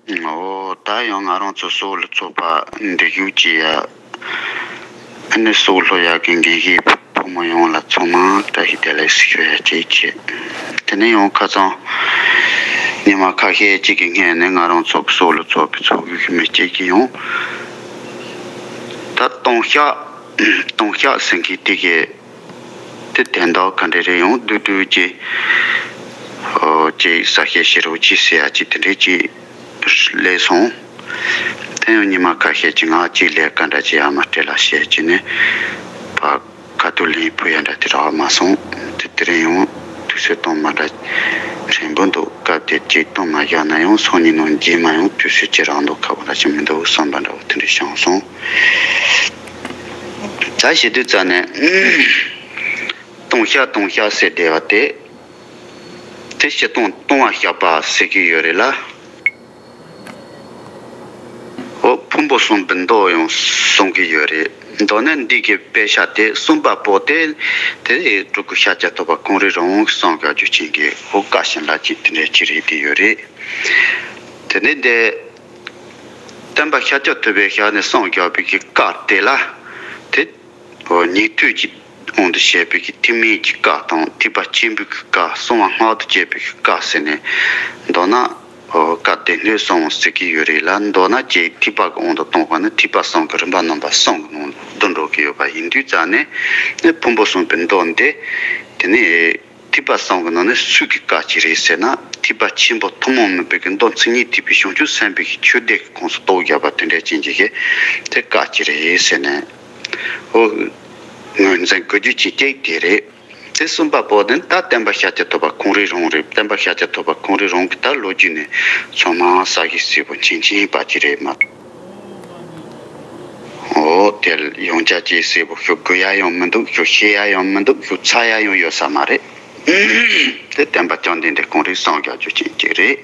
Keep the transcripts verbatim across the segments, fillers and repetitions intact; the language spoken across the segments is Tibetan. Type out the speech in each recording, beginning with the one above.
ཨོ་ད་ཡང་ང་རང་ཚོ་སྲོག་ལ་ཚོགས་པ་འདི་བཞུགས་ཀྱི་ཡ། ཨ་ནི་སྲོག་ལྷོ་ཡག་གི་འགན་བཞེས་ཕོ་མོ་ཡོངས་ལ་ཚང་མ་བཀྲ་ཤིས་བདེ་ལེགས་ཞུ་ཡ་གཅིག་བྱས། དེ་ནས་ཡང་ཁ་སང་ཉི་མ་ཁ་ཤས་གཅིག་གི་སྔོན་ནས་ང་རང་ཚོ་སྲོག་ལ་ཚོགས་པའི་ཚོགས་གཞོན་མི་གཅིག་གིས་ཡང་ད་ལྟུང་བཤགས་ལྟུང་བཤགས་ཟེར་མཁན་དེ་གའི་དེ་དོན་དག་ག་འདྲ་རེད། ཡང་བསྡུས་བསྡུས་ཀྱི་ཨོ་ཅིག་གསལ་བཤད་བྱེད་རོགས་གྱིས་ཟེར་ཡ་ཅིག་དེ་འདྲས་ཅིག་སླེབས་སོང་། དེ་ཡང་ཉི་མ་ཁ་ཤས་ཀྱི་ང་གཅིག་ལས་ཀ་འདྲ་ཅིག་ཡར་མར་སྤྲད་ལ་བཤད་ཀྱི་ནས་ཕ་ཁ་ཐུག་ལན་ཕུལ་ཡ་འདྲ་དེ་རག་མ་སོང་། དེ་དེ་རིང་ཡང་དུས་ཚོད་གཏོང་མ་འདྲ་ཕྲན་བུ་འདུག་སྐབས་དེ་ཅིག་གཏོང་མ་བཞག་ན་ཡང་སང་ཉིན་ནང་རྗེས་མ་ཡང་དུས་ཚོད་ཅིག་རག་འདུག་ཁག་པོ་འདྲ་ཅིག་མི་འདུག་བསམ་པ་འདྲ་བོ་དེ་འདྲ་བྱུང་སོང་། ད་བྱེད་དུས་ཙ་ནས་ལྟུང་བཤགས་ལྟུང་བཤགས་ཟེར་བསྡད་པ་དེ། དེ་སྤྱིར་བཏང་ལྟུང་བ་བཤགས་པ་ཟེར་གྱི་ཡོད་རེད་ལ། འོ་ཕུང་པོ་གསུམ་པའི་མདོ་ཡང་གསུང་གི་ཡོད་རེད། མདོར་ན་འདི་གི་དཔེ་ཆ་དེ་གསུམ་པ་པོ་དེ་དེ་སྤྲུལ་སྐུ་ཤཱཀྱ་ཐུབ་པ་ཁོང་རང་རང་གི་སངས་རྒྱས་རྒྱུ་ཅན་གྱི་འོ་བཀའ་བྱིན་རླབས་ཅན་དེ་འདྲའི་ཅིག་རེད་དེ་ཡོད་རེད། དེ་ནས་འདི་སྟོན་པ་ཤཱཀྱ་ཐུབ་པའི་ཞལ་ནས་སངས་རྒྱས་པའི་གི་བཀའ་དེ་ལ་དེ། ཉན་ཐོས་ཀྱི་དབང་དུ་བྱས་པའི་གི་ཐེག་དམན་གྱི་བཀའ་དང་ཐེག་པ་ཆེན་པོའི་གི་བཀའ་གསང་བ་སྔགས་དང་བཅས་པའི་གི་བཀའ་ཟེར་ནས་མདོར་ན་བཀའ་སྡེ་སྣོད་གསུམ་ཟེར་གྱི་ཡོད་རེད་ལ། མདོར་ན་ཅིག་ཐེག་པ་གི་དབང་དུ་གཏོང་བ་ནི་ཐེག་པ་གསུམ་གི་རིམ་པ་རྣམ་པ་གསུམ་གི་ནང་བསྡུ་འགྲོ་གི་ཡོད་པ་ཡིན་དུས་ཙང་ནས་ནི་ཕུང་པོ་གསུམ་པའི་མདོ་འདི་དེ་ནི་ཐེག་པ་གསུམ་གི་ནང་ནས་སུ་གི་བཀའ་ཅིག་རེད་ཟེར་ན། ཐེག་པ་ཆེན་པོ་ཐུན་མོང་མིན་པའི་གི་མདོ་མཚན་ཉིད་ཐེག་པའི་བྱང་ཆུབ་སེམས་དཔའི་གི་ཆོས་སྡེ་གི་ཁོངས་སུ་གཏོགས་བཞག་པ་དེ་འདྲ་ཅན་གྱི་གི་དེ་བཀའ་ཅིག་རེད་ཟེར་ནས། ཨོ། ངོས་འཛིན་དགོས་རྒྱུ་ཅིག་གཅིག་དེ་རེད། དེ་གསུམ་པ་པོ་དེ་ད་སྟོན་པ་ཤཱཀྱ་ཐུབ་པ་ཁོང་རང་རང་རེད། སྟོན་པ་ཤཱཀྱ་ཐུབ་པ་ཁོང་རང་རང་གི་ད་ལོ་རྒྱུས་ནས་ཚང་མ་གསལ་གི་གསལ་པོ་མཁྱེན་མཁྱེན་པ་ཅིག་རེད་མ་གཏོགས། ཨོ་དེ་ཡང་བསྐྱར་ཅིག་གསལ་པོ་ཞུ་དགོས་ཡ་ཡང་མི་འདུག་ཞུ་ཤེས་ཡ་ཡང་མི་འདུག་ཞུ་ཚར་ཡ་ཡང་ཡོད་ས་མ་རེད། དེ་སྟོན་པ་བཅོམ་ལྡན་འདས་ཁོང་རང་སངས་རྒྱས་རྒྱུ་ཅན་གཅིག་རེད།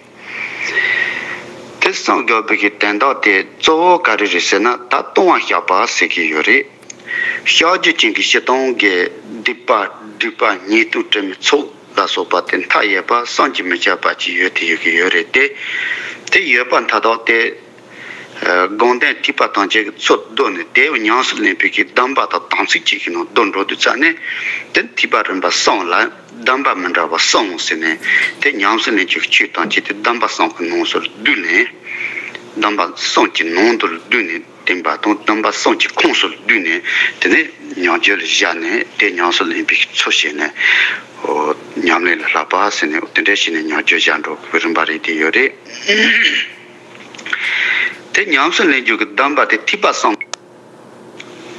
དེ་སངས་རྒྱས་པའི་གི་དོན་དག་དེ་གཙོ་བོ་ག་རེ་རེད་ཟེར་ན། ད་ལྟུང་བ་བཤགས་པ་ཟེར་གྱི་ཡོད་རེད། བཤགས་རྒྱུ་ཅན་གྱི་སྤྱིར་བཏང་གི་སྡིག་པ་སྒྲིབ་པ་ཉེས་ལྟུང་དྲི་མའི་ཚོགས་ལ་སོགས་པ་དེ་མཐའ་ཡས་པ་བསམ་གྱིས་མི་ཁྱབ་པ་ཅིག་ཡོད་དེ་ཡོད་ཀྱི་ཡོད་རེད་དེ། དེ་ཡོད་པ་མཐའ་དག་དེ། དགོངས་དོན་ཐེག་པ་ཐམས་ཅད་ཀྱི་ཚུལ་བསྡུས་ནས་དེ་ཉམས་སུ་ལེན་པའི་གི་གདམས་པ་དང་དམ་ཚིག་ཅིག་གི་ནང་བསྡུ་འགྲོ་དུས་ཙ་ནས། དེ་ཐེག་པ་རིམ་པ་གསུམ་ལ་གདམས་པ་མི་འདྲ་བ་གསུམ་ཟེར་ནས། དེ་ཉམས་སུ་ལེན་རྒྱུ་ཆོས་ཐམས་ཅད་དེ་གདམས་པ་གསུམ་གྱི་ནང་སུ་བསྡུས་ནས། གདམས་པ་གསུམ་གྱི་ནང་དུ་བསྡུས་ནས་བསྟན་པ་དང་། གདམས་པ་གསུམ་གྱི་ཁོངས་སུ་བསྡུས་ནས། དེ་ནས་ཉམས་རྒྱུད་ལ་བཞག་ནས་དེ་ཉམས་སུ་ལེན་པའི་ཚུལ་བྱས་ནས། ཨོ་ཉམས་ལེན་ལ་བསླབ་པ་ཟེར་ནས་དེ་འདྲ་བྱས་ནས་ཉམས་རྒྱུད་བཞག་འགྲོ་དགོས་པའི་རིམ་པ་རེད་དེ་ཡོད་རེད། དེ་ཉམས་སུ་ལེན་རྒྱུ་གི་གདམས་པ་དེ་ཐེག་པ་གསུམ།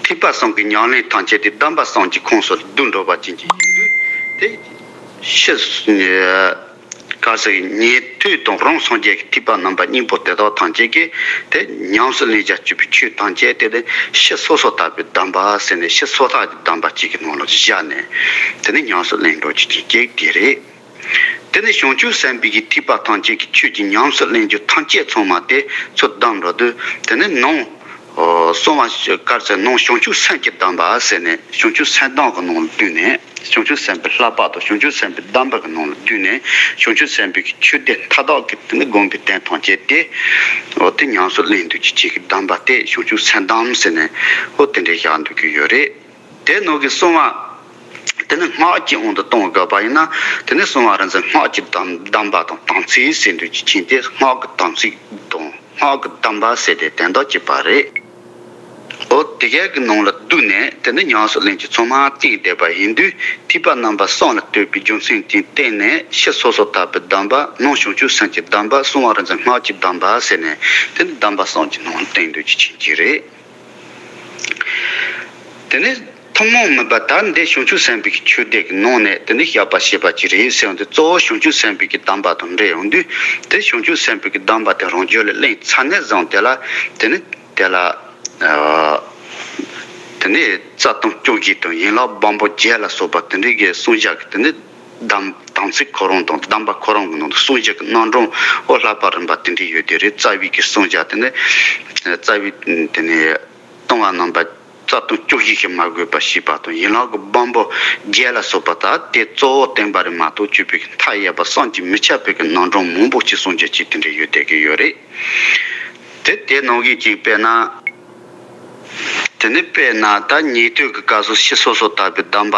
ཐེག་པ་གསུམ་གྱི་ཉམས་ལེན་ཐམས་ཅད་དེ་གདམས་པ་གསུམ་གྱི་ཁོངས་སུ་བསྡུ་འགྲོ་བ་ཅན་གྱི་ཡིན་དུས། དེ་ཕྱི་ག་ཟེར་ཉན་ཐོས་དང་རང་སངས་རྒྱས་ཀྱི་ཐེག་པ་རྣམ་པ་གཉིས་པོ་དེ་དག་ཐམས་ཅད་ཀྱིས་དེ་ཉམས་སུ་ལེན་བྱ་སྤྱོད་པའི་ཆོས་ཐམས་ཅད་དེ་ནི་ཕྱི་སོ་སོར་བརྟག་པའི་གདམས་པ་ཟེར་ནས་ཕྱི་སོ་ཐར་གྱི་གདམས་པ་གཅིག་གི་ནང་ལ་བཞག་ནས་དེ་ནི་ཉམས་སུ་ལེན་འགྲོ་རྒྱུ་གཅིག་དེ་རེད། དེ་ནི་བྱང་ཆུབ་སེམས་དཔའི་གི་ཐེག་པ་ཐམས་ཅད་ཀྱི་ཆོས་ཀྱི་ཉམས་སུ་ལེན་རྒྱུ་ཐམས་ཅད་ཚང་མ་དེ་ཚུར་བསྡམས་འགྲོ་དུས། དེ་ནི་ནང་གསང་བ་གར་ཚེ་ནང་བྱང་ཆུབ་སེམས་ཀྱི་གདམས་པ་ཟེར་ནས་བྱང་ཆུབ་སེམས་གདམས་ཀྱི་ནང་ལ་བསྡུས་ནས། བྱང་ཆུབ་སེམས་དཔའི་བསླབ་པ་དང་བྱང་ཆུབ་སེམས་དཔའི་གདམས་པ་གི་ནང་ལ་བསྡུས་ནས། བྱང་ཆུབ་སེམས་དཔའི་གི་ཆོས་སྡེ་མཐའ་དག་གི་དེ་ནི་སྒོམ་པའི་དོན་ཐམས་ཅད་དེ། འོ་དེ་ཉམས་སུ་ལེན་འདོད་ཀྱི་ཆེད་ཀྱི་གདམས་པ་དེ་བྱང་ཆུབ་སེམས་གདམས་ཟེར་ནས། འོ་དེ་འདྲའི་བཞག་འདོད་ཀྱི་ཡོད་རེད། དེ་ནང་གི་གསང་བ། དེ་ནི་སྔགས་ཀྱི་དབང་དུ་གཏོང་དགོས་པ་ཡིན་ན། དེ་ནི་གསང་བ་རིག་འཛིན་སྔགས་ཀྱི་གདམས་གདམས་པ་དང་དམ་ཚིག་ཟེར་འདོད་ཀྱི་ཆེད་དེ། སྔགས་ཀྱི་དམ་ཚིག་དང་སྔགས་ཀྱི་གདམས་པ་ཟེར་དེ་དོན་དག་གཅིག་པ་རེད། འོ་དེ་གའི་གི་ནང་ལ་བསྡུས་ནས་དེ་ནི་ཉམས་སུ་ལེན་རྒྱུ་ཚང་མ་བསྟན་བསྡད་པ་ཡིན་དུས། ཐེག་པ་རྣམ་པ་གསུམ་ལ་ལྟོས་པའི་རྒྱུ་མཚན་དེ་བསྟན་ནས། ཕྱི་སོ་སོར་བརྟག་པའི་གདམས་པ། ནང་བྱང་ཆུབ་སེམས་ཀྱི་གདམས་པ། གསང་བ་རིག་འཛིན་སྔགས་ཀྱི་གདམས་པ་ཟེར་ནས། དེ་ནི་གདམས་པ་གསུམ་གྱི་ནང་བསྟན་འདོད་ཀྱི་ཆེད་ཀྱི་རེད། དེ་ནས་ཐུན་མོང་མིན་པ་ད་འདི་བྱང་ཆུབ་སེམས་དཔའི་ཆོས་སྡེ་གི་ནང་ནས་དེ་ནས་བཤད་པ་བྱས་པ་ཅིག་རེད་ཟེར་ཡོང་དུས། གཙོ་བོ་བྱང་ཆུབ་སེམས་དཔའི་གདམས་པ་དང་འབྲེལ་ཡོང་དུས། དེ་བྱང་ཆུབ་སེམས་དཔའི་གདམས་པ་དེ་རང་རྒྱུད་ལ་ལེན་ཚར་ནས་བཟུང་དེ་ལ་དེ་ནས་དེ་ལ་དེ་ནས་རྩ་ལྟུང་སྐྱོན་བརྗོད་དང་ཡན་ལག་བམ་པོ་བརྒྱད་ལ་སོགས་པ་དེ་འདྲའི་གི་གསུང་བཞག་གི་དེ་ནས། དམ་དམ་ཚིག་ཁོ་རང་དང་གདམས་པ་ཁོ་རང་གི་ནང་དུ་གསུང་བཞག་གི་རྣམ་གྲངས། འོ་བསླབ་པ་རིམ་པ་དེ་འདྲ་ཡོད་དེ་རེད། རྩ་བའི་གི་གསུང་བཞག་དེ་ནི་རྩ་བའི་དེ་ནི་ལྟུང་བ་རྣམ་པ་ རྩ་ལྟུང་བཅུ་བཞི་ཞིག་མ་གོས་པ་ཞེས་པ་དང་ཡན་ལག་གི་སྦོམ་པོ་བརྒྱད་ལ་སོགས་པ་དག་དེ་གཙོ་བོ་བསྟན་པ་རེད་མ་གཏོགས་སྤྱོད་པའི་མཐའ་ཡས་པ་བསམ་གྱིས་མི་ཁྱབ་པའི་གི་རྣམ་གྲངས་མང་པོ་ཅིག་གསུང་རྒྱུ་ཅིག་དེ་འདྲ་ཡོད་བསྡད་ཀྱི་ཡོད་རེད། དེ་དེ་ནང་བཞིན་ཅིག་དཔེར་ན། དེ་ནི་དཔེར་ན་ད་ཉན་ཐོས་ཀྱི་སྐབས་སུ་ཕྱི་སོ་སོར་བརྟགས་པའི་གདམས་པ་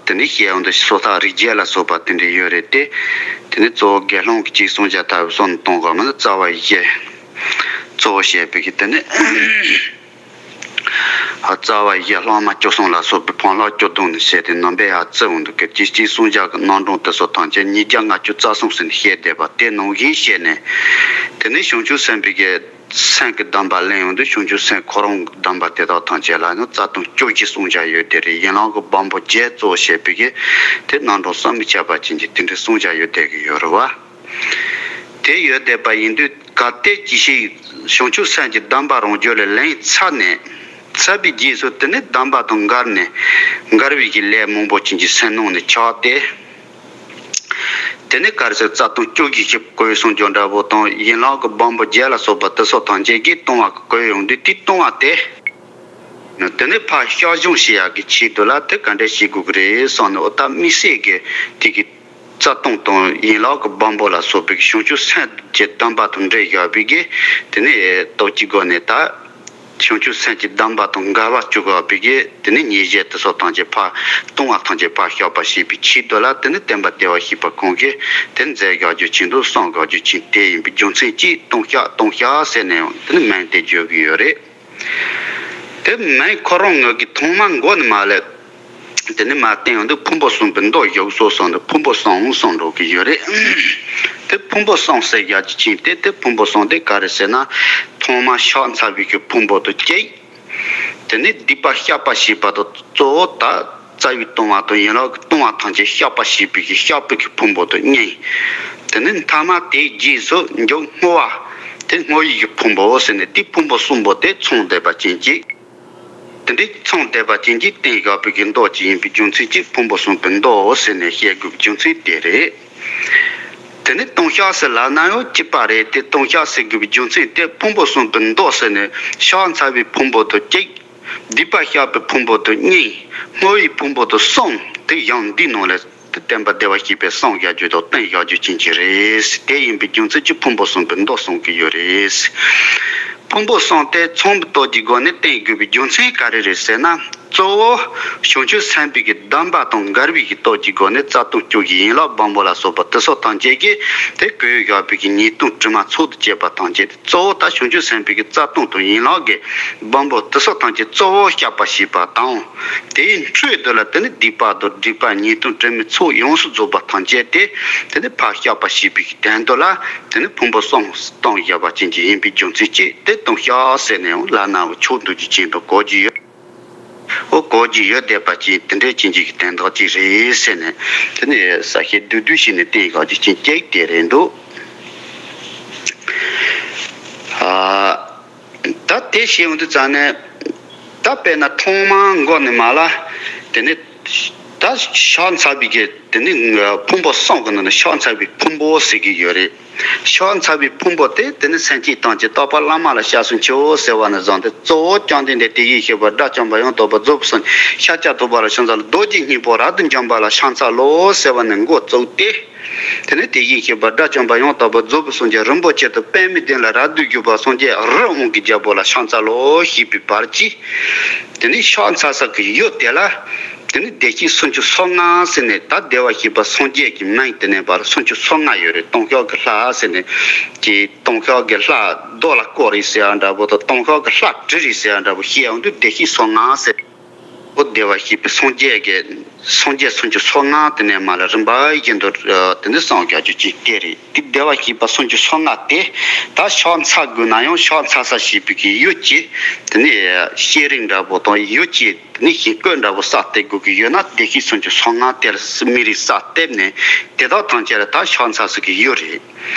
དེ་ནི་བཤད་ཡོང་དུས་སོ་ཐར་རིགས་བརྒྱད་ལ་སོགས་པ་དེ་འདྲ་ཡོད་རེད་དེ། དེ་ནི་གཙོ་བོ་དགེ་སློང་གི་ཅིག་གསུང་བྱ་ལྟ་བུ་སོགས་ནི་གཏོང་དགོས་མིན་ནི་རྩ་བ་བཞི། གཙོ་བོ་བཤད་པའི་གི་དེ་ནི། རྩ་བ་བཞི་ལྷག་མ་བཅུ་གསུམ་ལ་སོགས་པའི་ཕང་ལྷག་བཅུ་བདུན་ནས་བཤད་དེ་རྣམ་པའི་ཡར་བརྩི་འོང་དུས་ཀྱི་ཅིག་ཅིག་གསུང་བྱ་གི་རྣམ་གྲངས་དེ་སོགས་ཐམས་ཅད་ཉིས་བརྒྱ་ལྔ་བཅུ་རྩ་གསུམ་ཟིན་བཤད་བསྡད་པ་དེ་ནང་བཞིན་བཤད་ནས། དེ་ནི་བྱང་ཆུབ་སེམས་དཔའི་གི་སེམས་ཀྱི་གདམས་པ་ལེན་ཡོང་དུས་བྱང་ཆུབ་སེམས་ཁོ་རང་གི་གདམས་པ་དེ་དག་ཐམས་ཅད་ལ་ནི་རྩ་ལྟུང་བཅུ་བཞི་གསུང་བྱ་ཡོད་དེ་རེད། ཡན་ལག་གི་སྦོམ་པོ་བརྒྱད་གཙོ་བོ་བྱས་པའི་གི་དེ་རྣམ་གྲངས་བསམ་མི་ཁྱབ་པ་ཅན་གྱི་དེ་འདྲའི་གསུང་བྱ་ཡོད་བསྡད་ཀྱི་ཡོད་རེད་བ། དེ་ཡོད་བསྡད་པ་ཡིན་དུས་གལ་ཏེ་ཅི་ཞིག་བྱང་ཆུབ་སེམས་ཀྱི་གདམས་པ་རང་རྒྱུད་ལ་ལེན་ཚར་ནས་ཚར་བའི་རྗེས་སུ་དེ་ནི་གདམས་པ་དང་འགལ་ནས་འགལ་བའི་གི་ལས་མང་པོ་ཅན་གྱི་སེམས་ནང་ནས་ཆགས་ཏེ། དེ་ནི་ག་རེ་ཟེར་རྩ་ལྟུང་བཅུ་བཞི་ཞིག་གོས་གསུང་རྒྱུ་འདྲ་པོ་དང་ཡན་ལག་གི་སྦོམ་པོ་བརྒྱད་ལ་སོགས་པ་དེ་སོགས་ཐམས་ཅད་ཀྱིས་ལྟུང་བ་གི་གོས་ཡོང་དུས་དེ་ལྟུང་བ་དེ། དེ་ནི་ཕར་བཤགས་སྦྱོང་བྱེད་ཡག་གི་ཆེད་དུ་ལ་དེ་ག་འདྲ་བྱེད་དགོས་ཀྱི་རེད་བསམ་ནས་འོ་ད་དམིགས་བསལ་གྱི་དེ་གི་རྩ་ལྟུང་དང་ཡན་ལག་གི་སྦོམ་པོ་ལ་སོགས་པའི་བྱང་ཆུབ་སེམས་ཀྱི་གདམས་པ་དང་འབྲེལ་བཞག་པའི་གི་དེ་ནི་སྟོབས་ཀྱི་སྒོ་ནས་ད། བྱང་ཆུབ་སེམས་ཀྱི་གདམས་པ་དང་འགལ་བ་བཅུག་དགོས་པའི་གི་དེ་ནི་ཉེས་བྱས་དེ་སོགས་ཐམས་ཅད་ཕར་ལྟུང་བ་ཐམས་ཅད་ཕར་བཤགས་པ་བྱེད་པའི་ཆེད་དུ་ལ་དེ་ནི་བསྟན་པ་བདེ་བར་གཤེགས་པ་ཁོང་གིས་དེ་མཛད་བཞག་རྒྱུ་ཅན་དང་གསུང་བཞག་རྒྱུ་ཅན་དེ་ཡིན་པའི་རྒྱུ་མཚན་གྱིས་ལྟུང་བཤགས་ལྟུང་བཤགས་ཟེར་ནས་ཡང་དེ་ནི་མིང་དེ་བརྗོད་ཀྱི་ཡོད་རེད། དེ་མིང་ཁོ་རང་ངོས་ཀྱི་ཐོག་མ་མགོ་ནས་མ་ལས། དེ་ནི་མ་བསྟན་ཡོང་དུས་ཕུང་པོ་གསུམ་པའི་མདོ་བཞུགས་སོ་གསུངས་ཏེ་ཕུང་པོ་གསུམ་གསུང་འགྲོ་གི་ཡོད་རེད། དེ་ཕུང་པོ་གསུམ་ཟེར་ཡག་ཅིག་ཅིག་དེ་དེ་ཕུང་པོ་གསུམ་དེ་ག་རེ་ཟེར་ན། ཐོག་མར་བཤགས་ཚར་བའི་གི་ཕུང་པོ་དང་གཅིག་དེ་ནི་སྡིག་པ་བཤགས་པ་ཞེས་པ་དང་གཙོ་བོ་ད་རྩ་བའི་ལྟུང་བ་དང་ཡན་ལག་གི་ལྟུང་བ་ཐམས་ཅད་བཤགས་པ་ཞེས་པའི་གི་བཤགས་པའི་གི་ཕུང་པོ་དང་གཉིས། དེ་ནི་མཐའ་མ་དེའི་རྗེས་སུ་མཇུག་བསྔོ་བ་དེ་བསྔོ་བའི་གི་ཕུང་པོ་ཟེར་ནས་དེ་ཕུང་པོ་གསུམ་པོ་དེ་ཚང་བསྡད་པ་ཅན་གཅིག་དེ་འདྲའི་ཚང་བསྡད་པ་ཅན་གྱི་བསྟན་བཞག་པའི་གི་མདོ་ཅིག་ཡིན་པའི་རྒྱུ་མཚན་གྱིས་ཕུང་པོ་གསུམ་པའི་མདོ་ཟེར་ནས་བཤད་དགོས་པའི་རྒྱུ་མཚན་དེ་རེད། དེ་ནི་ལྟུང་བཤགས་ཟེར་ལབ་ན་ཡང་གཅིག་པ་རེད་དེ་ལྟུང་བཤགས་ཟེར་དགོས་པའི་རྒྱུ་མཚན་དེ་ཕུང་པོ་གསུམ་པའི་མདོ་ཟེར་ནས་བཤགས་ཚར་བའི་ཕུང་པོ་དང་གཅིག་སྡིག་པ་བཤགས་པའི་ཕུང་པོ་དང་གཉིས། བསྔོ་བའི་ཕུང་པོ་དང་གསུམ་དེ་ཡང་འདི་ནང་ལས། དེ་བསྟན་པ་བདེ་བར་གཤེགས་པའི་གསུང་བཞག་རྒྱུ་དང་བསྟན་བཞག་རྒྱུ་ཅན་གྱི་རེད། དེ་ཡིན་པའི་རྒྱུ་མཚན་གྱིས་ཕུང་པོ་གསུམ་པའི་མདོ་གསུང་གི་ཡོད་རེད། ཕུང་པོ་གསུམ་དེ་ཚང་བའི་སྟོབས་ཀྱི་སྒོ་ནས་བསྟན་དགོས་པའི་རྒྱུ་མཚན་ག་རེ་རེད་ཟེར་ན། གཙོ་བོ་བྱང་ཆུབ་སེམས་དཔའི་གི་གདམས་པ་དང་འགལ་བའི་གི་སྟོབས་ཀྱི་སྒོ་ནས་རྩ་ལྟུང་བཅུ་བཞི་ཡན་ལག་སྦོམ་པོ་ལ་སོགས་པ་དེ་སོགས་ཐམས་ཅད་ཀྱིས་དེ་གོས་བཞག་པའི་གི་ཉེས་ལྟུང་དྲི་མ་ཚོགས་སུ་བཅད་པ་ཐམས་ཅད་དེ། གཙོ་བོ་ད་བྱང་ཆུབ་སེམས་དཔའི་གི་རྩ་ལྟུང་དང་ཡན་ལག་གི་སྦོམ་པོ་དེ་སོགས་ཐམས་ཅད་གཙོ་བོ་བཤགས་པ་ཞེས་པ་དང་། དེའི་འཕྲོས་དུ་ལ་དེ་ནི་སྡིག་པ་དང་སྒྲིབ་པ་ཉེས་ལྟུང་དྲི་མའི་ཚོགས་ཡོངས་སུ་རྫོགས་པ་ཐམས་ཅད་དེ་དེ་ནི་ཕར་བཤགས་པ་ཞེས་པའི་གི་དོན་དུ་ལ་དེ་ནི་ཕུང་པོ་གསུམ་བསྟན་བཞག་པ་ཅན་གྱི་ཡིན་པའི་རྒྱུ་མཚན་གྱིས་དེ་ལྟུང་བཤགས་ཟེར་ནས་ཡང་ལབ་ན་ཆོག་འདུག་རྒྱུ་ཅན་དུ་གོ་རྒྱུ་ཡོད། འོ་གོ་རྒྱུ་ཡོད་བསྡད་པ་ཅིག་དེ་འདྲའི་ཅན་གྱི་གི་དོན་དག་ཅིག་རེད་ཟེར་ནས་དེ་ནི་ས་བཤད་བསྡུས་བསྡུས་ཤིག་ནས་བསྟན་བཞག་རྒྱུ་ཅན་གཅིག་དེ་རེད་འདུག་ཨ། ད་དེ་བཤད་ཡོང་དུས་ཙང་ནས་ད་དཔེར་ན་ཐོག་མར་མགོ་ནས་མར་ལ་དེ་ནི་ད་བཤགས་ཚར་བའི་གི་དེ་ནི་ཕུང་པོ་གསུམ་གི་ནང་ནས་བཤགས་ཚར་བའི་ཕུང་པོ་ཟེར་གི་ཡོད་རེད། བཤགས་ཚར་བའི་ཕུང་པོ་དེ་དེ་ནི་སེམས་བསྐྱེད་དང་བཅས་རྟོགས་པ་བླ་མ་ལ་སྐྱབས་སུ་མཆིའོ་ཟེར་བ་ནས་བཟུང་སྟེ་གཙོ་བོ་བཅོམ་ལྡན་འདས་དེ་བཞིན་གཤེགས་པ་དགྲ་བཅོམ་པ་ཡང་དག་པར་རྫོགས་པའི་སངས་རྒྱས་ཤཱཀྱ་ཐུབ་པ་ལ་ཕྱག་འཚལ་ལོ། རྡོ་རྗེ་སྙིང་པོ་རབ་ཏུ་འཇོམས་པ་ལ་ཕྱག་འཚལ་ལོ་ཟེར་བ་ནས་འགོ་བཙུགས་ཏེ། དེ་ནས་དེ་བཞིན་གཤེགས་པ་དགྲ་བཅོམ་པ་ཡང་དག་པར་རྫོགས་པའི་སངས་རྒྱས་རིན་པོ་ཆེ་དང་པདྨའི་གདན་ལ་རབ་ཏུ་བཞུགས་པ་སངས་རྒྱས་རི་དབང་གི་རྒྱལ་པོ་ལ་ཕྱག་འཚལ་ལོ་ཞེས་པའི་བར་གྱིས། དེ་ནས་ཕྱག་འཚལ་ས་གི་ཡུལ་དེ་ལ། དེ་ནས་བདེ་གཤེགས་སུམ་ཅུ་སོ་ལྔ་ཟེར་ནས་ད་བདེ་བར་གཤེགས་པ་སངས་རྒྱས་ཀྱི་མིང་དེ་ནས་བར་སུམ་ཅུ་སོ་ལྔ་ཡོད་རེད། ལྟུང་བཤགས་ཀྱི་ལྷ་ཟེར་ནས་ཀྱི་ལྟུང་བཤགས་ཀྱི་ལྷ་རྡོ་ལ་བརྐོས་རེད་ཟེར་ཡ་འདྲ་པོ་དང་ལྟུང་བཤགས་ཀྱི་ལྷ་བྲིས་རེད་ཟེར་ཡ་འདྲ་པོ་བཤད་ཡོང་དུས་བདེ་གཤེགས་སོ་ལྔ་ཟེར། འོ་བདེ་བར་གཤེགས་པའི་སངས་རྒྱས་ཀྱི་སངས་རྒྱས་སུམ་ཅུ་སོ་ལྔ་དེ་ནས་མར་ལ་རིམ་པ་བཞིན་དུ་དེ་ནས་གསུང་རྒྱག་རྒྱུ་ཅིག་དེ་རེད། དེ་བདེ་བར་གཤེགས་པ་སུམ་ཅུ་སོ་ལྔ་དེ་ད་ཕྱག་འཚལ་དགོས་ན་ཡང་ཕྱག་འཚལ་ས་ཞེས་པའི་གི་ཡུལ་གྱི་དེ་ནས་ཤེས་རིག་འདྲ་པོ་དང་ཡུལ་གྱི་དེ་ནས་ཞིང་བཀོད་འདྲ་པོ་གསར་གཏོད་དགོས་ཀྱི་ཡོད་ན་བདེ་གཤེགས་སུམ་ཅུ་སོ་ལྔ་དེར་མི་རིགས་གསར་གཏོད་ནས་དེ་དག་ཐམས་ཅད་ལ་ད་ཕྱག་འཚལ་ས་གི་ཡུལ་རེད།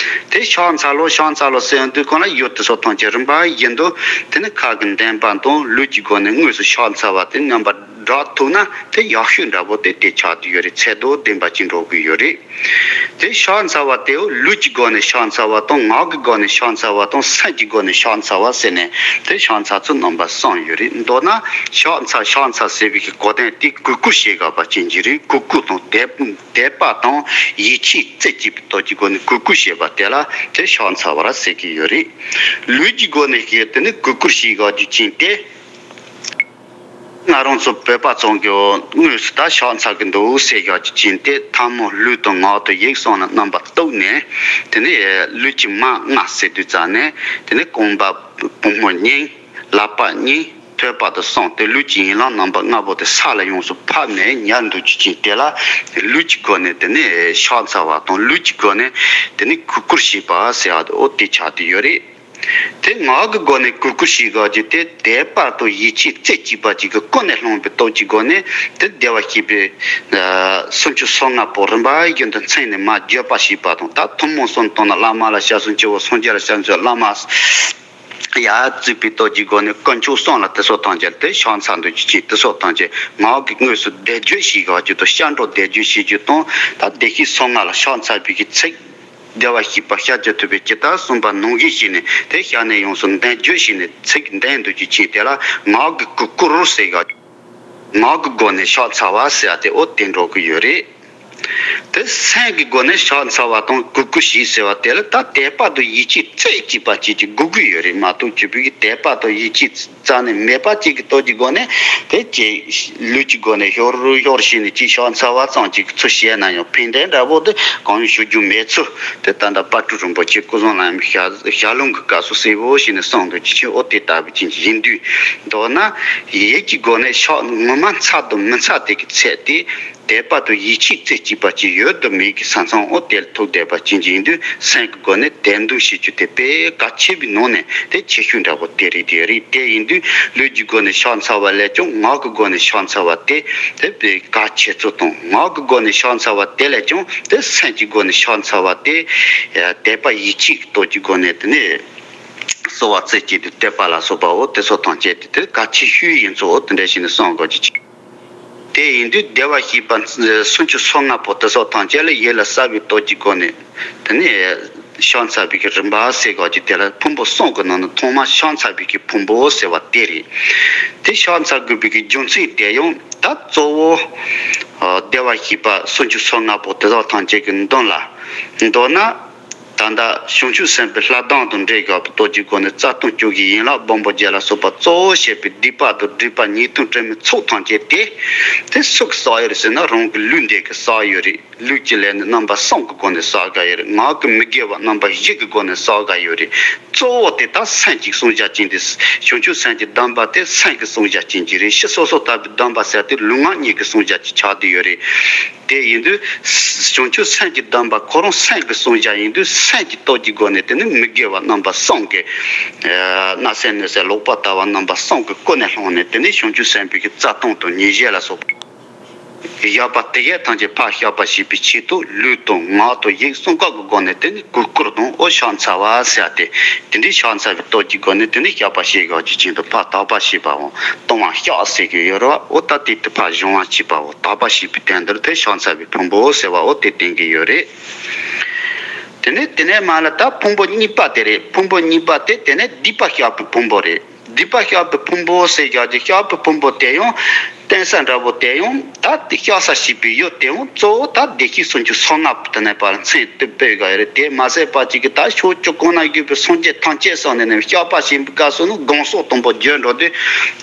དེ་ཕྱག་འཚལ་ལོ་ཕྱག་འཚལ་ལོ་ཟེར་དུས་གང་ལ་ཡུལ་དེ་སོགས་ཐམས་ཅད་རིམ་པ་བཞིན་དུ་དེ་ནི་ཁ་གི་འདོན་པ་དང་ལུས་ཀྱི་སྒོ་ནས་དངོས་སུ་ཕྱག་འཚལ་བ་དེ་རྔན་པ་ རག་ཐུབ་ན་དེ་ཡག་ཤོས་འདྲ་པོ་དེ་དེ་ཆགས་བསྡད་ཡོད་རེད། ཚད་མདོག་ལྡན་པ་ཅིག་འགྲོ་གི་ཡོད་རེད། དེ་ཕྱག་འཚལ་བ་དེའོ་ལུས་ཀྱི་སྒོ་ནས་ཕྱག་འཚལ་བ་དང་། ངག་གི་སྒོ་ནས་ཕྱག་འཚལ་བ་དང་། སེམས་ཀྱི་སྒོ་ནས་ཕྱག་འཚལ་བ་ཟེར་ནས་དེ་ཕྱག་འཚལ་ཚུལ་རྣམ་པ་གསུམ་ཡོད་རེད། མདོར་ན་ཕྱག་འཚལ་ཕྱག་འཚལ་ཟེར་བའི་གི་གོ་དོན་དེ་གུས་བཀུར་བྱེད་དགོས་པ་ཅན་གྱི་རེད། གུས་བཀུར་དང་དད་དད་པ་དང་ཡིད་ཆེས་རྩེ་གཅིག་པའི་སྟོབས་ཀྱི་སྒོ་ནས་གུས་བཀུར་བྱེད་པ་དེ་ལ་དེ་ཕྱག་འཚལ་བར་ཟེར་གྱི་ཡོད་རེད། ལུས་ཀྱི་སྒོ་ནས་ཀྱི་དེ་ནི་གུས་བཀུར་བྱེད་དགོས་རྒྱུ་ཅན་དེ། ང་རང་ཚོ་བོད་པ་ཚོ་གི་དངོས་སུ་ད་ཕྱག་འཚལ་གི་འདུག་ཟེར་ཡག་གི་ཅན་དེ་ཐལ་མོ་ལུས་དང་ངག་དང་ཡིད་གསུམ་ལ་རྣམ་པ་གཏུགས་ནས། དེ་ནས་ལུས་ཀྱི་མ་ལྔ་ཟེར་དུས་ཙམ་ནས་དེ་ནས་རྐང་པ་པུས་མོ་གཉིས། ལག་པ་གཉིས། ཐོད་པ་དང་གསུམ་དེ་ལུས་ཀྱི་ཡན་ལག་རྣམ་པ་ལྔ་པོ་དེ་ས་ལ་ཡོངས་སུ་ཕབ་ནས་ཉལ་འདུག་རྒྱུ་ཅན་དེ་ལ་ལུས་ཀྱི་སྒོ་ནས་དེ་ནས་ཕྱག་འཚལ་བ་དང་། ལུས་ཀྱི་སྒོ་ནས་དེ་ནས་གུས་བཀུར་བྱེད་པ་ཟེར་བ་དེ་འོ་དེ་ཆགས་བསྡད་ཡོད་རེད། དེ་ངག་གི་སྒོ་ནས་གུས་བཀུར་བྱེད་དགོས་རྒྱུ་དེ་དད་པ་དང་ཡིད་ཆེས་རྩེ་གཅིག་པ་ཅིག་གི་ཀུན་ནས་སློང་བའི་སྟོབས་ཀྱི་སྒོ་ནས་དེ་བདེ་བར་གཤེགས་པའི་ཨ་སུམ་ཅུ་སོ་ལྔ་པོ་རིམ་པ་བཞིན་དུ་མཚན་ནས་མར་བརྗོད་པ་བྱེད་པ་དང་། ད་ཐུན་མོང་གསུམ་དང་ནི་བླ་མ་ལ་ཞབས་སུ་མཆིའོ། སངས་རྒྱས་ལ་ཞབས་སུ་མཆིའོ། བླ་མ་ཡར་བརྩིགས་པའི་སྟོབས་ཀྱི་སྒོ་ནས་དཀོན་མཆོག་གསུམ་ལ་དེ་སོགས་ཐམས་ཅད་དེ་ཕྱག་འཚལ་འདུག་རྒྱུ་ཅན་དེ་སོགས་ཐམས་ཅད་ངག་གི་དངོས་སུ་བཟླས་བརྗོད་བྱེད་དགོས་རྒྱུ་དང་། སྐྱབས་འགྲོ་བཟླས་བརྗོད་བྱེད་རྒྱུ་དང་། ད་བདེ་གཤེགས་སོ་ལྔ་ལ་ཕྱག་འཚལ་བའི་གི་ཚིག་བདེ་བར་གཤེགས་པ་ཤཱཀྱ་ཐུབ་པས་ཇི་ལྟར་གསུངས་པ་ནང་བཞིན་བྱས་ནས་དེ་ཞལ་ནས་ཡོངས་སུ་འདོན་བརྗོད་བྱས་ནས་ཚིག་འདོན་འདུག་རྒྱུ་ཅན་དེ་ལ་ངག་གི་གུས་བཀུར་ཟེར་དགོས། ངག་གི་སྒོ་ནས་ཕྱག་འཚལ་བ་ཟེར་བ་དེ་འོ་དེ་འགྲོ་གི་ཡོད་རེད། དེ་སེམས་ཀྱི་སྒོ་ནས་ཕྱག་འཚལ་བ་དང་གུས་བཀུར་བྱེད་ཟེར་བ་དེ་ལ་ད་དད་པ་དང་ཡིད་ཆེས་རྩེ་གཅིག་པ་བཅས་ཀྱིས་དགོས་ཀྱི་ཡོད་རེད་མ་གཏོགས། ཅི་བྱེད་ཀྱི་དད་པ་དང་ཡིད་ཆེས་རྩ་ནས་མེད་པ་ཅིག་གི་སྟོབས་ཀྱི་སྒོ་ནས་དེ་ཅིག་ལུས་ཀྱི་སྒོ་ནས་ཤོར་ཤོར་བྱས་ནས་ཅིག་ཕྱག་འཚལ་བ་ཙམ་ཅིག་ཚུལ་བཤད་ན་ཡང་ཕན་བདེ་འདྲ་པོ་དེ་གང་ཡང་ཞུ་རྒྱུ་མེད་ཚུལ་དེ་ད་ལྟ་དཔལ་སྤྲུལ་རིན་པོ་ཆེ་སྐུ་གསུང་ལམ་ཡིག་ཞལ་ལུང་གི་སྐབས་སུ་གསལ་པོ་བྱས་ནས་གསུངས་འདུག་རྒྱུ་ཅན་འོ་དེ་ལྟ་བུ་ཅན་ཅིག་ཡིན་དུས། མདོར་ན་ཡིད་ཀྱི་སྒོ་ནས་ཕྱག་ངོ་མ་འཚལ་དང་མི་འཚལ་དེ་གི་ཚད་དེ། དད་པ་དང་ཡིད་ཆེས་རྩེ་གཅིག་པ་ཅིག་ཡོད་དང་མེད་ཀྱི་ས་མཚམས་འོ་དེ་ལ་ཐུག་བསྡད་པ་ཅན་ཅིག་ཡིན་དུས། སེམས་ཀྱི་སྒོ་ནས་དད་འདུན་བྱེད་རྒྱུ་དེ་དཔེ་གལ་ཆེ་བའི་ནང་ནས་དེ་ཆེ་ཤོས་འདྲ་པོ་དེ་རེད། དེ་རེད། དེ་ཡིན་དུས་ལུས་ཀྱི་སྒོ་ནས་ཕྱག་འཚལ་བ་ལས་ཀྱང་ངག་གི་སྒོ་ནས་ཕྱག་འཚལ་བ་དེ་དེ་དཔེ་གལ་ཆེ་ཚུལ་དང་། ངག་གི་སྒོ་ནས་ཕྱག་འཚལ་བ་དེ་ལས་ཀྱང་དེ་སེམས་ཀྱི་སྒོ་ནས་ཕྱག་འཚལ་བ་དེ་དད་པ་ཡིད་ཆེས་ཀྱི་སྟོབས་ཀྱི་སྒོ་ནས་དེ་ནས་གསོལ་བ་རྩེ་གཅིག་ཏུ་བཏབ་པ་ལ་སོགས་པ་འོ་དེ་ཚོ་ཐམས་ཅད་དེ་དེ་གལ་ཆེ་ཤོས་ཡིན་ཚུལ་འོ་དེ་འདྲ་ཞིག་ནས་གསུང་དགོས་ཀྱི་ཅིག་དེ་ཡིན་དུས་བདེ་བར་གཤེགས་པ་སུམ་ཅུ་སོ་ལྔ་པོ་དེ་ཚོ་ཐམས་ཅད་ལ་ཡིད་ལ་གསལ་བའི་སྟོབས་ཀྱི་སྒོ་ནས་དེ་ནས་ཕྱག་འཚལ་བའི་གི་རིམ་པ་ཟེར་དགོས་ཀྱི་དེ་ལ་ཕུང་པོ་གསུམ་གྱི་ནང་ནས་ཐོག་མར་ཕྱག་འཚལ་བའི་གི་ཕུང་པོ་ཟེར་བ་དེ་རེད། དེ་ཕྱག་འཚལ་དགོས་པའི་གི་རྒྱུ་མཚན་དེ་ཡང་ད་གཙོ་བོ་ཨ་བདེ་བར་གཤེགས་པ་སུམ་ཅུ་སོ་ལྔ་པོ་དེ་དག་ཐམས་ཅད་ཀྱི་མདུན་ལ་མདོར་ན། ད་ལྟ་བྱང་ཆུབ་སེམས་དཔའི་ལྷ་གདངས་དང་འདྲེས་དགོས་པའི་སྟོབས་ཀྱི་སྒོ་ནས་རྩ་ལྟུང་སྤྱོད་བཞིའི་ཡན་ལག་སྦོམ་པོ་བརྒྱད་ལ་སོགས་པ་གཙོ་བོ་བྱས་པའི་སྡིག་པ་དང་སྒྲིབ་པ་ཉེས་ལྟུང་དྲི་མའི་ཚོགས་ཐམས་ཅད་དེ། དེ་སུ་གིས་བསགས་ཡོད་རེད་ཟེར་ན་རང་གི་ལུས་འདི་གིས་བསགས་ཡོད་རེད། ལུས་ཀྱི་ལས་ནི་རྣམ་པ་གསུམ་གྱི་སྒོ་ནས་བསགས་དགོས་ཡོད་རེད། ངག་གི་མི་དགེ་བ་རྣམ་པ་བཞི་གི་སྒོ་ནས་བསགས་དགོས་ཡོད་རེད། གཙོ་བོ་དེ་ད་སེམས་ཀྱི་བསྲུང་བྱ་ཅན་དེ། བྱང་ཆུབ་སེམས་ཀྱི་སྡོམ་པ་དེ་སེམས་ཀྱི་བསྲུང་བྱ་ཅན་གྱི་རེད། ཕྱི་སོ་སོར་ཐར་པའི་སྡོམ་པ་ཟེར་དེ་ལུས་ངག་གཉིས་ཀྱི་བསྲུང་བྱ་ཅིག་ཆགས་བསྡད་ཡོད་རེད། དེ་ཡིན་དུས་བྱང་ཆུབ་སེམས་ཀྱི་སྡོམ་པ་ཁོ་རང་སེམས་ཀྱི་བསྲུང་བྱ་ཡིན་དུས་སེམས་ཀྱི་སྟོབས་ཀྱི་སྒོ་ནས་དེ་ནི་མི་དགེ་བ་རྣམ་པ་གསུམ་གྱི་བརྣབ་སེམས་གནོད་སེམས་ལོག་པར་ལྟ་བ་རྣམ་པ་གསུམ་གྱི་ཀུན་ནས་བསླངས་ནས་དེ་ནི་བྱང་ཆུབ་སེམས་དཔའི་གི་རྩ་ལྟུང་དང་ཉེས་བྱས་ལ་སོགས་པ་བཞག་པ་དེ་གས་ཐམས་ཅད་ཕར་བཤགས་པ་བྱེད་པའི་ཆེད་དུ་ལུས་དང་ངག་དང་ཡིད་གསུམ་ཀ་གི་སྒོ་ནས་དེ་ནི་གུས་བཀུར་དང་འོ་ཕྱག་འཚལ་བ་ཟེར་ཏེ། དེ་འདྲའི་ཕྱག་འཚལ་བའི་སྟོབས་ཀྱི་སྒོ་ནས་དེ་ནི་བཤགས་པ་བྱེད་དགོས་ཀྱི་ཆེད་དུ་ཕར་དག་པ་བྱེད་པའོ། ལྟུང་བ་བཤགས་ཟེར་གྱི་ཡོད་རེད་བ། འོ་ད་དེ་དེ་ཕར་སྦྱང་བ་བྱེད་པའོ། དག་པ་བྱེད་པའི་དོན་དེར་དེ་ཕྱག་འཚལ་བའི་ཕུང་པོ་ཟེར་བ་འོ་དེ་བསྟན་གྱི་ཡོད་རེད། དེ་ནས་དེ་ནས་མར་ལ་ད་ཕུང་པོ་གཉིས་པ་དེ་རེད། ཕུང་པོ་གཉིས་པ་དེ་དེ་ནས་སྡིག་པ་བཤགས་པའི་ཕུང་པོ་རེད། སྡིག་པ་བཤགས་པའི་ཕུང་པོ་ཟེར་བཞག་རྒྱུ་བཤགས་པའི་ཕུང་པོ་དེ་ཡང་བསྟན་ས་འདྲ་པོ་དེ་ཡང་ད་དེ་བཤགས་ས་བྱེད་པའི་ཡུལ་དེ་ཡང་གཙོ་བོ་ད་བདེ་གཤེགས་སུམ་ཅུ་སོ་ལྔ་པོ་དེ་ནས་ཕར་མཚན་དེ་སྤེལ་ག་ཡོད་རེད། དེ་མ་ཟད་པ་ཅིག་གིས་ད་ཕྱོགས་བཅུ་གང་ན་བཞུགས་པའི་སངས་རྒྱས་ཐམས་ཅད་གསུངས་ནས་ནས་བཤགས་པ་བྱེད་པའི་སྐབས་སུ་ནི་དགོངས་གསོལ་དང་པོ་བརྗོད་འགྲོ་དུས་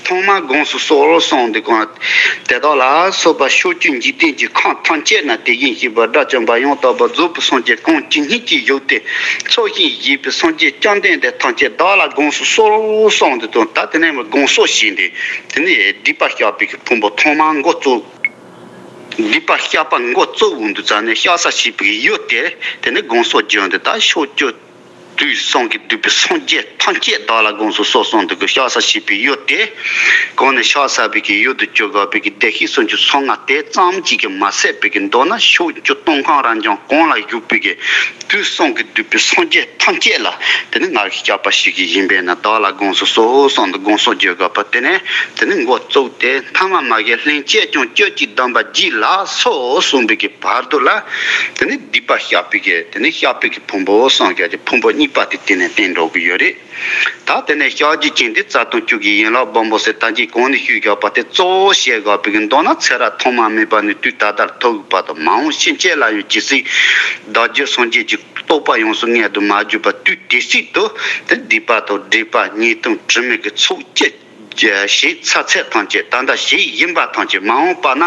ཐོག་མར་དགོངས་སུ་གསོལ་གསུངས་འདུག་གོ། དེ་དག་ལ་སོགས་པ་ཕྱོགས་བཅུའི་འཇིག་རྟེན་གྱི་ཁམས་ཐམས་ཅད་ན་དེ་བཞིན་གཤེགས་པ་དགྲ་བཅོམ་པ་ཡང་དག་པར་རྫོགས་པའི་སངས་རྒྱས་གང་ཇི་སྙེད་ཅིག་བཞུགས་ཏེ་འཚོ་ཞིང་གཞེས་པའི་སངས་རྒྱས་བཅོམ་ལྡན་འདས་ཐམས་ཅད་བདག་ལ་དགོངས་སུ་གསོལ་གསུངས་འདུག་དང་། ད་དེ་ནས་མར་དགོངས་གསོལ་བྱས་ཏེ་དེ་ནས་སྡིག་པ་བཤགས་པའི་གི་ཕུང་པོ་ཐོག་མར་འགོ་བཙུགས། སྡིག་པ་བཤགས་པ་འགོ་བཙུགས་འོང་དུས་ཙམ་ནས་བཤགས་ས་བྱེད་པའི་ཡུལ་དེ་དེ་ནས་དགོངས་གསོལ་བརྗོད་འདུག་ད་ཕྱོགས་བཅུ། དུས་གསུམ་གྱི་འདུས་པའི་སངས་རྒྱས་ཐམས་ཅད་བདག་ལ་དགོངས་སོ་གསུངས་འདུག་གི། ཤ་ཟ་བྱེད་པའི་ཡུལ་དེ། གང་ནས་ཤ་ཟ་བའི་གི་ཡུལ་དུ་གྱུར་དགོས་པའི་གི་བདེ་གཤེགས་སུམ་ཅུ་སོ་ལྔ་དེ་ཙམ་གཅིག་གིས་མ་ཟད་པའི་གི་མདོར་ན་ཕྱོགས་བཅུ་སྟོང་ཁམས་རབ་འབྱམས་གང་ལ་བཞུགས་པའི་གི་དུས་གསུམ་གྱི་འདུས་པའི་སངས་རྒྱས་ཐམས་ཅད་ལ་དེ་ནི་ང་གིས་བཤགས་པ་ཞུ་གི་ཡིན་པས་ན། བདག་ལ་དགོངས་སོ་གསུངས་འདུག་དགོངས་སོ་བརྗོད་དགོས་པ་དེ་ནས་དེ་ནི་འགོ་བཙུགས་ཏེ། ཐ་མ་མ་གི་སླན་ཆད་ཀྱང་སྤྱོད་ཅིང་སྡོམ་པ་བགྱིས་ལ་སོགས་གསུངས་པའི་གི་བར་དུ་ལ། དེ་ནི་སྡིག་པ་བཤགས་པའི་གི་དེ་ནི་བཤགས་པའི་གི་ཕུང་པོ་སངས་རྒྱས་ཀྱི་ཕུང་པོ་གཉིས་པ་དེ་དེ་ནས་བསྟན་འགྲོ་གི་ཡོད་རེད། ད་དེ་ནས་བཤགས་རྒྱུད་ཅན་དེ་རྩ་དང་བཅུད་ཀྱི་ཡན་ལག་སྦོམ་པོ་ཟེར་ད་གིན་གོང་ནས་ཞུས་བཞག་པ་དེ་གཙོ་བོ་བཤད་དགོས་པའི་གི་མདོར་ན་ཚེ་རབས་ཐོག་མ་མེད་པ་ནས་དུས་ད་ལྟར་ཐུག་པ་དང་། མ་འོངས་ཕྱིན་ཆད་ལ་ཡང་ཇི་སྲིད་བདག་རྒྱུད་སངས་རྒྱས་ཀྱི་རྟོགས་པ་ཡོངས་སུ་ངེས་དུ་མ་གྱུར་པ་དུས་དེ་སྲིད་དུ་དེ་སྡིག་པ་དང་སྒྲིབ་པ་ཉེས་ལྟུང་དྲི་མའི་གི་ཚོགས་ཅི་ཞིག་ཚ་ཚད་ཐམས་ཅད། ད་ལྟ་ཞིག་ཡིན་པ་ཐམས་ཅད། མ་འོངས་པ་ན་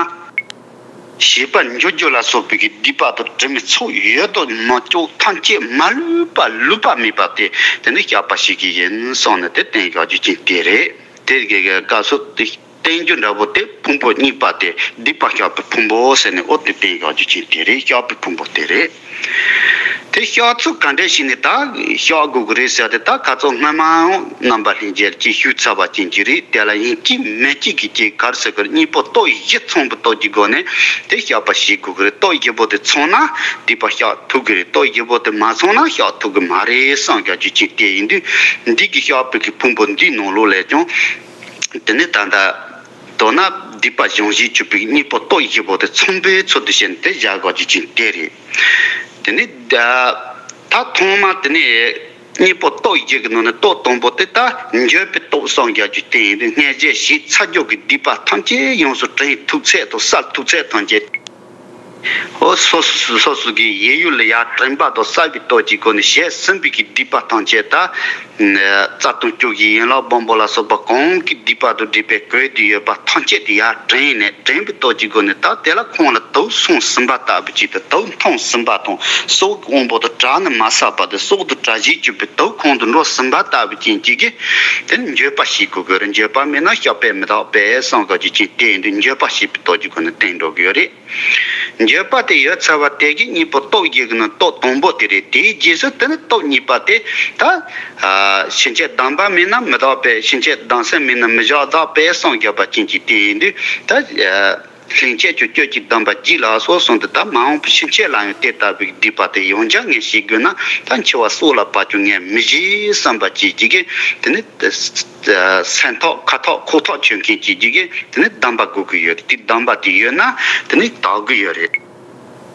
ཞིག་པར་འགྱུར་རྒྱུ་ལ་སོགས་པའི་གི་སྡིག་པ་དང་དྲི་མའི་ཚོགས་ཡོད་དོ་མ་ཅོག་ཐམས་ཅད་མ་ལུས་པ་ལུས་པ་མེད་པ་དེ་དེ་ནི་བཤགས་པ་ཞུ་གི་ཡིན་གསུངས་ནས་དེ་བསྟན་བཞག་རྒྱུ་ཅན་དེ་རེད། དེ་གི་སྐབས་སུ་དེ་བསྟན་རྒྱུ་འདྲ་པོ་དེ་ཕུང་པོ་གཉིས་པ་དེ་སྡིག་པ་བཤགས་པའི་ཕུང་པོ་ཟེར་ནས་འོ་དེ་བསྟན་བཞག་རྒྱུ་ཅན་དེ་རེད། བཤགས་པའི་ཕུང་པོ་དེ་རེད། དེ་བཤགས་ཚུལ་ག་འདྲ་ཞིག་ནས་ད་བཤགས་དགོས་ཀྱི་རེད་ཟེར་ཏེ། ད་ཁ་ཚོ་སྔ་མའང་རྣམ་པ་ལྷན་རྒྱས་ཀྱིས་ཞུས་ཚར་བ་ཅན་གྱི་རེད། དེ་ལ་ཡིན་གཅིག་མིན་གཅིག་གི་གཅིག་ག་རེ་ཟེར་གི་རེད། གཉིས་པོ་སྟོབས་བཞི་ཚང་བའི་སྟོབས་ཀྱི་སྒོ་ནས་དེ་བཤགས་པ་ཞུ་དགོས་ཀྱི་རེད། སྟོབས་བཞི་པོ་དེ་ཚང་ན་སྡིག་པ་བཤགས་ཐུབ་ཀྱི་རེད། སྟོབས་བཞི་པོ་དེ་མ་ཚང་ན་བཤགས་ཐུབ་ཀྱི་མ་རེད་གསུངས་བཞག་རྒྱུ་ཅན་དེ་ཡིན་དུས། འདི་གི་བཤགས་པའི་གི་ཕུང་པོ་འདིའི་ནང་ལོགས་ལས་ཀྱང་དེ་ནི་ད་ལྟ་མདོར་ན་སྡིག་པ་སྦྱང་བྱའི་སྤྱོད་པའི་གཉེན་པོ་སྟོབས་བཞི་པོ་དེ་ཚང་པའི་ཚུལ་དུ་བྱས་ནས་དེ་བཞག་དགོས་རྒྱུ་ཅན་དེ་རེད། དེ་ནི་ད་ད་ཐོག་མ་དེ་ནི་གཉེན་པོ་སྟོབས་བཞི་གི་ནང་ནས་སྟོབས་དང་པོ་དེ་ད་འགྱོད་པའི་སྟོབས་གསུངས་བཞག་རྒྱུ་དེ་ཡིན་དུས། སྔར་བྱས་ཞིག་ཚར་རྒྱུ་གི་སྡིག་པ་ཐམས་ཅད་ཡོངས་སུ་དྲན་ཐུབ་ཚད་དང་བསལ་ཐུབ་ཚད་ཐམས་ཅད། འོ་སོ་སོ་སོ་སོ་གི་ཡིད་ཡུལ་ལ་ཡར་དྲན་པ་དང་བསལ་བའི་སྟོབས་ཀྱི་སྒོ་ནས་བྱས་ཟིན་པའི་གི་སྡིག་པ་ཐམས་ཅད་ད། རྩ་དང་བཅུད་ཀྱི་ཡན་ལག་སྦོམ་པོ་ལ་སོགས་པ་གང་གི་སྡིག་པ་དང་སྒྲིབ་པས་གོས་ཏེ་ཡོད་པ་ཐམས་ཅད་དེ་ཡར་དྲན་ནས། དྲན་པའི་སྟོབས་ཀྱི་སྒོ་ནས་ད་དེ་ལ་ཁོང་ལ་དུག་སོང་ཟིན་པ་ལྟ་བུ་ཅིག་དང་། དུག་འཐུང་ཟིན་པ་དང་། སྲོག་དབང་པོ་དང་བྲལ་ནས་མ་བསགས་པ་དེ་སྲོག་དང་བྲལ་བྱའི་སྤྱོད་པའི་དུག་ཁོང་དུ་འགྲོ་ཟིན་པ་ལྟ་བུ་ཅན་གཅིག་གིས་དེ་ནི་འགྱོད་པ་བྱེད་དགོས་ཀྱི་རེད། འགྱོད་པ་མེད་ན་བཤགས་པས་མི་དག་པས་གསུངས་དགོས་རྒྱུ་ཅན་དེ་ཡིན་དུས། འགྱོད་པ་བྱེད་པའི་སྟོབས་ཀྱི་སྒོ་ནས་བསྟན་འགྲོ་གི་ཡོད་རེད། འགྱོད་པ་དེ་ཡོད་ཚར་བ་དེ་གིས་གཉེན་པོ་སྟོབས་བཞི་གི་ནང་སྟོབས་དང་པོ་དེ་རེད། དེའི་རྗེས་སུ་དེ་ནི་སྟོབས་གཉིས་པ་དེ་ད་ཕྱིན་ཆད་སྡོམ་པ་མེད་ན་མི་དག་པས། ཕྱིན་ཆད་སྡོམ་སེམས་མེད་ན་མི་བཞག་དག་པས་གསུངས་བཞག་པ་ཅན་གྱི་དེ་ཡིན་དུས། ད་ལྷན་སྐྱེས་ཀྱི་སྤྱོད་ཀྱི་སྡོམ་པ་བགྱིས་ལ་སོགས་གསུངས་ཏེ། ད་མ་འོངས་པའི་ཕྱིན་ཆད་ལ་ཡང་དེ་ལྟ་བུའི་སྡིག་པ་དེ་ཡང་བསྐྱར་ངས་བྱེད་དགོས་ན། ད་འཆི་བ་སྲོག་ལ་བབ་ཀྱང་ངས་མི་བྱེད་བསམ་པ་ཅན་གཅིག་གིས་དེ་ནི། སེམས་ཐག་ཁ་ཐག་ཁོག་ཐག་ཆོད་མཁན་གཅིག་གིས་དེ་ནི་སྡོམ་པ་དགོས་ཀྱི་ཡོད་རེད། དེ་སྡོམ་པ་དེ་ཡོད་ན་དེ་ནི་དག་གི་ཡོད་རེད།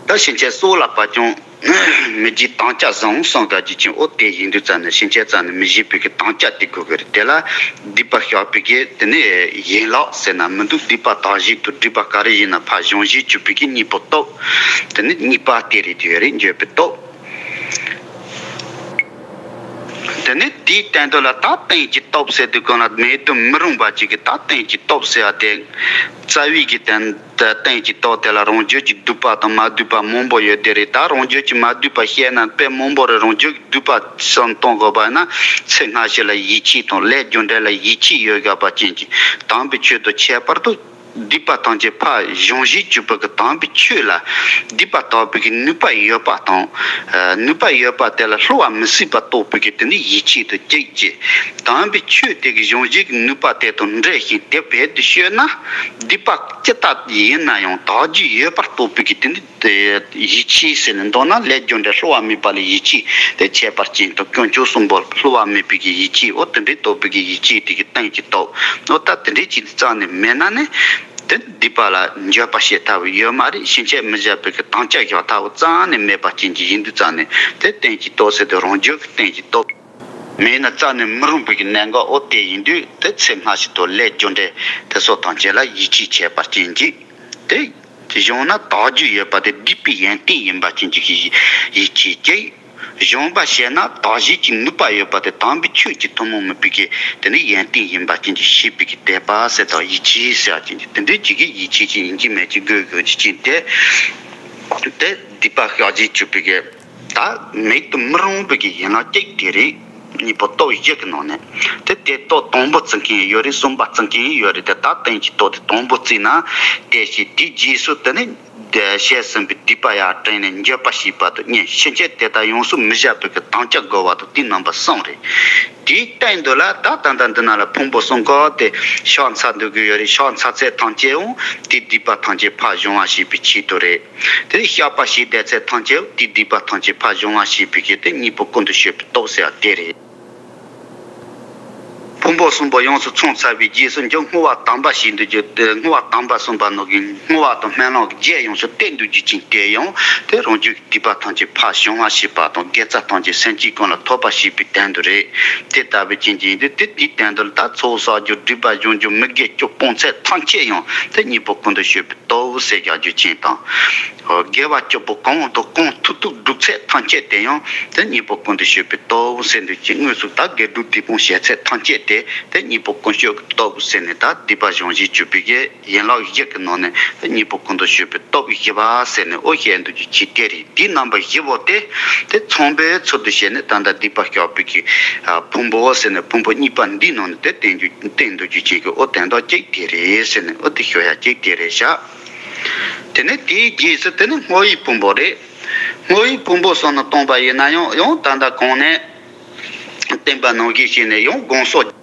ད་ཕྱིན་ཆད་སྲོག་ལ་བབ་ཀྱང་མི་བགྱིད་དམ་བཅའ་བཟུང་གསུངས་བཞག་རྒྱུ་ཅན། འོ་དེ་ཡིན་དུས་ཙམ་ནས་ཕྱིན་ཆད་ཙམ་ནས་མི་བགྱིད་པའི་གི་དམ་བཅའ་དེ་དགོས་ཀྱི་རེད། དེ་ལ་སྡིག་པ་བཤགས་པའི་གི་དེ་ནི་ཡན་ལག་ཟེར་ན་མི་འདུག་སྡིག་པ་དག་བྱེད་དང་སྒྲིབ་པ་ག་རེ་ཡིན་ན་ཕར་སྦྱང་བྱའི་སྤྱོད་པའི་གི་གཉེན་པོ་སྟོབས་དེ་ནི་གཉིས་པ་དེ་རེད། དེ་ཡོད་རེད། འགྱོད་པའི་སྟོབས། དེ་ནས་དེའི་སྟེང་དུ་ལ་ད་རྟེན་གྱི་སྟོབས་ཟེར་དུས་སྒང་ལ་མེད་དུ་མི་རུང་བ་ཅིག་གི། ད་རྟེན་གྱི་སྟོབས་ཟེར་བ་དེ་རྩ་བའི་གི་སྟེང་དུ་རྟེན་གྱི་སྟོབས་དེ་ལ་རང་རྒྱུད་ཀྱི་སྡིག་པ་དང་མ་སྡིག་པ་མང་པོ་ཡོད་དེ་རེད། ད་རང་རྒྱུད་ཀྱི་མ་སྡིག་པ་བཤད་ན་དཔེ་མང་པོ་རེད། རང་རྒྱུད་ཀྱི་སྡིག་པ་བསམ་གཏོང་དགོས་པ་ན་ཚེ་སྔ་ཕྱི་ལ་ཡིད་ཆེས་དང་ལས་རྒྱུ་འབྲས་ལ་ཡིད་ཆེས་ཡོད་བཞག་པ་ཅན་གྱི་དམ་པའི་ཆོས་དང་ཁྱད་པར་དུ། སྡིག་པ་ཐམས་ཅད་ཕར་སྦྱང་བྱའི་སྤྱོད་པ་གི་དམ་པའི་ཆོས་ལ་སྡིག་པ་དག་པའི་གི་ནུས་པ་ཡོད་པ་དང་། ནུས་པ་ཡོད་པ་དེ་ལ་སླུ་བ་མི་སྲིད་པ་རྟོགས་པའི་གི་དེ་ནི་ཡིད་ཆེས་དང་གཅིག་བྱས། དམ་པའི་ཆོས་དེ་གི་སྦྱང་བྱའི་གི་ནུས་པ་དེ་དང་འབྲེལ་ཞིང་དེ་བེད་དུ་གཅོད་ན། སྡིག་པ་ཅི་ལྟ་ཡིན་ན་ཡང་དག་རྒྱུ་ཡོད་པར་རྟོགས་པའི་གི་དེ་ནི། དེ་ཡིད་ཆེས་ཟེར་ནས་མདོར་ན་ལས་རྒྱུ་འབྲས་སླུ་བ་མེད་པ་ལ་ཡིད་ཆེས་དེ་ཁྱད་པར་ཅན་དང་། དཀོན་མཆོག་གསུམ་པོ་སླུ་བ་མེད་པའི་གི་ཡིད་ཆེས། འོ་དེ་འདྲའི་རྟོགས་པའི་གི་ཡིད་ཆེས་དེ་གི་རྟེན་གྱི་སྟོབས། འོ་ད་དེ་འདྲའི་ཅིག་རྩ་ནས་མེད་ན་ནི་དེ་སྡིག་པ་ལ་འགྱོད་པ་བྱེད་ཐབས་ཡོད་མ་རེད། ཕྱིན་ཆད་མི་བྱ་བའི་གི་དམ་བཅའ་བཞག་ཐབས་རྩ་ནས་མེད་པ་ཅན་གྱི་ཡིན་དུས་ཙང་ནས་དེ་རྟེན་གྱི་སྟོབས་ཟེར་དུས་རང་རྒྱུད་ཀྱི་རྟེན་གྱི་སྟོབས་མེད་ན་རྩ་ནས་མི་རུང་བའི་གི་གནད་འགག་འོ་དེ་ཡིན་དུས། དེ་ཚེ་སྔ་ཕྱི་དང་ལས་རྒྱུ་འབྲས་དེ་ཚོ་ཐམས་ཅད་ལ་ཡིད་ཆེས་ཁྱད་པར་ཅན་གྱི་དེ། སྦྱངས་ན་དག་རྒྱུ་ཡོད་པ་དེ་སྡིག་པའི་ཡོན་ཏན་ཡིན་པ་ཅན་གྱི་ཡིད་ཆེས་ཀྱིས། སྦྱངས་པ་བྱས་ན་དག་བྱེད་ཀྱི་ནུས་པ་ཡོད་པ་དེ་དམ་པའི་ཆོས་ཀྱི་ཐུན་མོང་མིན་པའི་གི་དེ་ནི་ཡོན་ཏན་ཡིན་པ་ཅན་གྱི་ཤེས་པའི་གི་དད་པ་ཟེར་དང་ཡིད་ཆེས་ཟེར་བ་ཅན་གྱི་དེ་འདྲའི་ཅིག་གི་ཡིད་ཆེས་ཀྱི་ཡིན་གྱི་མེད་ཀྱི་དགོས་དགོས་ཀྱི་ཅན་དེ། དེ་སྡིག་པ་བཤགས་བྱའི་སྤྱོད་པའི་གི་ད་མེད་དུ་མི་རུང་བའི་གི་ཡན་ལག་གཅིག་དེ་རེད། གཉིས་པོ་སྟོབས་བཞི་གི་ནང་ནས་དེ་དེ་སྟོབས་དང་པོ་བརྩི་མཁན་ཡོད་རེད། གསུམ་པ་བརྩི་མཁན་ཡོད་རེད། དེ་ད་རྟེན་གྱི་སྟོབས་དེ་དང་པོ་བརྩིས་ན་དེ་བཞིན་དེའི་རྗེས་སུ་དེ་ནི་ བཤད་ཟིན་པའི་སྡིག་པ་ཡར་དྲན་ནས་འགྱོད་པ་བྱེད་པ་དང་གཉིས། ཕྱིན་ཆད་དེ་ལྟར་ཡོངས་སུ་མི་བྱ་བའི་གི་དམ་བཅའ་བསྒོ་བ་དང་དེའི་རྣམ་པ་གསུམ་རེད། དེའི་སྟེང་དུ་ལ་ད་ད་ལྟ་འདི་ན་ལ་ཕུང་པོ་གསུམ་ཀ་དེ་ཕྱག་འཚལ་འདོད་ཀྱི་ཡོད་རེད། ཕྱག་འཚལ་ཚད་ཐམས་ཅད་འོང་དེའི་སྡིག་པ་ཐམས་ཅད་ཕར་སྦྱོང་བ་བྱེད་པའི་ཆེད་དུ་རེད། དེ་ནས་བཤགས་པ་བྱེད་བསྡད་ཚད་ཐམས་ཅད་འོང་དེའི་སྡིག་པ་ཐམས་ཅད་ཕར་སྦྱོང་བ་བྱེད་པའི་གི་དེ་གཉིས་པོ་ཀུན་ཏུ་སྤྱོད་པའི་སྟོབས་ཟེར་བ་དེ་རེད། ཕུང་པོ་གསུམ་པོ་ཡོངས་སུ་ཚང་ཚར་བའི་རྗེས་སུ་མཇུག་བསྔོ་བ་དམ་པ་ཞིག་འདུག་རྒྱུ་དེ་བསྔོ་བ་དམ་པ་གསུངས་པ་ནང་གི་བསྔོ་བ་དང་སྨོན་ལམ་བརྒྱད་ཡོངས་སུ་བསྟན་འདུག་རྒྱུ་ཅན་དེ་ཡང་དེ་རང་རྒྱུད་ཀྱི་སྡིག་པ་ཐམས་ཅད་ཕར་བྱང་བ་ཞེས་པ་དང་དགེ་རྩ་ཐམས་ཅད་སེམས་ཅན་ཀུན་ལ་ཐོབ་པ་ཞེས་པའི་དོན་དུ་རེད། དེ་ལྟ་བུའི་རྐྱེན་གྱིས་ཡིན་དུས་དེ་དེའི་དོན་དུ་ལ་ད་ཚོགས་བསགས་རྒྱུ་སྒྲིབ་པ་སྦྱོང་རྒྱུ་མི་དགེ་བཅུ་སྤོང་ཚད་ཐམས་ཅད་ཡང་དེ་གཉིས་པོ་ཀུན་ཏུ་སྤྱོད་པའི་སྟོབས་ཟེར་བཞག་རྒྱུ་ཅན་དང་། དགེ་བ་བཅུ་པོ་གང་དང་གང་ཐུབ་ཐུབ་སྒྲུབ་ཚད་ཐམས་ཅད་དེ་ཡང་དེ་གཉིས་པོ་ཀུན་ཏུ་སྤྱོད་པའི་སྟོབས་ཟེར་འདུག་ཅེས་དངོས་སུ་ད་དགེ་སྒྲུབ་སྡིག་སྤོང་བྱེད་ཚད་ཐམས་ཅད་དེ་དེ་གཉིས་པོ་ཀུན་སྤྱོད་ཀྱི་སྟོབས་ཟེར་ནས་ད་སྡིག་པ་སྦྱང་བྱེད་བཅུ་པའི་གི་ཡན་ལག་བཞི་གི་ནང་ནས་དེ་གཉིས་པོ་ཀུན་ཏུ་སྤྱོད་པའི་སྟོབས་བཞི་པ་ཟེར་ནས་ཨོ་བཤད་འདུག་རྒྱུ་ཅན་དེ་རེད། དེའི་རྣམ་པ་བཞི་པོ་དེ་དེ་ཚང་བའི་ཚུལ་དུ་བྱས་ནས་ད་ལྟ་སྡིག་པ་བཤགས་པའི་གི་ཕུང་པོ་ཟེར་ནས་ཕུང་པོ་གཉིས་པ་འདིའི་ནང་ནས་དེ་བསྟན་རྒྱུ་བསྟན་འདུག་རྒྱུ་ཅན་གྱི་ཨོ་དོན་དག་གཅིག་དེ་རེད་ཟེར་ནས་ཨོ་དེ་ཞུ་ཡ་གཅིག་དེ་རེད་བཞག་དེ་ནས་དེའི་རྗེས་སུ་དེ་ནི་བསྔོ་བའི་ཕུང་པོ་རེད། བསྔོ་བའི་ཕུང་པོ་གསུམ་ནི་སྟོང་པ་ཡིན་ན་ཡང་ཡང་ད་ལྟ་གོང་ནས་བསྟན་པ་ནང་བཞིན་བྱས་ནས་ཡང་དགོངས་སོ།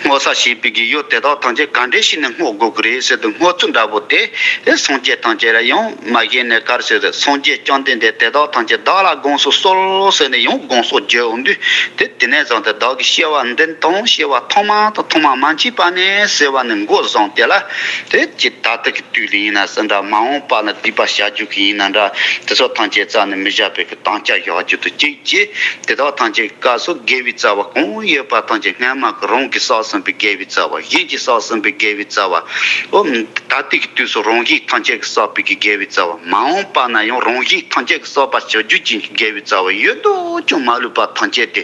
བསྔོ་ས་བྱེད་པའི་གི་ཡུལ་དེ་དག་ཐམས་ཅད་ག་འདྲ་བྱས་ནས་བསྔོ་དགོས་ཀྱི་རེད་ཟེར་དུས་བསྔོ་ཚུལ་འདྲ་པོ་དེ་སངས་རྒྱས་ཐམས་ཅད་ལ་ཡང་མ་བཞེངས་ནས་གར་ཟེར་དུས་སངས་རྒྱས་བཅོམ་ལྡན་འདས་དེ་དག་ཐམས་ཅད་བདག་ལ་དགོངས་སོ་གསོལ་ཟེར་ནས་ཡང་དགོངས་སོ་བརྗོད་འོང་དུས་དེ་དེ་ནས་བཟུང་སྟེ་བདག་གིས་སྐྱེ་བ་འདི་དང་སྐྱེ་བ་ཐོག་མ་དང་ཐོག་མ་མ་མཆིས་པ་ནས་ཟེར་བ་ནས་འགོ་བཟུང་སྟེ་ལ། དེ་ཅི་ད་ལྟ་གི་དུས་ལ་ཡིན་ན་ཟིན་འདྲ་མ་འོངས་པ་ན་སྡིག་པ་བྱ་རྒྱུ་གི་ཡིན་ན་འདྲ་དེ་ཚོ་ཐམས་ཅད་རྩ་ནས་མི་བྱ་བའི་གི་དམ་བཅའ་བཞག་རྒྱུ་དང་གཅིག་གཅིག་དེ་དག་ཐམས་ཅད་ཀྱི་སྐབས་སུ་དགེ་བའི་རྩ་བ་གང་ཡོད་པ་ཐམས་ཅད་སྔ་མ་གི་རང་གིས་བསགས་ཟིན་པའི་དགེ་བའི་རྩ་བ་གཞན་གྱིས་བསགས་ཟིན་པའི་དགེ་བའི་རྩ་བ་ཨོ་ད་ལྟའི་གི་དུས་སུ་རང་གིས་ཐམས་ཅད་ཀྱིས་བསགས་པའི་གི་དགེ་བའི་རྩ་བ་མ་འོངས་པ་ན་ཡང་རང་གིས་ཐམས་ཅད་ཀྱིས་བསགས་པར་བྱ་རྒྱུ་ཅན་གྱི་དགེ་བའི་རྩ་བ་ཡོད་དོ་ཅུང་མ་ལུས་པ་ཐམས་ཅད་དེ་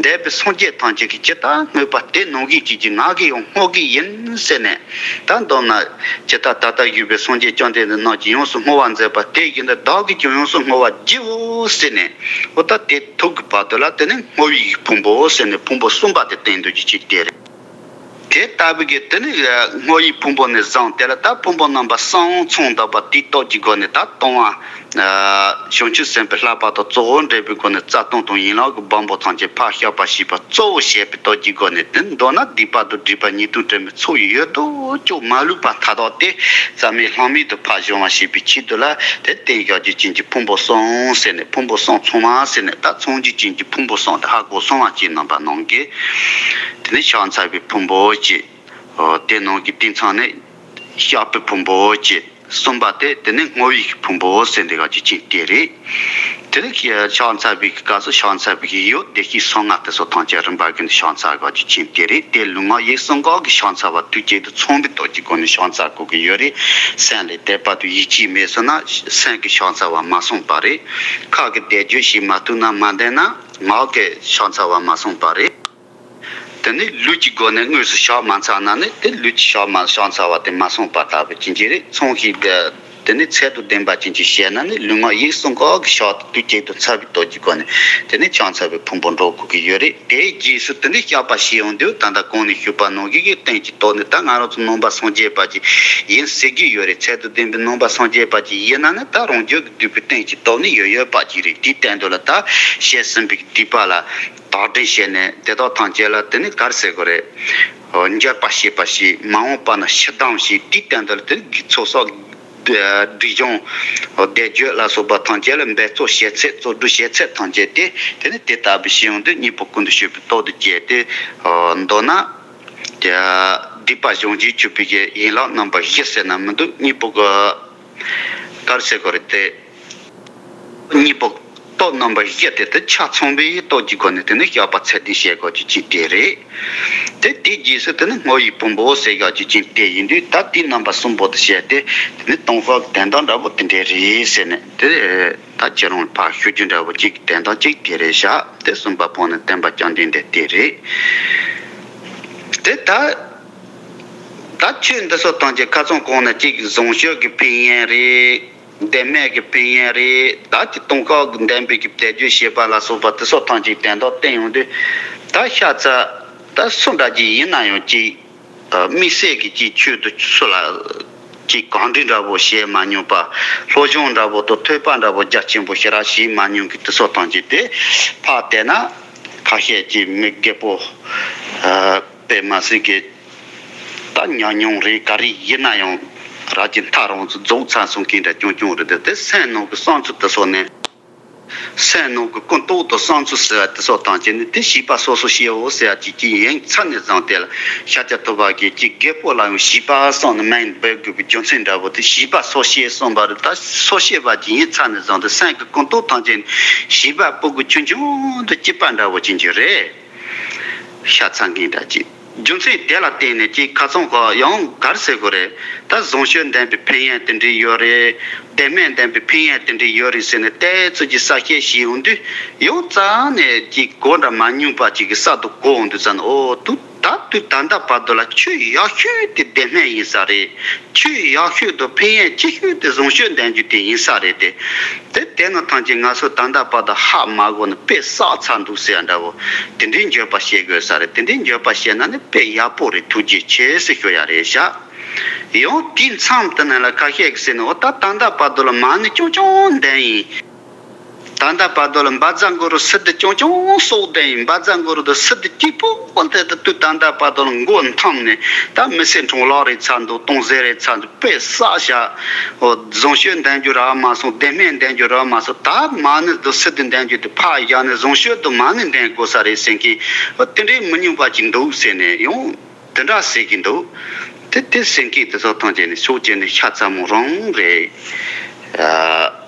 འདས་པའི་སངས་རྒྱས་ཐམས་ཅད་ཀྱིས་ཇི་ལྟར་བསྔོས་པ་དེ་ནང་བཞིན་བྱེད་ཀྱི་ང་གིས་ཡང་བསྔོ་གི་ཡིན་ཟེར་ནས། ད་མདོར་ན་ཇི་ལྟར་ད་ལྟ་བཞུགས་པའི་སངས་རྒྱས་བཅོམ་ལྡན་འདས་རྣམས་ཀྱིས་ཡོངས་སུ་བསྔོ་བ་མཛད་པ་དེ་བཞིན་དུ་བདག་གིས་ཀྱང་ཡོངས་སུ་བསྔོ་བ་བགྱིའོ་ཟེར་ནས་འོ་ད་དེ་ཐུག་གི་བར་དུ་ལ་དེ་ནི་བསྔོ་བའི་ཕུང་པོ་ཟེར་ནས་ཕུང་པོ་གསུམ་པ་དེ་བསྟན་འདུག་རྒྱུ་ཅིག་དེ་རེད། དེ་ལྟ་བུ་གི་དེ་ནི་བསྔོ་བའི་ཕུང་པོ་ནས་བཟུང་སྟེ་ལ་ད་ཕུང་པོ་རྣམ་པ་གསུམ་ཚང་བཏབ་པ་དེའི་སྟོབས་ཀྱི་སྒོ་ནས་ད་གཏོང་བ། བྱང་ཆུབ་སེམས་དཔའི་བསླབ་པ་དང་གཙོ་བོ་འབྲེལ་བའི་སྒོ་ནས་རྩ་ལྟུང་དང་ཡན་ལག་གི་བམ་པོ་ཐམས་ཅད་ཕར་བཤགས་པ་ཞེས་པ་གཙོ་བོ་བྱས་པའི་སྟོབས་ཀྱི་སྒོ་ནས་དེ་མདོར་ན་སྡིག་པ་དང་སྒྲིབ་པ་ཉེས་ལྟུང་དྲི་མའི་ཚོགས་ཡོད་དོ་ཅོག་མ་ལུས་པ་མཐའ་དག་དེ་རྩ་མེད་ལྷག་མེད་དུ་ཕར་སྦྱོང་བ་ཞེས་པའི་ཆེད་དུ་ལ་དེ་བསྟན་བཞག་རྒྱུ་ཅན་གྱི་ཕུང་པོ་གསུམ་ཟེར་ནས་ཕུང་པོ་གསུམ་ཚང་བ་ཟེར་ནས་ད་ཚང་རྒྱུ་ཅན་གྱི་ཕུང་པོ་གསུམ་དེ་ཧ་གོ་སོང་བ་ཅིག་རྣམ་པ་གནང་གི། དེ་ནས་ཕྱག་འཚལ་བའི་ཕུང་པོ་ཅིག་དེ་ནང་གི་དེ་ཚང་ནས་བཤགས་པའི་ཕུང་པོ་ཅིག་གསུམ་པ་དེ་དེ་ནི་བསྔོ་བའི་ཕུང་པོ་ཟེར་འདི་ག་ཅིག་ཅན་དེ་རེད། དེ་ནི་ཕྱག་འཚལ་བའི་སྐབས་སུ་ཕྱག་འཚལ་བའི་ཡུལ་བདེ་སྐྱིད་གསང་སྔགས་དེ་ཚོ་ཐམས་ཅད་རིམ་པ་བཞིན་དུ་ཕྱག་འཚལ་ག་ཅིག་ཅན་དེ་རེད། དེ་ལུས་ངག་ཡིད་གསུམ་ཀ་གི་ཕྱག་འཚལ་བ་དུས་གཅིག་ཏུ་ཚང་བའི་སྟོབས་ཀྱི་སྒོ་ནས་ཕྱག་འཚལ་དགོས་ཀྱི་ཡོད་རེད། སེམས་ལ་དད་པ་དང་ཡིད་ཆེས་མེད་སོང་ན་སེམས་ཀྱི་ཕྱག་འཚལ་བ་མ་སོང་པ་རེད། ཁ་གི་བཟླས་བརྗོད་ཞིག་མ་ཐུབ་ན་མ་འདོན་ན་ངག་གི་ཕྱག་འཚལ་བ་མ་སོང་པ་རེད། དེ་ནི་ལུས་ཀྱི་སྒོ་ནས་དངོས་སུ་ཕྱག་མ་འཚལ་ན་ནི་དེ་ལུས་ཀྱི་ཕྱག་མ་ཕྱག་འཚལ་བ་དེ་མ་སོང་པ་ལྟ་བུ་ཅན་གྱི་རེད། ཚོང་ཞིག་དེ་ནི་ཚད་དང་ལྡན་པ་ཅན་གྱི་བཤད་ན་ནི་ལུས་ངག་ཡིད་གསུམ་ཀ་གི་ཕྱག་དང་དུས་གཅིག་ཏུ་འཚལ་བའི་སྟོབས་ཀྱི་སྒོ་ནས་དེ་ནི་ཕྱག་འཚལ་བའི་ཕུང་པོ་འགྲོ་དགོས་ཀྱི་ཡོད་རེད། དེའི་རྗེས་སུ་དེ་ནི་བཤགས་པ་ཞེས་འོང་དུས་ད་ལྟ་གོང་ནས་ཞུས་པ་ནང་བཞིན་གྱི་རྟེན་གྱི་སྟོབས་ནི་ད་ང་རང་ཚོ་ནང་པ་སངས་རྒྱས་པ་ཅིག་ཡིན་ཟེར་གྱི་ཡོད་རེད། ཚད་དང་ལྡན་པའི་ནང་པ་སངས་རྒྱས་པ་ཅིག་ཡིན་ན་ནི་ད་རང་རྒྱུད་ཀྱི་བསྡུས་པའི་རྟེན་གྱི་སྟོབས་ནི་ཡོད་ཡོད་པ་ཅིག་རེད། དེའི་སྟེང་དུ་ལ་ད་བཤད་ཟིན་པའི་སྡིག་པ་ལ། བདག་འདྲེན་བྱས་ནས་དེ་དག་ཐམས་ཅད་ལ་དེ་ནི་ག་རེ་ཟེར་དགོས་རེད། འགྱོད་པ་བྱེད་པ་ཞིག་མ་འོངས་པ་ན་ཕྱིར་ལྡང་ཞིག་དེའི་སྟེང་དུ་དེ་ཚོགས་བསགས་སྒྲིབ་སྦྱོང་བཟླས་བརྗོད་ལ་སོགས་པ་ཐམས་ཅད་ལ་འབད་རྩོལ་བྱེད་ཚད་རྩོལ་སྒྲུབ་བྱེད་ཚད་ཐམས་ཅད་དེ་དེ་ནི་དེ་ལྟ་བུ་ཞིག་ཡོང་དུས་གཉིས་པོ་ཀུན་ཏུ་སྤྱོད་པའི་སྟོབས་དང་བཅས་ཏེ་མདོར་ན་སྡིག་པ་སྦྱོང་བྱེད་ཆུད་པའི་ཡན་ལག་རྣམ་པ་བཞི་ཟེར་ན་མི་འདུག་གཉིས་པོ་གི་ག་རེ་ཟེར་དགོས་རེད་དེ། གཉིས་པོ་སྟོབས་རྣམ་པ་བཞི་དེ་དེ་ཆ་ཚང་བའི་སྟོབས་ཀྱི་སྒོ་ནས་དེ་ནི་བཤགས་པ་ཚད་ལྡན་བྱེད་དགོས་རྒྱུ་ཅན་དེ་རེད། དེ་དེའི་རྗེས་སུ་དེ་ནི་བསྔོ་བའི་ཕུང་པོ་ཟེར་དགོས་རྒྱུ་ཅན་དེ་ཡིན་དུས་ད་དེའི་རྣམ་པ་གསུམ་པོ་དེ་བཤད་དེ་དེ་ནི་སྟོང་པ་གི་དོན་དག་འདྲ་པོ་དེ་འདྲས་རེད་ཟེར་ནས་དེ་ད་ཁྱེད་རང་ཕར་ཞུ་རྒྱུ་འདྲ་པོ་གཅིག་གི་དོན་དག་གཅིག་དེ་རེད་བཞག་དེ་གསུམ་པ་པོ་ནི་བསྟན་པ་བཅོམ་ལྡན་འདས་དེ་རེད། དེ་ད་ད་ཆོས་འདི་ཚོ་ཐམས་ཅད་ཁ་སང་གོང་ནས་གཅིག་བཟང་སྤྱོད་ཀྱི་ཕན་ཡོན་རེད། བདེན་མེད་ཀྱི་ཕན་ཡོན་རེད། ད་ཀྱི་སྟོང་ཁ་གི་བདེན་པའི་གི་བཟླས་བརྗོད་བྱེད་པ་ལ་སོགས་པ་དེ་སོགས་ཐམས་ཅད་དོན་དག་བསྟན་ཡོང་དུས་ད་ཤ་ཚ་ད་སུ་འདྲ་ཅིག་ཡིན་ན་ཡང་ཅིག་དམིགས་བསལ་གྱི་ཅིག་ཆོས་དུ་སུ་ལ་ ཅིག་གང་འདྲ་འདྲ་པོ་བྱེད་མ་མྱོང་པ། སློབ་སྦྱོང་འདྲ་པོ་དང་ཐོས་པ་འདྲ་པོ་རྒྱ་ཆེན་པོ་ཞེ་དྲག་བྱེད་མ་མྱོང་གི་དེ་ཚོ་ཐམས་ཅད་དེ་ཕར་བལྟས་ན་ཁ་ཤས་ཀྱི་མི་རྒད་པོ། ཨ། དཔེ་མ་སྲིད་ཀྱི་ད་ཉམས་མྱོང་རེད། ག་རེ་ཡིན་ན་ཡང་རང་གི་མཐའ་རང་ཚོ་རྫོགས་ཚར་སོང་མཁན་འདྲ་ཅུང་ཅུང་རེད། དེ་དེ་སེམས་ནང་གི་བསམ་ཚུལ་དེ་ཚོ་ནས། སེམས་ནང་གི་ཀུན་རྟོག་དང་བསམ་ཚུལ་ཟེར་བ་དེ་ཚོ་ཐམས་ཅད་ནི་དེ་བྱིས་པ་སོ་སོ་བྱེད་འོ་ཟེར་བ་ཅིག་ཅིག་ཡིན་ཚར་ནས་བཟུང་སྟེ་ལ། ཤཱཀྱ་ཐུབ་པ་གིས་ཅིག་རྒད་པོ་ལ་ཡང་བྱིས་པ་བསམ་ནས་མིང་འབོད་དགོས་པའི་རྒྱུ་མཚན་འདྲ་པོ་དེ་བྱིས་པ་སོ་བྱེད་གསུངས་པ་རེད། ད་སོ་བྱེད་པ་ཅིག་ཡིན་ཚར་ནས་བཟུང་སྟེ་སེམས་ཀྱི་ཀུན་རྟོག་ཐམས་ཅད་ནི་བྱིས་པ་སྤུ་གུ་ཆུང་ཆུང་དང་སྐྱིད་པ་འདྲ་པོ་ཅན་ཅིག་རེད། ཤ་ཚ་མཁན་འདྲ་ཅིག་རྒྱུ་མཚན་དེ་ལ་བརྟེན་ནས་ཅིག་ཁ་སང་ཁོ་ཡང་ག་རེ་ཟེར་དགོས་རེད། ད་བཟང་སྤྱོད་ལྡན་པའི་ཕན་ཡོན་དེ་འདྲ་ཡོད་རེད། བདེན་སྨོན་ལྡན་པའི་ཕན་ཡོན་དེ་འདྲ་ཡོད་རེད་ཟེར་ནས་ཏོག་ཙམ་ཅིག་གསལ་བཤད་བྱེད་ཡོང་དུས་ཡང་རྩ་ནས་ཅིག་གོ་འདྲ་མ་མྱོང་པ་ཅིག་གི་ས་དུ་གོ་འོང་དུས་ཙམ་ནས། ཨོ་དུ་ད་དུས་ད་ལྟ་བར་དུ་ལ་ཆོས་ཡག་ཤོས་དེ་བདེན་སྨོན་ཡིན་ས་རེད། ཆོས་ཡག་ཤོས་དང་ཕན་ཡོན་ཆེ་ཤོས་དེ་བཟང་སྤྱོད་ལྡན་རྒྱུ་དེ་ཡིན་ས་རེད་དེ། དེ་དེ་ནི་ཐམས་ཅད་ང་ཚོ་ད་ལྟ་བར་དུ་ཧ་མ་གོ་ནས་དཔེ་བསགས་ཚར་འདུག་ཟེར་ཡ་འདྲ་བོ། དེ་འདྲའི་འགྱོད་པ་བྱེད་དགོས་ས་རེད། དེ་འདྲའི་འགྱོད་པ་བྱས་ན་ནི་དཔེ་ཡག་པོ་རེད། ཐུགས་རྗེ་ཆེ་ཟེར་ཞུ་ཡ་རེད་ཤག་ཡང་དེའི་མཚམས་དེ་ནང་ལ་ཁ་ཤས་ཀྱིས་ཟེར་ནས། འོ་ད་ད་ལྟ་བར་དུ་ལ་མ་ཎི་རྐྱང་རྐྱང་འདོན་ཡིན། ད་ལྟ་བར་དུ་ལ་བཛྲ་གུ་རུ་སིདྡྷི་རྐྱང་རྐྱང་སོགས་ལྡན་ཡིན། བཛྲ་གུ་རུ་དང་སིདྡྷི་གཅིག་པོ་དེ་ད་དུས་ད་ལྟ་བར་དུ་ལ་མགོ་འཐོམས་ནས། ད་མི་ཚེ་འཕྲང་ལག་རེད་ཚར་འདུག་སྟོང་ཟད་རེད་ཚར་འདུག་དཔེ་བསགས་བཞག་འོ་བཟང་སྤྱོད་འདོན་རྒྱུ་རག་མ་སོང་། བདེན་སྨོན་འདོན་རྒྱུ་རག་མ་སོང་། ད་མ་ཎི་དང་སིདྡྷི་འདོན་རྒྱུ་དེ་ཕར་བཞག་ནས་བཟང་སྤྱོད་དང་མ་ཎི་འདོན་དགོས་ས་རེད་ཟེར་མཁན། འོ་དེ་འདྲའི་མི་ཉུང་པ་ཅིག་འདུག་ཟེར་ནས་ཡང་དེ་འདྲ་ཟེར་གྱི་འདུག་དེ་དེ་ཟེར་མཁན་དེ་ཚོ་ཐམས་ཅད་ནི་ཕྱོགས་གཅིག་ནས་ཤ་ཚ་མོ་རང་རེད། ཨ།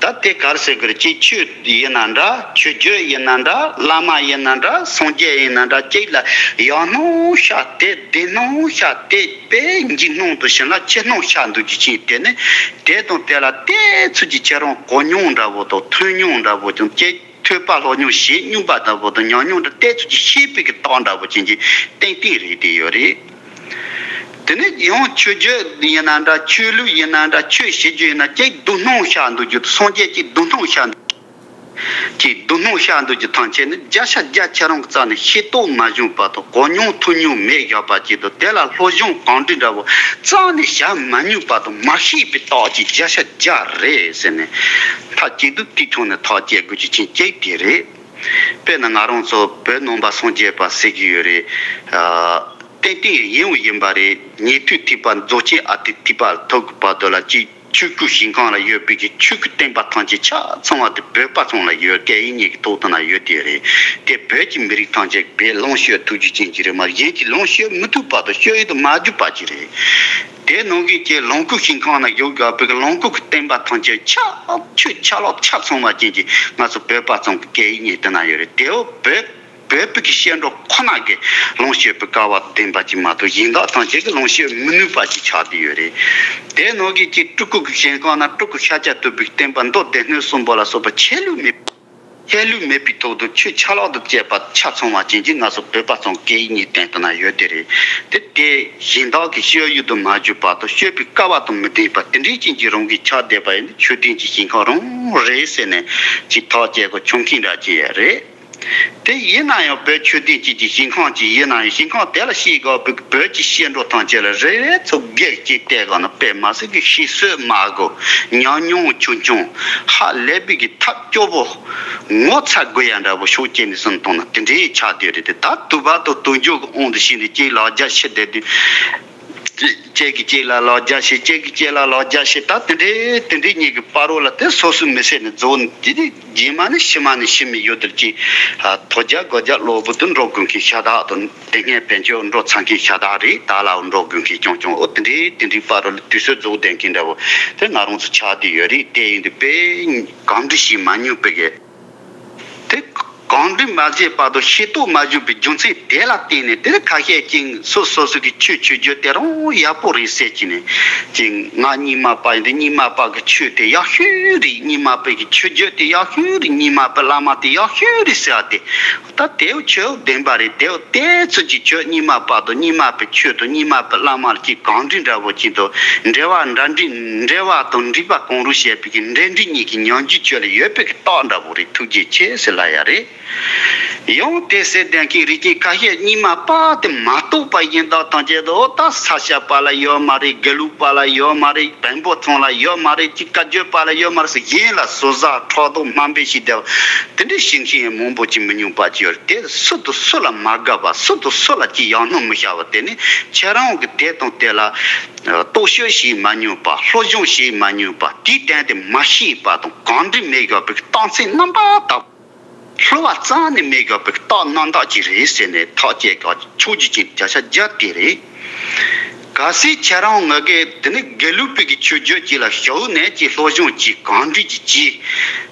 ད་དེ་ག་རེ་ཟེར་དགོས་རེད། ཅིག་ཆོས་ཡིན་ན་འདྲ། ཆོས་བརྒྱུད་ཡིན་ན་འདྲ། བླ་མ་ཡིན་ན་འདྲ། སངས་རྒྱས་ཡིན་ན་འདྲ། ཅིག་ལ་ཡག་སྣང་ཤར་ཏེ་བདེ་སྣང་ཤར་ཏེ་དཔེ་འཇིགས་སྣང་དུ་ཕྱིན་ལ་ཅིག་སྣང་ཤར་འདུག་རྒྱུ་ཅིག་དེ་ནི་དེ་དང་དེ་ལ་ཏོག་ཙམ་ཅིག་ཁྱེད་རང་གོ་མྱོང་འདྲ་བོ་དང་ཐོས་མྱོང་འདྲ་བོ་ཀྱང་ཅིག་ཐོས་པ་སློབ་སྦྱོང་བྱེད་མྱོང་པ་འདྲ་བོ་དང་ཉམས་མྱོང་འདྲ་ཏོག་ཙམ་ཅིག་ཤེས་པའི་གི་རྟགས་འདྲ་བོ་ཅན་གྱི་ཏན་ཏན་རེད་བསྡད་ཡོད་རེད། དེ་ནས་ཡང་ཆོས་བརྒྱུད་ཡིན་ན་འདྲ། ཆོས་ལུགས་ཡིན་ན་འདྲ། ཆོས་བྱེད་རྒྱུ་ཡིན་ན་ཅིག་སྡུག་སྣང་ཤར་འདུག་རྒྱུ། སངས་རྒྱས་ཀྱི་སྡུག་སྣང་ཤར་འདུག་ཅིག་སྡུག་སྣང་ཤར་འདུག་རྒྱུ་ཐམས་ཅད་ནི་བརྒྱ་ཆ་བརྒྱ་ཁྱེད་རང་གི་རྩ་ནས་ཤེས་རྟོགས་མ་བྱུང་བར་དུ་གོ་མྱོང་ཐོས་མྱོང་མེད་བཞག་པ་ཅིག་དང་། དེ་ལ་སློབ་སྦྱོང་གང་འདྲ་འདྲ་བོ་རྩ་ནས་བྱ་མ་མྱོང་བར་དུ་མ་ཤེས་པའི་རྟགས་ཅིག་བརྒྱ་ཆ་བརྒྱ་རེད་ཟེར་ནས། མཐའ་གཅིག་ཏུ་དེའི་ཕྱོགས་ནས་ཐག་བཅད་དགོས་རྒྱུ་ཅན་གཅིག་དེ་རེད། དཔེར་ན་ང་རང་ཚོ་བོད་ནང་པ་སངས་རྒྱས་པ་ཟེར་གྱི་ཡོད་རེད། ཨ། ཏན་ཏན་ཡིན་འོ་ཡིན་པ་རེད། ཉན་ཐོས་ཐེག་པ་རྫོགས་ཆེན་ཨ་ཏི་ཐེག་པ་ཐོབ་ཀྱི་བར་དུ་ལ་ཅིག་ཆོས་སྐུ་ཞིང་ཁམས་ལ་ཡོད་པའི་གི་ཆོས་ཀྱི་བསྟན་པ་ཐམས་ཅད་ཆ་ཚང་བ་དེ་བོད་པ་ཚང་ལ་ཡོད། སྐད་ཡིག་གཉིས་ཀྱི་ཐོག་ཐང་ལ་ཡོད་དེ་རེད། དེ་བོད་ཀྱི་མི་རིགས་ཐམས་ཅད་བོད་ལུང་ཤོད་ཐུགས་རྒྱུ་ཅན་གྱི་རེད་མ། གཞན་གྱི་ལུང་ཤོད་མི་ཐུབ་པ་དང་ཤོད་ཡུལ་དུ་མ་འཇུག་པ་ཅིག་རེད། དེ་ནང་གི་ཀྱི་ལོངས་སྐུ་ཞིང་ཁམས་ན་ཡོད་དགོས་པའི་ལོངས་སྐུ་གི་བསྟན་པ་ཐམས་ཅད་ཆ་ཆོས་ཆ་ལག་ཆ་ཚང་བ་ཅན་གྱི་ང་ཚོ་བོད་པ་ཚང་གི་སྐད་ཡིག་གཉིས་དེ་ན་ཡོད་རེད། དེའོ་བོད་བོད་པའི་གི་བཤད་འགྲོ་ཁོ་ན་གི་ལོངས་སྤྱོད་པའི་སྐལ་བ་ལྡན་པ་ཅིག་མ་གཏོགས་གཞན་དག་ཐམས་ཅད་ཀྱི་ལོངས་སྤྱོད་མི་ནུས་པ་ཅིག་ཆགས་བསྡད་ཡོད་རེད། དེ་ནང་གི་ཀྱི་སྤྲུལ་སྐུ་གི་ཞིང་ཁམས་ན་སྤྲུལ་སྐུ་ཤཱཀྱ་ཐུབ་པའི་བསྟན་པ་མདོ་སྡེ་སྣོད་གསུམ་པོ་ལ་སོགས་པ་ཆད་ལུས་མེད། ཆད་ལུས་མེད་པའི་ཐོག་ཏུ་ཆོས་ཆ་ལག་ཏུ་བཅས་པ་ཆ་ཚང་བ་ཅན་གྱི་ང་ཚོ་བོད་པ་ཚང་སྐད་ཡིག་གཉིས་སྟེང་དུ་ན་ཡོད་དེ་རེད། དེ་དེ་གཞན་དག་གི་ཤོད་ཡུལ་དུ་མ་འཇུག་བར་དུ་ཤོད་པའི་སྐལ་བ་དང་མི་ལྡན་པ་དེ་འདྲའི་ཅན་གྱི་རང་གི་ཆགས་བསྡད་པ་ཡིན་ན་ཆོས་ལྡན་གྱི་ཞིང་ཁམས་རང་རེད་ཟེར་ནས་ཅིག་ཐག་བཅད་དགོས་ཆོག་མཁན་འདྲ་ཅིག་ཡོད་རེད། དེ་ཡིན་ན་ཡང་བོད་ཆོས་ལྡན་གཅིག་གི་ཞིང་ཁམས་གཅིག་ཡིན་ན་ཡང་ཞིང་ཁམས་དེ་ལ་སྐྱེས་དགོས་པའི་བོད་ཀྱི་སྐྱེ་འགྲོ་ཐམས་ཅད་ལ་རེ་རེ་ཚོ་སྒེར་གཅིག་བལྟས་གོང་ན་དཔེ་མ་སྲིད་ཀྱི་ཤེས་ཚོད་མ་དགོས། ཉམས་མྱོང་ཆུང་ཆུང་ཧ་ལས་པའི་གི་ཐབས་སྐྱོ་བོ་ངོ་ཚ་དགོས་ཡ་འདྲ་བོ་ཕྱོགས་གཅིག་ནས་བསམ་བཏང་ན་དེ་འདྲའི་ཆགས་བསྡད་རེད་དེ། ད་དུ་བ་དང་དུ་འཇུག་གི་དབང་དུ་བྱས་ནས་གཅིག་ལག་རྒྱ་ཤི་བསྡད་དུས། གཅིག་གིས་གཅིག་ལ་ལག་རྒྱ་བྱེད། གཅིག་གིས་གཅིག་ལ་ལག་རྒྱ་བྱེད། ད་དེ་འདྲའི་དེ་འདྲའི་གཉིས་ཀྱི་བར་རོ་ལ་དེ་སོ་སོའི་མི་ཚེ་ནི་རྫོགས་ནས་དེ་ནི་རྗེས་མ་ནི་ཕྱི་མ་ནི་ཕྱི་མི་ཡོད་དེར་གྱིས་ཐོ་རྒྱ་སྒོ་རྒྱ་གློ་བུར་དུ་འགྲོ་དགོས་མཁན་ཤ་སྟག་དང་དེ་སྔའི་བན་ཆོས་འགྲོ་ཚར་མཁན་ཤ་སྟག་རེད། ད་ལའོ་འགྲོ་དགོས་མཁན་རྐྱང་རྐྱང་འོ་དེ་འདྲའི་དེ་འདྲའི་བར་རོ་ལ་དུས་ཚོད་རྫོགས་བསྡད་མཁན་འདྲ་བོ་དེ་ང་རང་ཚོ་ཆགས་བསྡད་ཡོད་རེད། དེ་ཡིན་དུས་དཔེ་གང་འདྲ་ཞིག་མ་མྱོང་པའི་གི་དེ་གང་འདྲ་མ་བྱས་བར་དུ་ཤེས་རྟོགས་མ་བྱུང་བའི་རྒྱུ་མཚན་དེ་ལ་བརྟེན་ནས་དེར་ཁ་ཤས་ཀྱིས་སོ་སོ་སོ་གི་ཆོས་ཆོས་བརྒྱུད་དེ་རང་ཡག་པོ་རེད་ཟེར་གྱི་ནས་ཀྱིས་ང་རྙིང་མ་པ་ཡིན་དེ་རྙིང་མ་པ་གི་ཆོས་དེ་ཡག་ཤོས་རེད། རྙིང་མ་པའི་གི་ཆོས་བརྒྱུད་དེ་ཡག་ཤོས་རེད། རྙིང་མ་པའི་བླ་མ་དེ་ཡག་ཤོས་རེད་ཟེར་བ་དེ་ད་དེའོ་ཆོས་བདེན་པ་རེད། དེའོ་དེ་ཚོ་གི་ཆོས་རྙིང་མ་པ་དང་རྙིང་མ་པའི་ཆོས་དང་རྙིང་མ་པའི་བླ་མ་ལ་ཅིག་གང་འདྲ་འདྲ་བོ་ཅིག་དང་འབྲེལ་བ་འདྲ་འདྲ་འབྲེལ་བ་དང་འགྲིག་པ་གང་རུང་བྱས་པའི་གི་འབྲེལ་འདྲིས་གཉིས་ཀྱི་ཉམས་འགྱུར་ཆོས་ལ་ཡོད་པའི་གི་རྟགས་འདྲ་བོ་རེད། ཐུགས་རྗེ་ཆེ་ཟེར་ལབ་ཡ་རེད། ཡང་དེ་ཟེར་བསྡད་མཁན་རིགས་ཀྱི་ཁ་ཤས་རྙིང་མ་པ་དེ་མ་གཏོགས་པ་ཡིན་དང་ཐམས་ཅད་དུ་ད་ས་སྐྱ་པ་ལ་ཡོད་མ་རེད། དགེ་ལུགས་པ་ལ་ཡོད་མ་རེད། བོན་པོ་ཚང་ལ་ཡོད་མ་རེད། ཅིག་བཀའ་བརྒྱུད་པ་ལ་ཡོད་མ་རེད་ཟེར་གཞན་ལ་ཟུར་ཟ་ཕྲག་དོག་དམའ་འབེབས་བྱས་བསྡད་པ་དེ་འདྲའི་བྱེད་མཁན་མང་པོ་ཅིག་མི་ཉུང་པ་ཅིག་ཡོད་རེད། དེ་སུ་དང་སུ་ལ་མ་དགའ་བ། སུ་དང་སུ་ལ་ཅིག་ཡག་སྣང་མི་ཤར་བ། དེ་ནི་ཁྱེད་རང་གི་དེ་དང་དེ་ལ་རྟོག་དཔྱོད་བྱེད་མ་མྱོང་པ། སློབ་སྦྱོང་བྱེད་མ་མྱོང་པ། དེའི་སྟེང་དེ་མ་ཤེས་པ་དང་གང་འདྲ་མེད་དགོས་པའི་རྟགས་མཚན་རྣམ་པ་དག་གློ་བ་རྩ་ནས་མེད་དགོས་པའི་རྟགས་རྣམ་དག་ཅིག་རེད་ཟེར་ནས་ཐག་བཅད་ག་ཆོག་རྒྱུ་ཅིག་བརྒྱ་ཆ་བརྒྱ་དེ་རེད། གལ་སྲིད་ཁྱེད་རང་ང་གིས་དེ་ནི་དགེ་ལུགས་པའི་གི་ཆོས་བརྒྱུད་ཅིག་ལ་ཞུགས་ནས་ཅིག་སློབ་སྦྱོང་ཅིག་གང་འདྲ་ཅིག་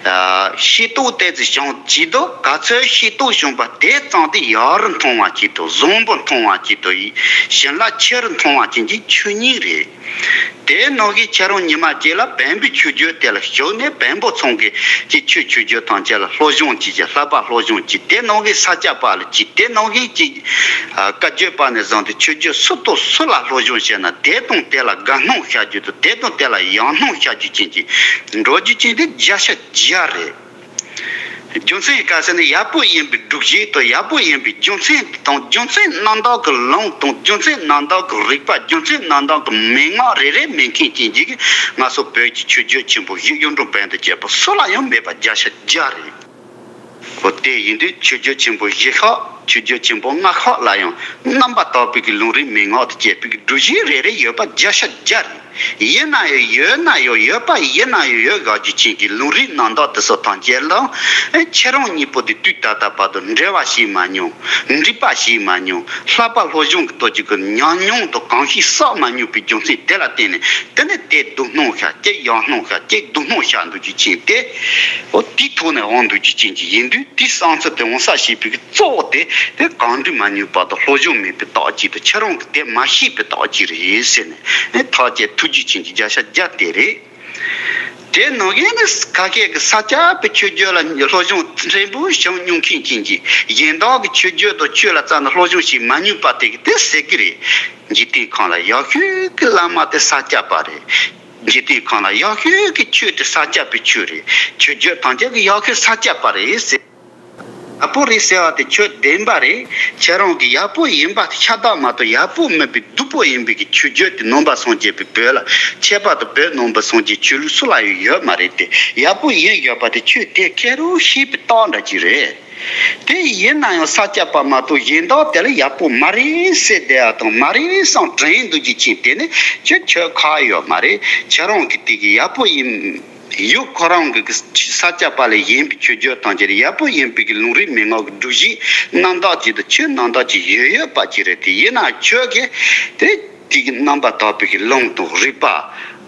བྱས། ཤེས་རྟོགས་ཏོག་ཙམ་བྱུང་བྱས་འདུག་ག་ཚོད་ཤེས་རྟོགས་བྱུང་བ་དེ་ཙམ་དེ་ཡག་རུ་མཐོང་བ་ཅིག་དང་བཟང་པོ་མཐོང་བ་ཅིག་དང་བྱིན་རླབས་ཆེ་རུ་མཐོང་བ་ཅན་གྱི་ཆོས་ཉིད་རེད། དེ་ནང་གི་ཁྱེད་རང་ཉི་མ་གཅིག་ལ་བོན་པོའི་ཆོས་བརྒྱུད་དེ་ལ་ཞུགས་ནས་བོན་པོ་ཚང་གི་ཅིག་ཆོས་ཆོས་བརྒྱུད་ཐམས་ཅད་ལ་སློབ་སྦྱོང་བྱེད་ཀྱི་བསླབ་པ་སློབ་སྦྱོང་བྱེད། དེ་ནང་གི་ས་སྐྱ་པ་ལ་ཅིག་དེ་ནང་གི་ཅིག་བཀའ་བརྒྱུད་པ་ནས་བཟུང་སྟེ་ཆོས་བརྒྱུད་སུ་དང་སུ་ལ་སློབ་སྦྱོང་བྱས་ན་དེ་དང་དེ་ལ་དགའ་སྣང་ཤར་རྒྱུ་དང་དེ་དང་དེ་ལ་ཡག་སྣང་ཤར་རྒྱུ་ཅན་གྱི་འགྲོ་རྒྱུ་ཅན་དེ་བརྒྱ་ཆ་བརྒྱ་རེད། རྒྱུ་མཚན་ག་ཟེར་ན་ཡག་པོ་ཡིན་པའི་སྒྲུབ་བྱེད་དང་ཡག་པོ་ཡིན་པའི་རྒྱུ་མཚན་དང་རྒྱུ་མཚན་རྣམ་དག་གི་ལུང་དང་རྒྱུ་མཚན་རྣམ་དག་གི་རིགས་པ་རྒྱུ་མཚན་རྣམ་དག་གི་མན་ངག་རེ་རེ་མེད་མཁན་ཅན་གྱི་ང་ཚོ་བོད་ཀྱི་ཆོས་བརྒྱུད་ཆེན་པོ་བཞི་གཡུང་དྲུང་བོན་དང་བཅས་པ་སུ་ལ་ཡང་མེད་པ་བརྒྱ་ཆ་བརྒྱ་རེད། འོ་དེ་ཡིན་དུས་ཆོས་བརྒྱུད་ཆེན་པོ་བཞི་ཤོག་ཆོས་བརྒྱུད་ཆེན་པོ་ལྔ་ཤོག་ལ་ཡང་རྣམ་པར་དག་པའི་གི་ལུང་རིགས་མན་ངག་དང་བཅས་པའི་གི་སྒྲུབ་བྱེད་རེ་རེ་ཡོད་པ་བརྒྱ་ཆ་བརྒྱ་རེད། ཡིན་ན་ཡང་ཡོད་ན་ཡང་ཡོད་པ་ཡིན་ན་ཡང་ཡོད་དགོས་རྒྱུ་ཅན་གྱི་ལུང་རིགས་རྣམ་དག་དེ་ཚོ་ཐམས་ཅད་ལ་ཨེ་ཁྱེད་རང་གཉིས་པོ་དེ་དུས་ད་ལྟ་བར་དུ་འགྲེལ་བ་བྱས་མ་མྱོང་། འགྲེལ་པ་བྱས་མ་མྱོང་། བསླབ་པ་སློབ་སྦྱོང་གི་ཐོག་གི་གི་ཉམས་མྱོང་དང་གོམས་གཤིས་བསགས་མ་མྱོང་པའི་རྒྱུ་མཚན་དེ་ལ་བརྟེན་ནས་དེ་ནི་དེ་སྡུག་སྣང་ཤར་གྱི་ཡག་སྣང་ཤར་གྱི་སྡུག་སྣང་ཤར་འདུག་རྒྱུ་ཅན་དེ་འོ་དེའི་ཐོག་ནས་འོང་འདུག་རྒྱུ་ཅན་གྱི་ཡིན་དུས་དེའི་བསམ་ཚུལ་དེ་འོང་ས་བྱེད་པའི་གི་གཙོ་བོ་དེ་དེ་གང་འདྲ་མ་མྱོང་བར་དུ་སློབ་སྦྱོང་མེད་པའི་རྟགས་ཅིག་དང་ཁྱེད་རང་གི་དེ་མ་ཤེས་པའི་རྟགས་ཅིག་རེད་ཟེར་ནས་ནས་ཐག་བཅད་ཐུགས་རྗེ་ཆེན་གྱི་བརྒྱ་ཆ་བརྒྱ་དེ་རེད། དེ་ནང་གི་ནི་ཁ་སྐད་ཀྱི་ས་སྐྱ་པའི་ཆོས་བརྒྱུད་ལ་སློབ་སྦྱོང་ཕྲན་བུ་བྱུང་མྱོང་མཁན་ཅན་གྱི་གཞན་དག་གི་ཆོས་བརྒྱུད་དང་ཆོས་ལ་རྩ་ནས་སློབ་སྦྱོང་བྱེད་མ་མྱོང་པ་དེ་གི་དེ་ཟེར་གི་རེད། འཇིག་རྟེན་ཁམས་ལ་ཡག་ཤོས་ཀྱི་བླ་མ་དེ་ས་སྐྱ་པ་རེད། འཇིག་རྟེན་ཁམས་ལ་ཡག་ཤོས་ཀྱི་ཆོས་དེ་ས་སྐྱ་པའི་ཆོས་རེད། ཆོས་བརྒྱུད་ཐམས་ཅད་ཀྱི་ཡག་ཤོས་ས་སྐྱ་པ་རེད་ཟེར། ཡག་པོ་རེད་ཟེར་བ་དེ་ཆོས་བདེན་པ་རེད། ཁྱེད་རང་གི་ཡག་པོ་ཡིན་པ་ཤ་སྟག་མ་གཏོགས་ཡག་པོ་མིན་པའི་སྡུག་པོ་ཡིན་པའི་གི་ཆོས་བརྒྱུད་དེ་ནང་པ་སངས་རྒྱས་པའི་བོད་ལ་ཁྱད་པར་དུ་བོད་ནང་པ་སངས་རྒྱས་ཆོས་ལུགས་སུ་ལ་ཡང་ཡོད་མ་རེད་དེ། ཡག་པོ་ཡིན་ཡོད་པ་དེ་ཆོས་དེ་ཁེར་རོ་ཤེས་པའི་རྟགས་འདྲ་ཅིག་རེད། དེ་ཡིན་ན་ཡང་ས་སྐྱ་པ་མ་གཏོགས་གཞན་དག་དེ་ལ་ཡག་པོ་མ་རེད་ཟེར་བསྡད་ཡ་དང་མ་རེད་བསམ་དྲན་འདུག་རྒྱུ་ཅན་དེ་ནི་ཁྱོད་ཆོས་ཁག་ཡོད་མ་རེད། ཁྱེད་རང་གི་དེ་གི་ཡག་པོ་ཡིན། ཡུལ་ཁོ་རང་གི་ས་སྐྱ་པ་ལས་གཞན་པའི་ཆོས་བརྒྱུད་དང་བཅས་ཡག་པོ་ཡིན་པའི་གི་ལུང་རིགས་མན་ངག་གི་སྒྲུབ་བྱེད་རྣམ་དག་ཅིག་དང་ཆོས་རྣམ་དག་ཅིག་ཡོད་ཡོད་པ་ཅིག་རེད། དེ་ཡིན་ན་ཁྱོད་ཀྱིས་དེ་དེ་གི་རྣམ་པར་དག་པའི་གི་ལུང་དང་རིགས་པ་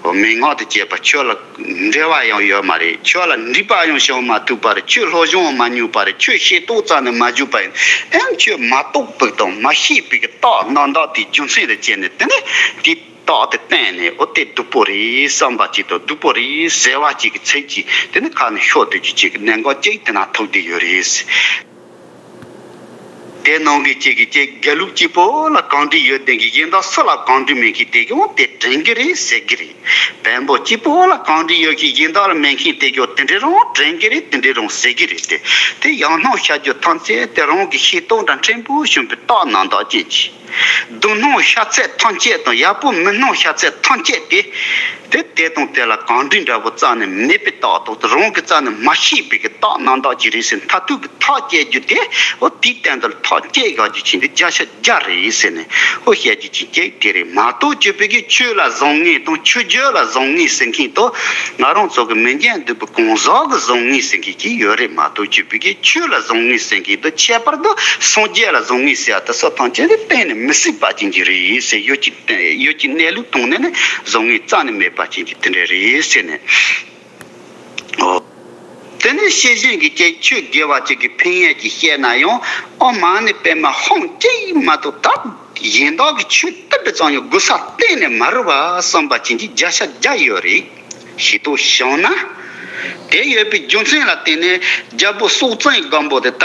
མན་ངག་དང་བཅས་པ་ཁྱོད་ལ་འབྲེལ་བ་ཡང་ཡོད་མ་རེད། ཁྱོད་ལ་འགྲིག་པ་ཡང་བྱུང་མ་ཐུབ་པ་རེད། ཁྱོད་སློབ་སྦྱོང་མ་མྱོང་པ་རེད། ཁྱོད་ཤེས་རྟོགས་རྩ་ནས་མ་བྱུང་པ་ཡིན་ཨེམ་ཁྱོད་མ་རྟོགས་པའི་དང་མ་ཤེས་པའི་གི་རྟགས་རྣམ་དག་དེའི་རྒྱུ་མཚན་ལ་བྱས་ནས་དེ་ནས་དེ། རྟགས་དེ་བསྟན་ནས་འོ་དེ་སྡུག་པོ་རེད་བསམ་པ་ཅིག་དང་སྡུག་པོ་རེད་ཟེར་བ་ཅིག་གི་ཚིག་ཅིག་དེ་ནི་ཁ་ནས་ཤོར་སྡོད་རྒྱུ་ཅིག་གི་གནད་འགག་ཅིག་དེ་ན་ཐུག་བསྡད་ཡོད་རེད། དེ་ནང་གི་ཅིག་གི་ཅིག་དགེ་ལུགས་གཅིག་པོ་ལ་གང་འདྲ་ཡོད་དེ་གི་གཞན་དག་སུ་ལ་གང་འདྲ་མེད་གི་དེ་གི་འོ་དེ་དྲན་གི་རེད་ཟེར་གི་རེད། བོན་པོ་གཅིག་པོ་ལ་གང་འདྲ་ཡོད་གི་གཞན་དག་ལ་མེད་མཁན་དེ་གི་འོ་དེ་འདྲ་རང་དྲན་གི་རེད། དེ་འདྲ་རང་ཟེར་གི་རེད་དེ། དེ་ཡང་སྣང་ཤར་རྒྱུ་ཐམས་ཅད་དེ་རང་གི་ཤེས་རྟོགས་འདྲ་ཕྲན་བུ་བྱུང་བའི་རྟགས་རྣམ་དག་ཅན་གྱི། སྡུག་སྣང་ཤ་ཚད་ཐམས་ཅད་དང་ཡག་པོ་མི་སྣང་ཤ་ཚད་ཐམས་ཅད་དེ། དེ་དེ་དང་དེ་ལ་གང་འདྲ་འདྲ་པོ་རྩ་ནས་མེད་པའི་རྟགས་དང་རང་གི་རྩ་ནས་མ་ཤེས་པའི་གི་རྟགས་རྣམ་དག་ཅིག་རེད་ཟེར་མཐར་ཐུག་གི་ཐག་བཅད་རྒྱུ་དེ་འོ་དེའི་སྟེང་དུ་ཐག་བཅད་དགོས་རྒྱུ་ཅན་དེ་བརྒྱ་ཆ་བརྒྱ་རེད་ཟེར་ནས་འོ་བཤད་རྒྱུ་ཅན་གཅིག་དེ་རེད། མ་གཏོགས་ཅིག་པའི་གི་ཆོས་ལ་བཟང་ངན་དང་ཆོས་བརྒྱུད་ལ་བཟང་ངན་ཟེར་མཁན་དང་ང་རང་ཚོ་གི་མི་འགྱུར་འདུས་པའི་གང་ཟག་གི་བཟང་ངན་ཟེར་མཁན་གཅིག་ཡོད་རེད། མ་གཏོགས་ཅིག་པའི་གི་ཆོས་ལ་བཟང་ངན་ཟེར་མཁན་དང་ཁྱད་པར་དུ་སངས་རྒྱས་ལ་བཟང་ངན་ཟེར་ཡ་དེ་ཚོ་ཐམས་ཅད་དེ་གཏན་ནས་མི་སྲིད་པ་ཅན་གཅིག་རེད་ཟེར། ཡོད་ཀྱི་ཡོད་ཀྱི་གནས་ལུགས་མཐོང་ནས་ནི་བཟང་ངན་རྩ་ནས་མེད་པ་ཅན་གཅིག་དེ་འདྲ་རེད་ཟེར་ནས། འོ། དེ་ནས་ཤེས་བཞིན་གྱི་ཅིག་ཆོས་དགེ་བ་ཅིག་གི་ཕན་ཡོན་ཅིག་བཤད་ན་ཡང་ཨོ་མ་ཎི་པདྨ་ཧཱུྃ་གཅིག་མ་གཏོགས་ད་གཞན་དག་གི་ཆོས་ཐུབ་པའི་ཙམ་ཡང་དགོས་ས་གཏན་ནས་མ་རེད་བ་བསམ་པ་ཅན་གྱི་བརྒྱ་ཆ་བརྒྱ་ཡོད་རེད། ཤེས་རྟོགས་བྱུང་ན། དེ་ཡོད་པའི་རྒྱུ་མཚན་ལ་བརྟེན་ནས་རྒྱལ་པོ་སྲོག་བཙན་སྒམ་པོ་དེ་ད་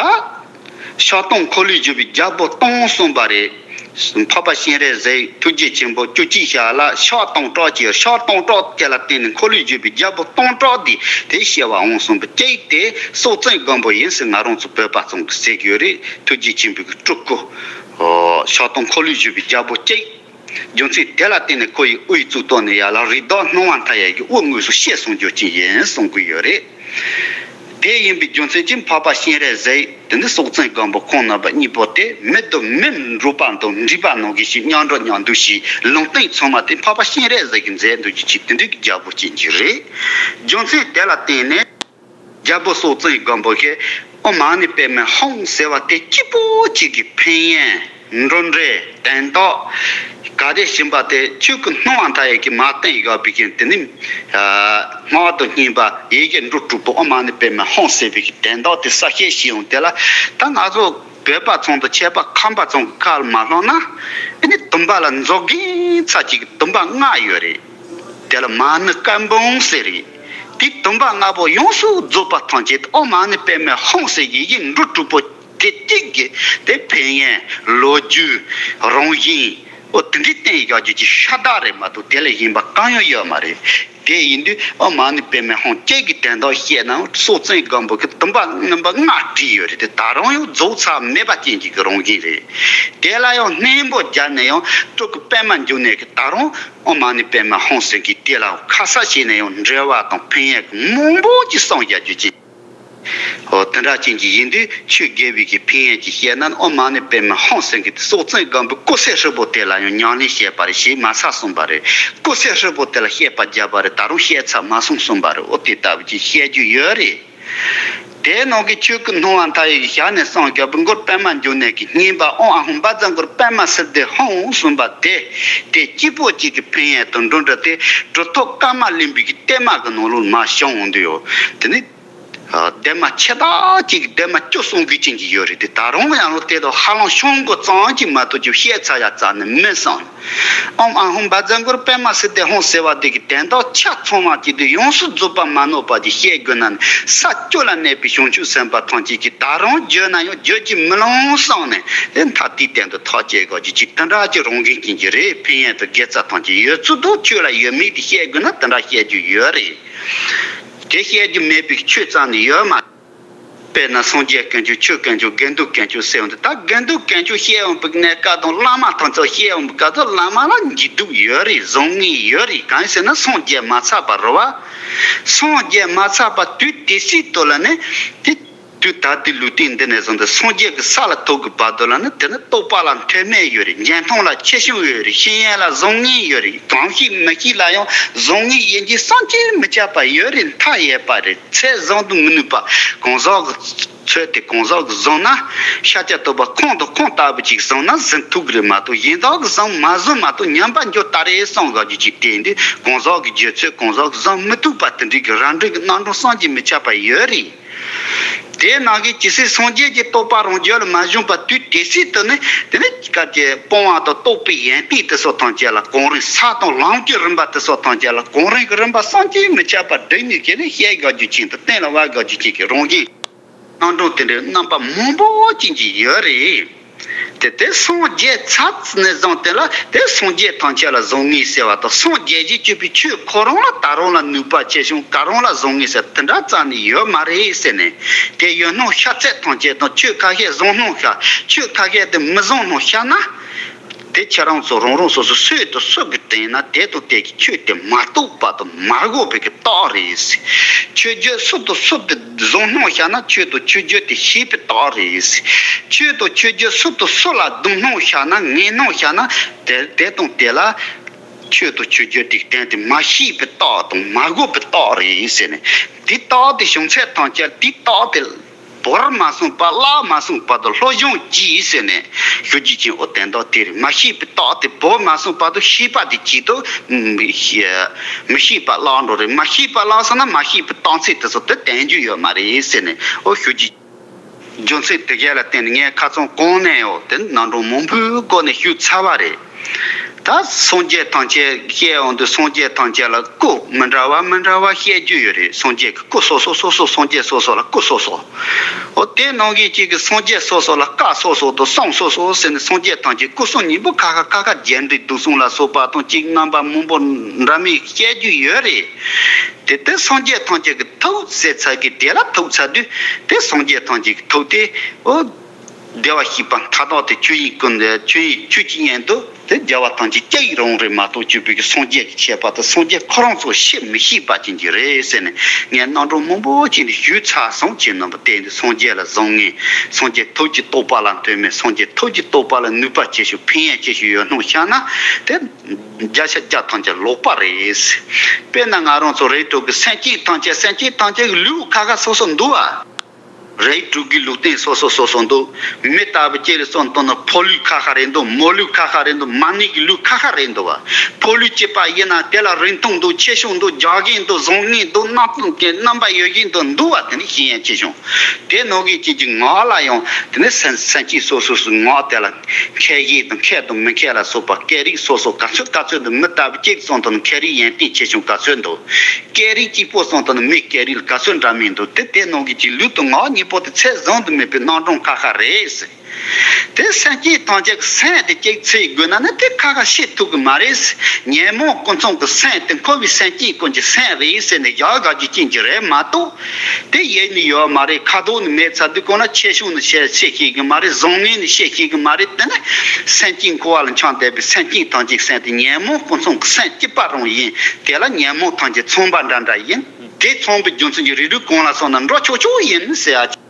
ཤ་སྟོང་འཁོར་ལོས་སྒྱུར་བའི་རྒྱལ་པོ་སྟོང་གསུངས་པ་རེད། འཕགས་པ་སྤྱན་རས་གཟིགས་ཐུགས་རྗེ་ཆེན་པོ་བཅུ་གཅིག་ཞལ་ལ་ཕྱག་སྟོང་ཕྲག་གཅིག་ཕྱག་སྟོང་ཕྲག་གཅིག་ལ་བརྟེན་ནས་འཁོར་ལོས་སྒྱུར་བའི་རྒྱལ་པོ་སྟོང་ཕྲག་འདི་དེ་བྱེ་བ་འོད་གསུམ་པོ་གཅིག་དེ་སྲོག་འཛིན་སྒམ་པོ་ཡིན་ཟེར་ང་རང་ཚོ་བོད་པ་ཚོ་གིས་ཟེར་གྱི་ཡོད་རེད། ཐུགས་རྗེ་ཆེན་པོའི་སྤྲུལ་སྐུ་ཕྱག་སྟོང་འཁོར་ལོས་སྒྱུར་བའི་རྒྱལ་པོ་གཅིག་རྒྱུ་མཚན་དེ་ལ་བརྟེན་ནས་ཁོ་ཡི་དབུའི་གཙུག་ཏོར་ནས་ཡར་ལ་རིགས་བདག་སྣང་བ་མཐའ་ཡས་ཀྱི་དབུ་དངོས་སུ་གཤེགས་གསུང་རྒྱུ་ཅན་ཡིན་གསུང་གི་ཡོད་རེད། དེ་ཡིན་པའི་རྒྱུ་མཚན་གྱིས་འཕགས་པ་སྤྱན་རས་གཟིགས་དེ་ནི་སྲོག་འཛིན་སྒམ་པོ་ཁོང་རྣམ་པ་གཉིས་པོ་དེ་མི་དང་མི་འགྲོགས་པ་དང་འདྲེས་པ་ནང་གི་ཞིག་མཉམ་འགྲོགས་མཉམ་འདུག་ཞིག་ལུང་བསྟན་ཚང་མ་དེ་འཕགས་པ་སྤྱན་རས་གཟིགས་ཀྱིས་མཛད་འདུག་རྒྱུ་ཅིག་དེ་འདྲའི་རྒྱལ་པོ་ཅན་གྱི་རེད། རྒྱུ་མཚན་དེ་ལ་བརྟེན་ནས། རྒྱལ་པོ་སྲོག་འཛིན་སྒམ་པོ་ཞེས་ཨོཾ་མ་ཎི་པདྨེ་ཧཱུྃ་ཟེར་བ་དེ་གཅིག་པོ་གཅིག་གི་ཕན་ཡོན་འགྲོ་འགྲེལ་དོན་དག་ག་རེ་བྱིན་པ་དེ་ཆོས་སྐུ་སྣང་བ་མཐའ་ཡས་ཀྱིས་མ་བསྟན་ཡོད་པའི་རྐྱེན་དེ་ནི། སྔགས་དང་བསྙེན་པ་ཡི་གེ་འབྲུ་དྲུག་པོ་ཨོཾ་མ་ཎི་པདྨེ་ཧཱུྃ་ཟེར་བའི་གི་དོན་དག་དེ་གསལ་བཤད་བྱས་ཡོང་དེ་ལ་ད་ང་ཚོ་བོད་པ་ཚོ་དང་ཁྱད་པར་ཁམས་པ་ཚོ་གི་ཁ་ལ་མ་ལྷུང་ན་ཨེ་ནི་དུམ་པ་ལ་མཛོ་རྒན་ཚ་གཅིག་གི་དུམ་པ་ལྔ་ཡོད་རེད། དེ་ལ་མ་ཎི་བཀའ་འབུམ་ཟེར་རེད། དེ་དུམ་པ་ལྔ་པོ་ཡོངས་སུ་རྫོགས་པ་ཐམས་ཅད་ཨོཾ་མ་ཎི་པདྨེ་ཧཱུྃ་ཟེར་ཡི་གེ་འབྲུ་དྲུག་པོ་དེ་གཅིག་གིས་དེ་ཕན་ཡོན་ལོ་རྒྱུས་རང་བཞིན་ཨོ་དེ་འདྲའི་བསྟན་ཡག་རྒྱུ་ཅིག་ཤ་སྟག་རེད་མ་གཏོགས་དེ་ལས་གཞན་པ་གང་ཡང་ཡོད་མ་རེད། དེ་ཡིན་དུས་ཨོཾ་མ་ཎི་པདྨེ་ཧཱུྃ་གཅིག་གི་དོན་དག་བཤད་ན་སྲོག་འཛིན་སྒམ་པོ་གི་དུམ་པ་རྣམ་པ་ལྔ་བྲིས་ཡོད་རེད་དེ་ད་རུང་ཡང་རྫོགས་ཚར་མེད་པ་ཅན་གྱི་རང་བཞིན་རེད། དེ་ལ་ཡང་སྙིང་པོ་སྦྱར་ནས་ཡང་སྤྲུལ་སྐུ་པདྨ་འབྱུང་གནས་ཀྱིས་ད་རུང་ཨོཾ་མ་ཎི་པདྨེ་ཧཱུྃ་ཟེར་གྱི་དེ་ལ་ཁ་གསལ་བྱས་ནས་ཡང་འགྲེལ་བ་དང་ཕན་ཡོན་གྱི་མང་པོ་ཅིག་གསུངས་ཡག་རྒྱུ་ཅིག་འོ་དེ་འདྲ་ཅན་གྱི་ཡིན་དུས་ཆོས་དགེ་བའི་གི་ཕན་ཡོན་གྱི་བཤད་ན་ཨོཾ་མ་ཎི་པདྨེ་ཧཱུྃ་ཟེར་གྱི་དེ་སྲོག་འཛིན་སྒམ་པོའི་སྐུ་ཚེ་ཧྲིལ་པོ་དེ་ལ་ཡང་ཉམས་ལེན་བྱས་པ་རེད་ཞེས་མ་ཚད་གསུངས་པ་རེད། སྐུ་ཚེ་ཧྲིལ་པོ་དེ་ལ་བཤད་པ་བརྒྱབ་པ་རེད་ད་རུང་བཤད་ཚར་མ་སོང་གསུངས་པ་རེད། འོ་དེ་ལྟ་བུ་ཅིག་བཤད་རྒྱུ་ཡོད་རེད། དེའི་ནང་གི་ཆོས་སྐུ་སྣང་བ་མཐའ་ཡས་ཀྱི་ཞལ་ནས་གསུངས་རྒྱལ་པོ་མགོན་པོ་པདྨ་འབྱུང་གནས་ཀྱི་བསྙེན་པ་ཨོཾ་ཨཱཿཧཱུྃ་བཛྲ་གུ་རུ་པདྨ་སིདྡྷི་ཧཱུྃ་གསུངས་པ་དེ་དེ་གཅིག་པོ་གཅིག་གི་ཕན་ཡོན་དང་འབྲུ་འདྲ་དེ་གྲུབ་ཐོབ་ཀརྨ་གླིང་པའི་གི་བསྟན་མ་གི་ནང་ལོགས་མར་བྱུང་འོང་དུས་ཡོད་དེ་ནི། ལྡན་མ་ཆེ་དག་ཅིག་ལྡན་མ་བཅུ་གསུང་གི་ཅན་གྱི་ཡོད་རེད་དེ་ད་རུང་ཡང་ལོ་དེ་དང་ཧ་ལམ་ཤོང་གོ་ཙམ་གྱིས་མ་གཏོགས་ཀྱི་བཤད་ཚར་ཡ་རྩ་ནས་མིན་སོང་། ཨོཾ་ཨཱཿཧཱུྃ་བཛྲ་གུ་རུ་པདྨ་སིདྡྷི་ཧཱུྃ་ཟེར་བ་དེ་གི་དོན་དག་ཆ་ཚང་བ་ཅིག་དེ་ཡོངས་སུ་རྫོགས་པ་མ་ནོར་བ་ཅིག་བཤད་དགོས་ན་ནི་ས་བཅུ་ལ་གནས་པའི་བྱང་ཆུབ་སེམས་དཔའ་ཐམས་ཅད་ཀྱིས་ད་རུང་བརྗོད་ན་ཡང་བརྗོད་ཀྱིས་མི་ལང་བསམ་ནས་དེ་མཐའ་དེའི་སྟེང་དུ་ཐག་བཅད་དགོས་ཀྱི་ཅིག་དེ་འདྲ་ཅིག་རང་བཞིན་ཅན་གྱི་རེད། ཕན་ཡོན་དང་དགེ་རྩ་ཐམས་ཅད་ཡོད་ཚུལ་དུ་ཆོས་ལ་ཡོད་མེད་དེ་བཤད་དགོས་ན་དེ་འདྲ་བཤད་རྒྱུ་ཡོད་རེད། དེ་བཤད་རྒྱུ་མེད་པའི་ཆོས་རྩ་ནས་ཡོད་མ། དཔེར་ན་སངས་རྒྱས་དཀོན་མཆོག་ཆོས་དཀོན་མཆོག་དགེ་འདུན་དཀོན་མཆོག་ཟེར་བ་འདི་ད་དགེ་འདུན་དཀོན་མཆོག་བཤད་འོང་པའི་གནས་སྐབས་དང་བླ་མ་ཐམས་ཅད་བཤད་འོང་པའི་སྐབས་སུ་བླ་མ་ལ་འཇིགས་སྡུག་ཡོད་རེད། བཟང་ངན་ཡོད་རེད། གང་ཡིན་ཟེར་ན་སངས་རྒྱས་མ་ཚར་བ་རེད་བ། སངས་རྒྱས་མ་ཚར་བ་དུས་དེ་སྲིད་དུ་ལ་ནི་དེ་དུས་ད་ལྟའི་ལུས་རྟེན་འདི་ནས་བཟུང་སྟེ་སངས་རྒྱས་ཀྱི་ས་ལ་ཐུག་གི་བར་དུ་ལ་ནི་དེ་ནི་རྟོགས་པ་ལ་མཐོ་དམན་ཡོད་རེད། འཇོན་ཐང་ལ་ཆེ་ཆུང་ཡོད་རེད། ཤེས་ཡོན་ལ་བཟང་ངན་ཡོད་རེད། གང་ཤེས་མི་ཤེས་ལ་ཡང་བཟང་ངན་ཡིན་གྱི་བསམ་གྱིས་མི་ཁྱབ་པ་ཡོད་རེད། མཐའ་ཡས་པ་རེད། ཚད་བཟུང་དུ་མི་ནུས་པ། གང་ཟག་གི་ཚོད་དེ་གང་ཟག་གིས་བཟུང་ན་ཤཱཀྱ་ཐུབ་པ་ཁོང་དང་ཁོང་ལྟ་བུ་ཅིག་བཟུང་ན་ཟིན་ཐུབ་ཀྱི་རེད་མ་གཏོགས་གཞན་དག་གིས་བཟུང་མ་བཟུང་མ་གཏོགས་ཉམས་པ་འགྱུར་ད་རེས་སོང་ག་རྒྱུ་ཅིག་དེ་འདི་གང་ཟག་གི་རྒྱུ་ཚོད་གང་ཟག་གིས་བཟུང་མི་ཐུབ་པ་དེ་འདྲའི་གི་རང་འགྲེལ་གྱི་རྣམ་གྲངས་བསམ་གྱིས་མི་ཁྱབ་པ་ཡོད་རེད། དེ་ནང་གི་ཇི་སྲིད་སངས་རྒྱས་ཀྱི་རྟོགས་པ་རང་རྒྱུད་ལ་མ་བྱུང་བ་དུས་དེ་སྲིད་དུ་ནི་དེ་ནི་སྐབས་ཀྱི་སྤོང་བ་དང་རྟོགས་པའི་ཡོན་ཏན་དེ་སོགས་ཐམས་ཅད་ལ་གོང་རིམ་ས་དང་ལམ་གྱི་རིམ་པ་དེ་སོགས་ཐམས་ཅད་ལ་གོང་རིམ་གྱི་རིམ་པ་བསམ་གྱིས་མི་ཁྱབ་པ་བསྒྲིགས་ནས་ཀྱི་ནི་བཤད་དགོས་རྒྱུ་ཅན་དང་གཏན་ལ་དབབ་དགོས་རྒྱུ་ཅན་གྱི་རང་བཞིན། རྣམ་གྲངས་དེ་འདྲའི་རྣམ་པ་མང་པོ་ཅན་གྱི་ཡོད་རེད། དེ་དེ་སངས་རྒྱས་ཚར་ནས་བཟུང་དེ་ལ་དེ་སངས་རྒྱས་ཐམས་ཅད་ལ་བཟང་ངན་ཟེར་བ་དང་སངས་རྒྱས་ཀྱིས་སྤྱོད་པའི་ཆོས་ཁོ་རང་ལ་ད་རུང་ལ་ནུས་པ་ཆེ་ཆུང་ག་རང་ལ་བཟང་ངན་ཟེར་དེ་འདྲ་རྩ་ནས་ཡོད་མ་རེད་ཟེར་ནས་དེ་ཡོད་སྣང་ཤ་ཚད་ཐམས་ཅད་དང་ཆོས་ཁ་ཤས་བཟང་སྣང་ཤ་ཆོས་ཁ་ཤས་དེ་མི་བཟང་སྣང་ཤ་ན། དེ་ཁྱེད་རང་ཚོ་རང་རང་སོ་སོ་སུ་དང་སུ་གིས་དྲན་ན་དེ་དང་དེ་གི་ཆོས་དེ་མ་རྟོགས་པ་དང་མ་གོ་བའི་གི་རྟགས་རེད། ཆོས་བརྒྱུད་སུ་དང་སུ་དེ་བཟང་སྣང་བཞག་ན་ཆོས་དང་ཆོས་བརྒྱུད་དེ་ཤེས་པའི་རྟགས་རེད། ཆོས་དང་ཆོས་བརྒྱུད་སུ་དང་སུ་ལ་སྡུག་སྣང་བཞག་ན་ངན་སྣང་བཞག་ན་དེ་དེ་དང་དེ་ལ་ཆོས་དང་ཆོས་བརྒྱུད་དེ་གཏན་དེ་མ་ཤེས་པའི་རྟགས་དང་མ་གོ་བའི་རྟགས་རེད་ཟེར་ནས་དེ་རྟགས་དེ་བྱུང་ཚད་ཐམས་ཅད་དེ་རྟགས་དེ། བོར་མ་སོང་བར་བརླག་མ་སོང་བར་དུ་སློབ་སྦྱོང་གྱིས་ཟེར་ནས་ཞུ་རྒྱུ་ཅན། འོ་དོན་དག་དེ་རེད། མ་ཤེས་པའི་རྟགས་དེ་བོར་མ་སོང་བར་དུ་ཤེས་པ་དེ་གྱིས་དུ་མི་ཤེས་པ་བརླག་འགྲོ་རེད། མ་ཤེས་པ་བརླག་སོང་ན་མ་ཤེས་པའི་རྟགས་མཚན་དེ་ཚོ་དེ་བསྟན་རྒྱུ་ཡོད་མ་རེད་ཟེར་ནས་འོ་ཞུ་རྒྱུ་ཅན། རྒྱུ་མཚན་དེ་གས་ལ་བརྟེན་ནས་ངས་ཁ་སང་གོང་ནས་འོ་དེ་རྣམ་གྲངས་མང་པོའི་སྒོ་ནས་ཞུས་ཚར་བ་རེད། ད་སངས་རྒྱས་ཐམས་ཅད་བཤད་འོང་དུས་སངས་རྒྱས་ཐམས་ཅད་ལ་སྐུ་མི་འདྲ་བ་མི་འདྲ་བ་བཤད་རྒྱུ་ཡོད་རེད། སངས་རྒྱས་ཀྱི་སྐུ་སོ་སོ་སོ་སོ་སངས་རྒྱས་སོ་སོ་ལ་སྐུ་སོ་སོ། འོ་དེ་ནང་གི་ཅིག་གི་སངས་རྒྱས་སོ་སོ་ལ་བཀའ་སོ་སོ་དང་གསུང་སོ་སོ་ཟེར་ནས་སངས་རྒྱས་ཐམས་ཅད་སྐུ་གསུམ་སྙིང་པོ་ཁ་ཁ་ཁ་ཁ་རྒྱས་འབྲིང་བསྡུས་གསུམ་ལ་སོགས་པ་དང་ཅིག་རྣམ་པ་མང་པོ་འདྲ་མིན་བཤད་རྒྱུ་ཡོད་རེད། དེ་དེ་སངས་རྒྱས་ཐམས་ཅད་ཀྱི་ཐུགས་ཟེར་ཚར་གི་དེ་ལ་ཐུག་ཚར་དུས་དེ་སངས་རྒྱས་ཐམས་ཅད་ཀྱི་ཐུགས་དེ་འོ། བདེ་བར་གཤེགས་པ་མཐའ་དག་སྟེ་ཆོས་དབྱིངས་ཀུན་ཏུ་ཆོས་དབྱིངས་ཆོས་ཀྱི་དབྱིངས་སུ་དེ་རྒྱལ་བ་ཐམས་ཅད་སྐྱེ་ཡི་རང་རེད་མ་གཏོགས་བཅོས་པའི་གི་སངས་རྒྱས་ཀྱི་ཁྱད་པར་དུ་སངས་རྒྱས་ཁོ་རང་ཚོ་ཤེས་མི་ཤེས་པ་ཅན་གྱི་རེད་ཟེར་ནས་ངས་རྣམ་གྲངས་མང་པོ་ཅིག་ནས་ཞུས་ཚར་སོང་། ཅེས་རྣམ་པ་བསྟན་ཏེ་སངས་རྒྱས་ལ་བཟང་ངན་སངས་རྒྱས་ཐུགས་ཀྱི་རྟོགས་པ་ལ་མཐུན་མིན་སངས་རྒྱས་ཐུགས་ཀྱི་རྟོགས་པ་ལ་ནུས་པ་ཆེ་ཤོས་ཕན་ཡོན་ཆེ་ཤོས་ཡོད་སྣང་ཤར་ན་དེ་བརྒྱ་ཆ་བརྒྱ་ཐམས་ཅད་ལོག་པ་རེད། དཔེར་ན་ང་རང་ཚོ་རིགས་དྲུག་གི་སེམས་ཅན་ཐམས་ཅད་སེམས་ཅན་ཐམས་ཅད་ཀྱི་ལུས་ཁ་ཁ་སོ་སོ་འདུག་བ། རིགས་དྲུག་གི་ལུས་རྟེན་སོ་སོ་སོ་སོ་འདུག་མི་ལྟ་བུ་ཅིག་ལ་སོང་དོན་ནི་ཕོ་ལུས་ཁ་ཁ་རེད་འདུག་མོ་ལུས་ཁ་ཁ་རེད་འདུག་མ་ཎི་གི་ལུས་ཁ་ཁ་རེད་འདུག་བ། ཕོ་ལུས་གཅིག་པ་ཡིན་ན་དེ་ལ་རིང་ཐུང་འདུག་ཆེ་ཆུང་འདུག་རྒྱག་གིན་འདུག་བཟང་ངན་འདུག་རྣམ་རྣམ་པ་ཡོད་གིན་འདུག་འདུག་བ། དེ་ནི་ཤེས་ཡོན་ཆེ་ཆུང་དེ་ནང་གི་ཅིག་གི་ངག་ལ་ཡང་དེ་ནི་སེམས་སེམས་ཅན་སོ་སོ་སོའི་ངག་དེ་ལ་མཁས་ཤིང་དང་མཁས་དང་མི་མཁས་ལ་སོགས་པ་སྐད་རིགས་སོ་སོ་ག་ཚོད་ག་ཚོད་འདུག་མི་ལྟ་བུ་ཅིག་སོང་དོན་ནི་མཁས་རིགས་ཡོན་ཏན་ཆེ་ཆུང་ག་ཚོད་འདུག་སྐད་རིགས་གཅིག་པོ་སོང་དོན་ནི་མི་སྐད་རིགས་ལ་ག་ཚོད་འདྲ་མིན་འདུག་དེ་དེ་ནང་གི་ཅིག་ལུས་དང་ངག་གཉིས་པོ་དེ་ཚད་བཟུང་དུ་མེད་པའི་རྣམ་གྲངས་ཁ་ཁ་རེད། དེ་སེམས་ཅན་ཐམས་ཅད་ཀྱི་སེམས་དེ་གཅིག་ཚིག་དགོས་ན་ནི་དེ་ཁ་ཁ་ཤེས་ཐུབ་ཀྱི་མ་རེད། ཉོན་མོངས་ཀུན་ཚང་གི་སེམས་དེ་འཁོར་བའི་སེམས་ཅན་ཀུན་གྱི་སེམས་རེད་ཟེར་ནས་བཞག་དགོས་རྒྱུ་ཅན་གྱི་རེད་མ་གཏོགས། དེ་ཡེ་ནས་ཡོད་མ་རེད། ཁ་དོག་ནི་མེད་ཚར་དུས་གོང་ན་ཆེ་ཆུང་ནི་བཤད་བཤད་ཤེས་ཀྱི་མ་རེད། བཟང་ངན་ནི་བཤད་ཤེས་ཀྱི་མ་རེད། དེ་ནི་སེམས་ཅན་འཁོར་བ་ལ་འཁྱམས་བསྡད་པའི་སེམས་ཅན་ཐམས་ཅད་སེམས་དེ་ཉོན་མོངས་ཀུན་ཚང་གི་སེམས་གཅིག་པ་རང་ཡིན། དེ་ལ་ཉོན་མོངས་ཐམས་ཅད་ཚང་པ་འདྲ་འདྲ་ཡིན། དེ་ཚང་པའི་རྒྱུ་མཚན་གྱིས་རིགས་དྲུག་གང་ལ་སོང་ན་འགྲོ་ཆོག་ཆོག་ཡིན་ཟེར་ཡ།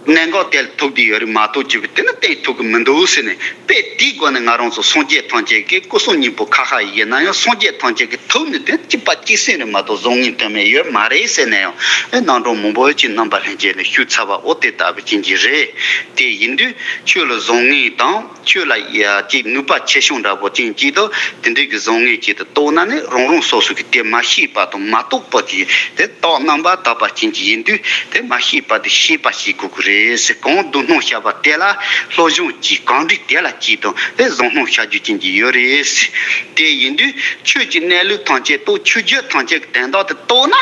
གནད་འགག་དེ་ལ་ཐུག་བསྡད་ཡོད་རེད་མ་གཏོགས་ཅིག་དེ་ནི་བསྟན་ཐུབ་ཀྱི་མི་འདུག་ཟེར་ནས་དཔེ་དེའི་སྒོ་ནས་ང་རང་ཚོ་སངས་རྒྱས་ཐམས་ཅད་ཀྱི་སྐུ་གསུང་སྙིང་པོ་ཁ་ཁ་ཡིན་ན་ཡང་སངས་རྒྱས་ཐམས་ཅད་ཀྱི་ཐུགས་ནི་དེ་གཅིག་པ་གཅིག་སེ་རེད་མ་གཏོགས་བཟང་ངན་དོན་མེད་ཡོད་མ་རེད་ཟེར་ནས་ཡང་ཨེ་རྣམ་གྲངས་མང་པོ་ཅིག་རྣམ་པ་ལྷན་རྒྱས་ནས་ཞུས་ཚར་བ་འོ་དེ་ལྟ་བུ་ཅན་གྱི་རེད། དེ་ཡིན་དུས་ཆོས་ལ་བཟང་ངན་དང་ཆོས་ལ་ཡ་ཅིག་ནུས་པ་ཆེ་ཆུང་འདྲ་པོ་ཅན་གཅིག་དང་དེ་འདྲའི་གི་བཟང་ངན་གཅིག་ཏུ་རྟོགས་ན་ནི་རང་རང་སོ་སོ་གི་དེ་མ་ཤེས་པ་དང་མ་རྟོགས་པ་གི་དེ་རྟོགས་རྣམ་པར་དག་པ་ཅན་གྱི་ཡིན་དུས་དེ་མ་ཤེས་པ་དེ་ཤེས་པ་ཞིག་དགོས་ཀྱི་རེད་ཟེར། གང་བསྡུ་སྣང་བྱ་བ་དེ་ལ་བློ་སྦྱོང་གྱིས་གང་འགྲིག་དེ་ལ་གྱིས་དང་དེ་བཟང་སྣང་བྱ་རྒྱུ་ཅན་གྱི་ཡོད་རེད་ཟེར། དེ་ཡིན་དུས་ཆོས་ཀྱི་གནས་ལུགས་ཐམས་ཅད་རྟོགས་ཆོས་བརྒྱད་ཐམས་ཅད་ཀྱི་དོན་དག་དེ་རྟོགས་ན།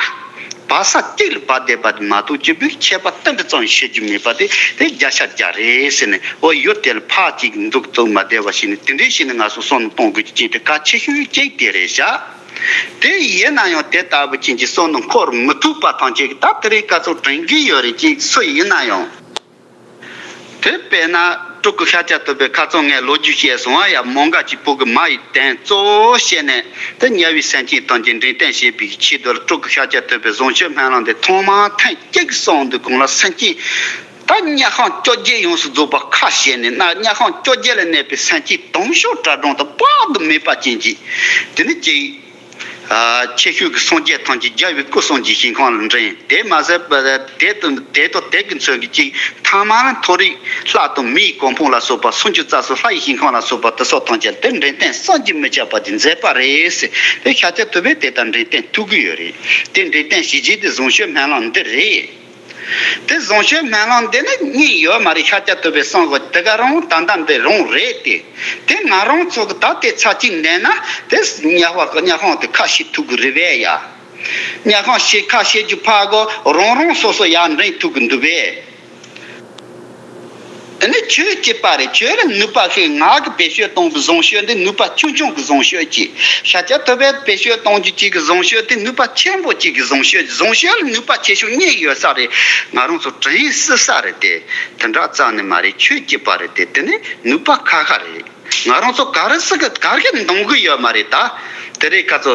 བག་ས་གཅིག་ལ་བབས་བསྡད་པ་དེ་མ་གཏོགས་སྤྱི་པའི་ཁྱད་པར་སྟོན་པའི་ཙམ་ཞིག་བྱེད་རྒྱུ་མེད་པ་དེ་དེ་བརྒྱ་ཆ་བརྒྱ་རེད་ཟེར་ནས་འོ་ཡུལ་དེ་ལ་ཕར་གཅིག་འཛུགས་བཙུགས་མ་བསྡད་པ་ཞིག་ནས་དེ་འདྲའི་ཞིག་ནས་ང་ཚོ་བསམ་བློ་གཏོང་དགོས་ཀྱི་ཅིག་དེ་གལ་ཆེ་ཤོས་གཅིག་དེ་རེད་ཤག་དེ་ཡིན་ན་ཡང་དེ་ལྟ་བུ་ཅན་གྱི་བསམ་བློ་འཁོར་མི་ཐུབ་པ་ཐམས་ཅད་ཀྱི་ད་དེ་རིང་སྐབས་སུ་དྲན་གྱི་ཡོད་རེད། ཅིག་སུ་ཡིན་ན་ཡང་། དེ་དཔེར་ན་སྤྲུལ་སྐུ་ཤཱཀྱ་ཐུབ་པའི་ཁ་སང་ངས་ལོ་རྒྱུས་བཤད་སོང་བ་ཡ། མོའུ་འགལ་གྱི་བུ་གི་མ་ཡི་དོན་གཙོ་བོ་བཤད་ནས་དེ་དམྱལ་བའི་སེམས་ཅན་ཐམས་ཅད་འདྲེན་སྟོན་བྱེད་པའི་ཆེད་དུ་སྤྲུལ་སྐུ་ཤཱཀྱ་ཐུབ་པའི་བཟང་སྤྱོད་སྨོན་ལམ་འདི་ཐོག་མར་ཐེངས་གཅིག་གསུངས་དུས་གོང་ལ་སེམས་ཅན་ད་དམྱལ་ཁམས་བཅོ་བརྒྱད་ཡོངས་སུ་རྫོགས་པ་ཁ་བཤད་ནས་ན་དམྱལ་ཁམས་བཅོ་བརྒྱད་ལ་གནས་པའི་སེམས་ཅན་དུང་ཕྱུར་གྲངས་དྲུག་དང་དཔག་ཏུ་མེད་པ་ཅན་གྱི་དེ་ནི་ཅིག་ཆེ་ཤོས་ཀྱི་སངས་རྒྱས་ཐམས་ཅད་རྒྱལ་བའི་སྐུ་གསུམ་གྱི་ཞིང་ཁམས་ལ་འདྲེན། དེ་མ་ཟད་པ་དེ་དང་དེ་དང་དེ་ཀུན་མཚོན་གྱི་ཅིག་ཐ་མ་མཐོ་རིས་ལྷ་དང་མིའི་གོ་འཕང་ལ་སོགས་པ་སུམ་ཅུ་རྩ་གསུམ་ལྷ་ཡི་ཞིང་ཁམས་ལ་སོགས་པ་དེ་སོགས་ཐམས་ཅད་དེ་འདྲེན་སྟེ་བསམ་གྱིས་མི་ཁྱབ་པ་དེ་མཛད་པ་རེད་ཟེར། དེ་ཤཱཀྱ་ཐུབ་པས་དེ་ལྟར་འདྲེན་སྟེ་ཐུག་གི་ཡོད་རེད། དེ་འདྲེན་སྟེ་ཞི་བྱེད་དེ་བཟང་སྤྱོད་སྨོན་ལམ་འདི་རེད། དེ་བཟང་སྤྱོད་སྨོན་ལམ་འདི་ནི་གཉིས་ཡོད་མ་རེད། ཤཱཀྱ་ཐུབ་པས་གསུངས་པ་དེ་ག་རང་ད་ལྟ་འདི་རང་རེད་དེ། དེ་ང་རང་ཚོ་གི་ད་དེ་ཚར་གཅིག་ལེན་ན་དེ་དམྱལ་བ་གི་དམྱལ་ཁམས་དེ་ཁ་ཕྱེ་ཐུབ་གི་རེད་པས་ཡ། དམྱལ་ཁམས་ཕྱེ་ཁ་ཕྱེ་རྒྱུ་ཕར་གོ་རང་རང་སོ་སོ་ཡར་འདྲེན་ཐུབ་གི་འདུག་པས། དེ་ནི་ཆོས་གཅིག་པ་རེད། ཆོས་ལ་ནུས་པ་ཤེས་ངག་གི་བེད་སྤྱོད་གཏོང་བའི་བཟང་སྤྱོད་འདི་ནུས་པ་ཆུང་ཆུང་གི་བཟང་སྤྱོད་ཅིག་ཤཱཀྱ་ཐུབ་པས་བེད་སྤྱོད་གཏོང་རྒྱུ་གཅིག་གི་བཟང་སྤྱོད་དེ་ནུས་པ་ཆེན་པོ་གཅིག་གི་བཟང་སྤྱོད། བཟང་སྤྱོད་ལ་ནུས་པ་ཆེ་ཆུང་གཉིས་ཡོད་ས་རེད། ང་རང་ཚོ་དྲན་སྲིད་ས་རེད་དེ། དེ་འདྲ་རྩ་ནས་མ་རེད། ཆོས་གཅིག་པ་རེད་དེ། དེ་ནི་ནུས་པ་ཁ་ཁ་རེད། ང་རང་ཚོ་ག་རེ་ཟེར་གི་ག་རེ་གི་འདང་གི་ཡོད་མ་རེད་ད། དེ་རེད་ཁ་ཚོ་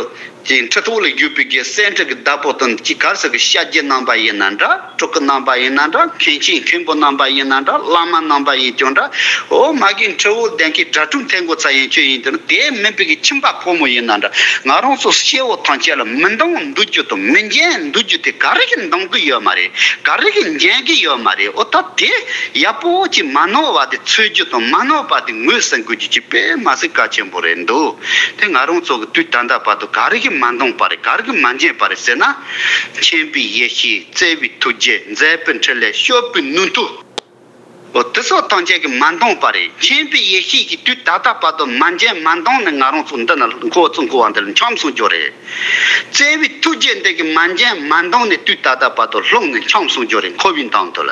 ཅིག་ཁྲི་ཐོག་ལ་བཞུགས་པའི་གི་སེང་ཁྲི་གི་བདག་པོ་དང་ཅིག་ག་རེ་ཟེར་གི་ཤཱཀྱ་རྣམ་པ་ཡིན་ན་འདྲ། སྤྲུལ་སྐུ་རྣམ་པ་ཡིན་ན་འདྲ། མཁན་ཆེན་མཁན་པོ་རྣམ་པ་ཡིན་ན་འདྲ། བླ་མ་རྣམ་པ་ཡིན་ཀྱང་འདྲ། འོ་མ་གི་ཁྲི་འོག་གདན་གྱི་གྲྭ་ཕྲུག་འཐེན་དགོས་ཚ་ཡིན་ཁྱོད་ཡིན་དུས་དེ་མིན་པའི་གི་ཁྱིམ་པ་ཕོ་མོ་ཡིན་ན་འདྲ། ང་རང་ཚོ་སྐྱེ་བོ་ཐམས་ཅད་ལ་མི་འདང་འདུག་རྒྱུ་དང་མི་འགྲན་འདུག་རྒྱུ་དེ་ག་རེ་གི་འདང་གི་ཡོད་མ་རེད། ག་རེ་གི་འགྲན་གི་ཡོད་མ་རེད། འོ་ད་དེ་ཡག་པོ་ཅིག་མ་ནོར་བ་དེ་འཚོལ་རྒྱུ་དང་མ་ནོར་བ་དེ་ངོས་ཟིན་དགོས་རྒྱུ་ཅིག་དཔེ་མ་སྲིད་གལ་ཆེན་པོ་རེད་འདུག་དེ་ང་རང་ཚོ་གི་དུས་ད་ལྟ་བར་དུ་ག་རེ་གི་མ་འདང་པ་རེད། ག་རེ་གི་མ་འགྲན་པ་རེད་ཟེར་ན། མཁྱེན་པའི་ཡེ་ཤེས། བརྩེ་བའི་ཐུགས་རྗེ། མཛད་པའི་འཕྲིན་ལས། སྤྱོད་པའི་ནུས་མཐུ། འོ་དེ་ཚོ་ཐམས་ཅད་ཀྱིས་མ་འདང་བ་རེད། མཁྱེན་པའི་ཡེ་ཤེས་ཀྱིས་དུས་ད་ལྟ་བར་དུ་མ་མཇལ་མ་འདང་ནས་ང་རང་ཚོ་འདི་ན་འཁོར་བ་ཚོ་འཁོར་བ་འདི་ལ་འཁྱམས་སོང་རྒྱུ་རེད། བརྩེ་བའི་ཐུགས་རྗེ་འདི་གིས་མ་མཇལ་མ་འདང་ནས་དུས་ད་ལྟ་བར་དུ་ལྷུང་ནས་འཁྱམས་སོང་རྒྱུ་རེད། འཁོར་བའི་འདམ་དུ་ལ།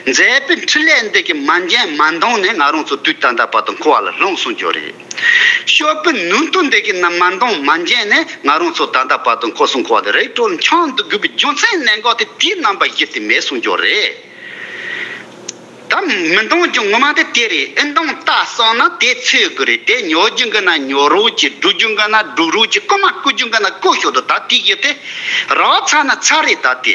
མཛད་པའི་འཕྲིན་ལས་འདི་གིས་མ་མཇལ་མ་འདང་ནས་ང་རང་ཚོ་དུས་ད་ལྟ་བར་དུ་འཁོར་བ་ལ་ལྷུང་སོང་རྒྱུ་རེད། སྤྱོད་པའི་ནུས་མཐུ་འདི་གིས་ན་མ་འདང་མ་མཇལ་ནས་ང་རང་ཚོ་ད་ལྟ་བར་དུ་འཁོར་སོང་འཁོར་བ་དེ་རིགས་དྲུག་ལ་འཁྱམས་འདུག་དགོས་པའི་རྒྱུ་མཚན་གནད་འགག་དེ་དེའི་རྣམ་པ་བཞི་དེ་མེད་སོང་རྒྱུ་རེད། ད་མི་འདང་རྒྱུ་ངོ་མ་དེ་དེ་རེད། ཨེ་འདང་ལྟ་བསམ་ན་དེ་ཚོད་དགོས་རེད། དེ་ཉོ་རྒྱུ་འགི་ན་ཉོ་རོགས་ཀྱི། སྒྲུག་རྒྱུ་འགི་ན་སྒྲུག་རོགས་ཀྱི། རྐུ་མ་རྐུ་རྒྱུ་འགི་ན་རྐུ་ཤོག་དོ། ད་དེ་ཡི་དེ་རག་ཚར་ན་ཚར་རེད། ད་དེ་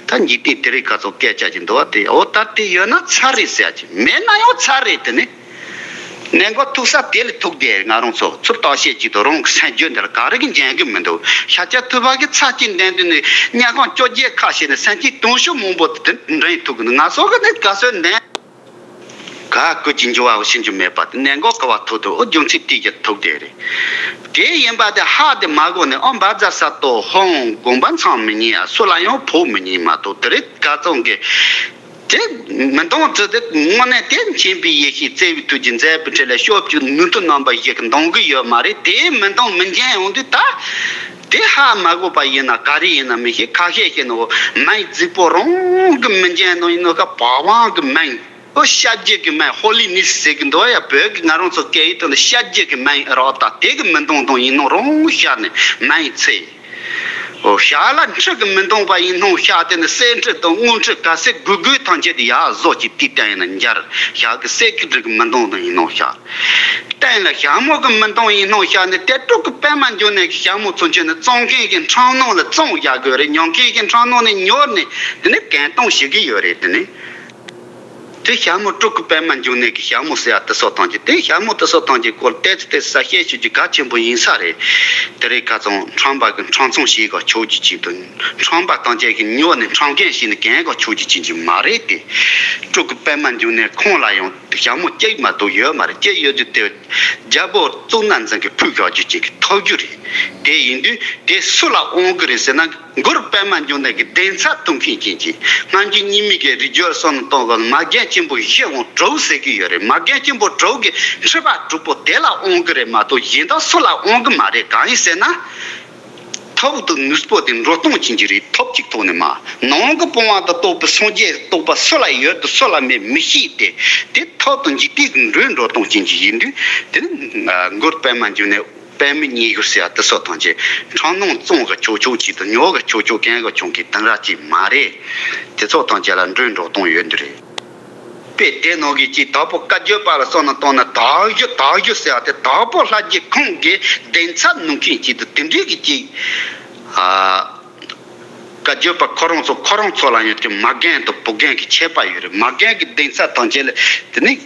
ད་འཇིག་རྟེན་དེ་རིགས་ག་ཚོད་སྐད་ཆ་ཅིག་འདུག་བ། དེ་འོ་ད་དེ་ཡོད་ན་ཚར་རེད་ཟེར་ཡ་ཅིག་མེད་ན་ཡང་ཚར་རེད། དེ་ནི། གནད་འགག་ཐུག་ས་དེ་ལ་ཐུག་བསྡད། ང་རང་ཚོ་ཚུར་བརྟག་དཔྱད་ཅིག་དང་། རང་གི་སེམས་རྒྱུད་འདི་ལ་ག་རེ་གི་འཇོན་གི་མི་འདུག་ཤཱཀྱ་ཐུབ་པ་གི་ཚར་གཅིག་འདོན་དུས་ནི་དམྱལ་ཁམས་བཅོ་བརྒྱད་ཁ་ཕྱེ་ནས་སེམས་ཅན་དུང་ཕྱུར་མང་པོ་དེ་འདྲེན་ཐུབ་གི་འདུག་ང་ཚོ་གི་ནི་ག་ཚོད་འདོན། ག་ཀུན་གྱི་འགྱུར་བ་ཤེས་རྒྱུ་མེད་པ་དེ་གནད་འགག་ག་བ་ཐུག་འདུག་འོ་རྒྱུ་མཚན་དེ་གི་ཐུག་བསྡད་རེད། དེ་ཡིན་པ་དེ་ཧ་དེ་མ་གོ་ནས། ཨོ་བཛྲ་ས་ཏོ་ཧོང་དགོངས་པ་འཚམ་མི་ཉན་ཡ། སུ་ལ་ཡང་ཕོག་མི་ཉན་མ་གཏོགས། དེ་རིགས་ག་ཚོད་གི་དེ་མི་འདང་ཚུལ་དེ་དངོས་གནས་དེ་མཁྱེན་པའི་ཡེ་ཤེས། བརྩེ་བའི་ཐུགས་རྗེ། མཛད་པའི་འཕྲིན་ལས། སྤྱོད་པའི་ནུས་མཐུ་རྣམ་པ་བཞི་གིས་འདང་གི་ཡོད་མ་རེད། དེ་མི་འདང་མི་མཇལ་ཡོང་དུས་ད་དེ་ཧ་མ་གོ་བ་ཡིན་ན་ག་རེ་ཡིན་ན་མི་ཤེས། ཁ་ཤས་ཤིག་ནི་འོ་མིའི་རྫིག་པོ་རང་གི་མི་མཇལ་ནོ་ཡིན་ནོ་ག་བ་བང་གི་མིང་། ཨོ་ཤ་རྒྱུས་ཀྱི་མིང་། ཧོ་ལི་ནིས་ཟེར་གི་འདུག་ཡ། བོད་ཀྱི་ང་རང་ཚོ་སྐད་ཡིག་ཐོག་ནས་ཤ་རྒྱུས་ཀྱི་མིང་རོགས། ད་དེ་གི་མི་འདང་འདང་ཡིན་ནོ་རང་ཤ་ནས་མིའི་ཚེ། ཨོ་ཤ་ལ་འཁྲུ་གི་མི་འདང་བ་ཡིན་ནོ་ཤ། དེ་ནི་གསེར་འཁྲུ་དང་དངུལ་འཁྲུ་ག་ཚད་དགོས་དགོས་ཐམས་ཅད་དེ་ཡར་བཟོ་གི་དེ་བསྟན་ཡིན་ན་འཇར། ཤ་གི་གསེར་གི་འཁྲུ་གི་མི་འདང་འདང་ཡིན་ནོ་ཤ། བསྟན་ལ་ཞྭ་མོ་གི་མི་འདང་ཡིན་ནོ་ཤ་ནི། དེ་སྤྲུལ་སྐུ་པདྨ་འབྱུང་གནས་ཀྱི་ཞྭ་མོ་ཚོ་ཆེན་ནི་བཙོང་མཁན་གྱི་འཕྲང་སྣོམ་ལ་བཙོང་བཞག་དགོས་རེད། ཉོ་མཁན་གྱི་འཕྲང་སྣོམ་ནས་ཉོས་ནས་དེ་ནི་གན་གཏོང་བྱེད་ཀྱི་ཡོད་རེད། དེ་ནི། དེ་ཞྭ་མོ་སྤྲུལ་སྐུ་པདྨ་འབྱུང་གནས་ཀྱི་ཞྭ་མོ་ཟེར་ཡ་དེ་ཚོ་ཐམས་ཅད། དེ་ཞྭ་མོ་དེ་ཚོ་ཐམས་ཅད་སྐོར་ཏོག་ཙམ་ཏོག་ཙམ་གསལ་བཤད་ཞུ་རྒྱུ་གལ་ཆེན་པོ་ཡིན་ས་རེད། དེ་རིང་ཁ་སང་ཁྲོམ་པ་གི་འཕྲང་བཙོང་བྱེད་ག་ཆོག་རྒྱུ་ཅིག་དང་། ཁྲོམ་པ་ཐམས་ཅད་ཀྱིས་ཉོས་ནས་འཕྲང་འགན་བྱས་ནས་གན་ག་ཆོག་རྒྱུ་ཅིག་ཅིག་མ་རེད་དེ། སྤྲུལ་སྐུ་པདྨ་འབྱུང་གནས་ཁོང་ལ་ཡང་ཞྭ་མོ་གཅིག་མ་གཏོགས་ཡོད་མ་རེད། གཅིག་ཡོད་རྒྱུ་དེ་རྒྱལ་པོ་གཙུག་ན་འཛིན་གྱིས་ཕུལ་བཞག་རྒྱུ་ཅིག་གི་ཐོབ་རྒྱུ་རེད། དེ་ཡིན་དུས་དེ་སུ་ལ་དབང་གི་རེད་ཟེར་ན། གུ་རུ་པདྨ་འབྱུང་གནས་ཀྱི་གདན་ས་གཏོང་མཁན་ཅན་གྱི་སྔ་འགྱུར་རྙིང་མའི་གི་རིག་སྦྱོར་སོགས་ནང་གཏོང་གི་མ་རྒན་ཆེན་པོ་བཞི་དབང་དྲུག་ཟེར་གི་ཡོད་རེད། མ་རྒན་ཆེན་པོ་དྲུག་གི་ཁྲི་པ་དྲུག་པོ་དེ་ལ་དབང་གི་རེད་མ་གཏོགས་གཞན་དག་སུ་ལ་དབང་གི་མ་རེད། གང་ཡིན་ཟེར་ན། ཐབས་དང་ནུས་པོ་དེ་འགྲོ་སྟངས་ཅན་གྱི་རེད། ཐབས་གཅིག་ཐོག་ནས་མ། ནང་གི་སྤོང་བ་དང་རྟོགས་པའི་སངས་རྒྱས་རྟོགས་པ་སུ་ལ་ཡོད་དང་སུ་ལ་མེད་མི་ཤེས་ཏེ། དེ་ཐབས་དང་འཇིག་རྟེན་གྱི་འགྲོས་འགྲོ་སྟངས་ཅན་གྱི་ཡིན་དུས་དེ་ནི་གུ་རུ་པདྨ་འབྱུང་གནས། པདྨའི་སྙན་ཞུ་ཟེར་བ་དེ་ཚོ་ཐམས་ཅད་འཕྲང་སྣོམ་བཙོང་གི་ཆོག་ཆོག་ཅིག་དང་ཉོ་གི་ཆོག་ཆོག་གན་ག་ཆོག་གི་དེ་འདྲ་ཅིག་མ་རེད། དེ་ཚོ་ཐམས་ཅད་ལ་འགྲོས་འགྲོ་སྟངས་ཡོད་འདི་རེད། དཔེ་དེ་ནང་གི་ཅིག་དྭགས་པོ་བཀའ་བརྒྱུད་པ་ལ་སོགས་ན་བཏང་ན། དྭགས་བཞུགས་དྭགས་བཞུགས་ཟེར་བ་དེ་དྭགས་པོ་ལྷ་རྗེ་ཁོང་གི་གདན་ས་ནང་མཁན་ཅིག་དང་དེ་འདྲའི་གི་ཅིག་ཨ། བཀའ་བརྒྱུད་པ་ཁོ་རང་ཚོ་ཁོ་རང་ཚོ་ལ་ཡང་དེ་མ་རྒན་དང་བུ་རྒན་གྱི་ཁྱད་པར་ཡོད་རེད། མ་རྒན་གྱི་གདན་ས་དང་བཅས་ལ་དེ་ནི་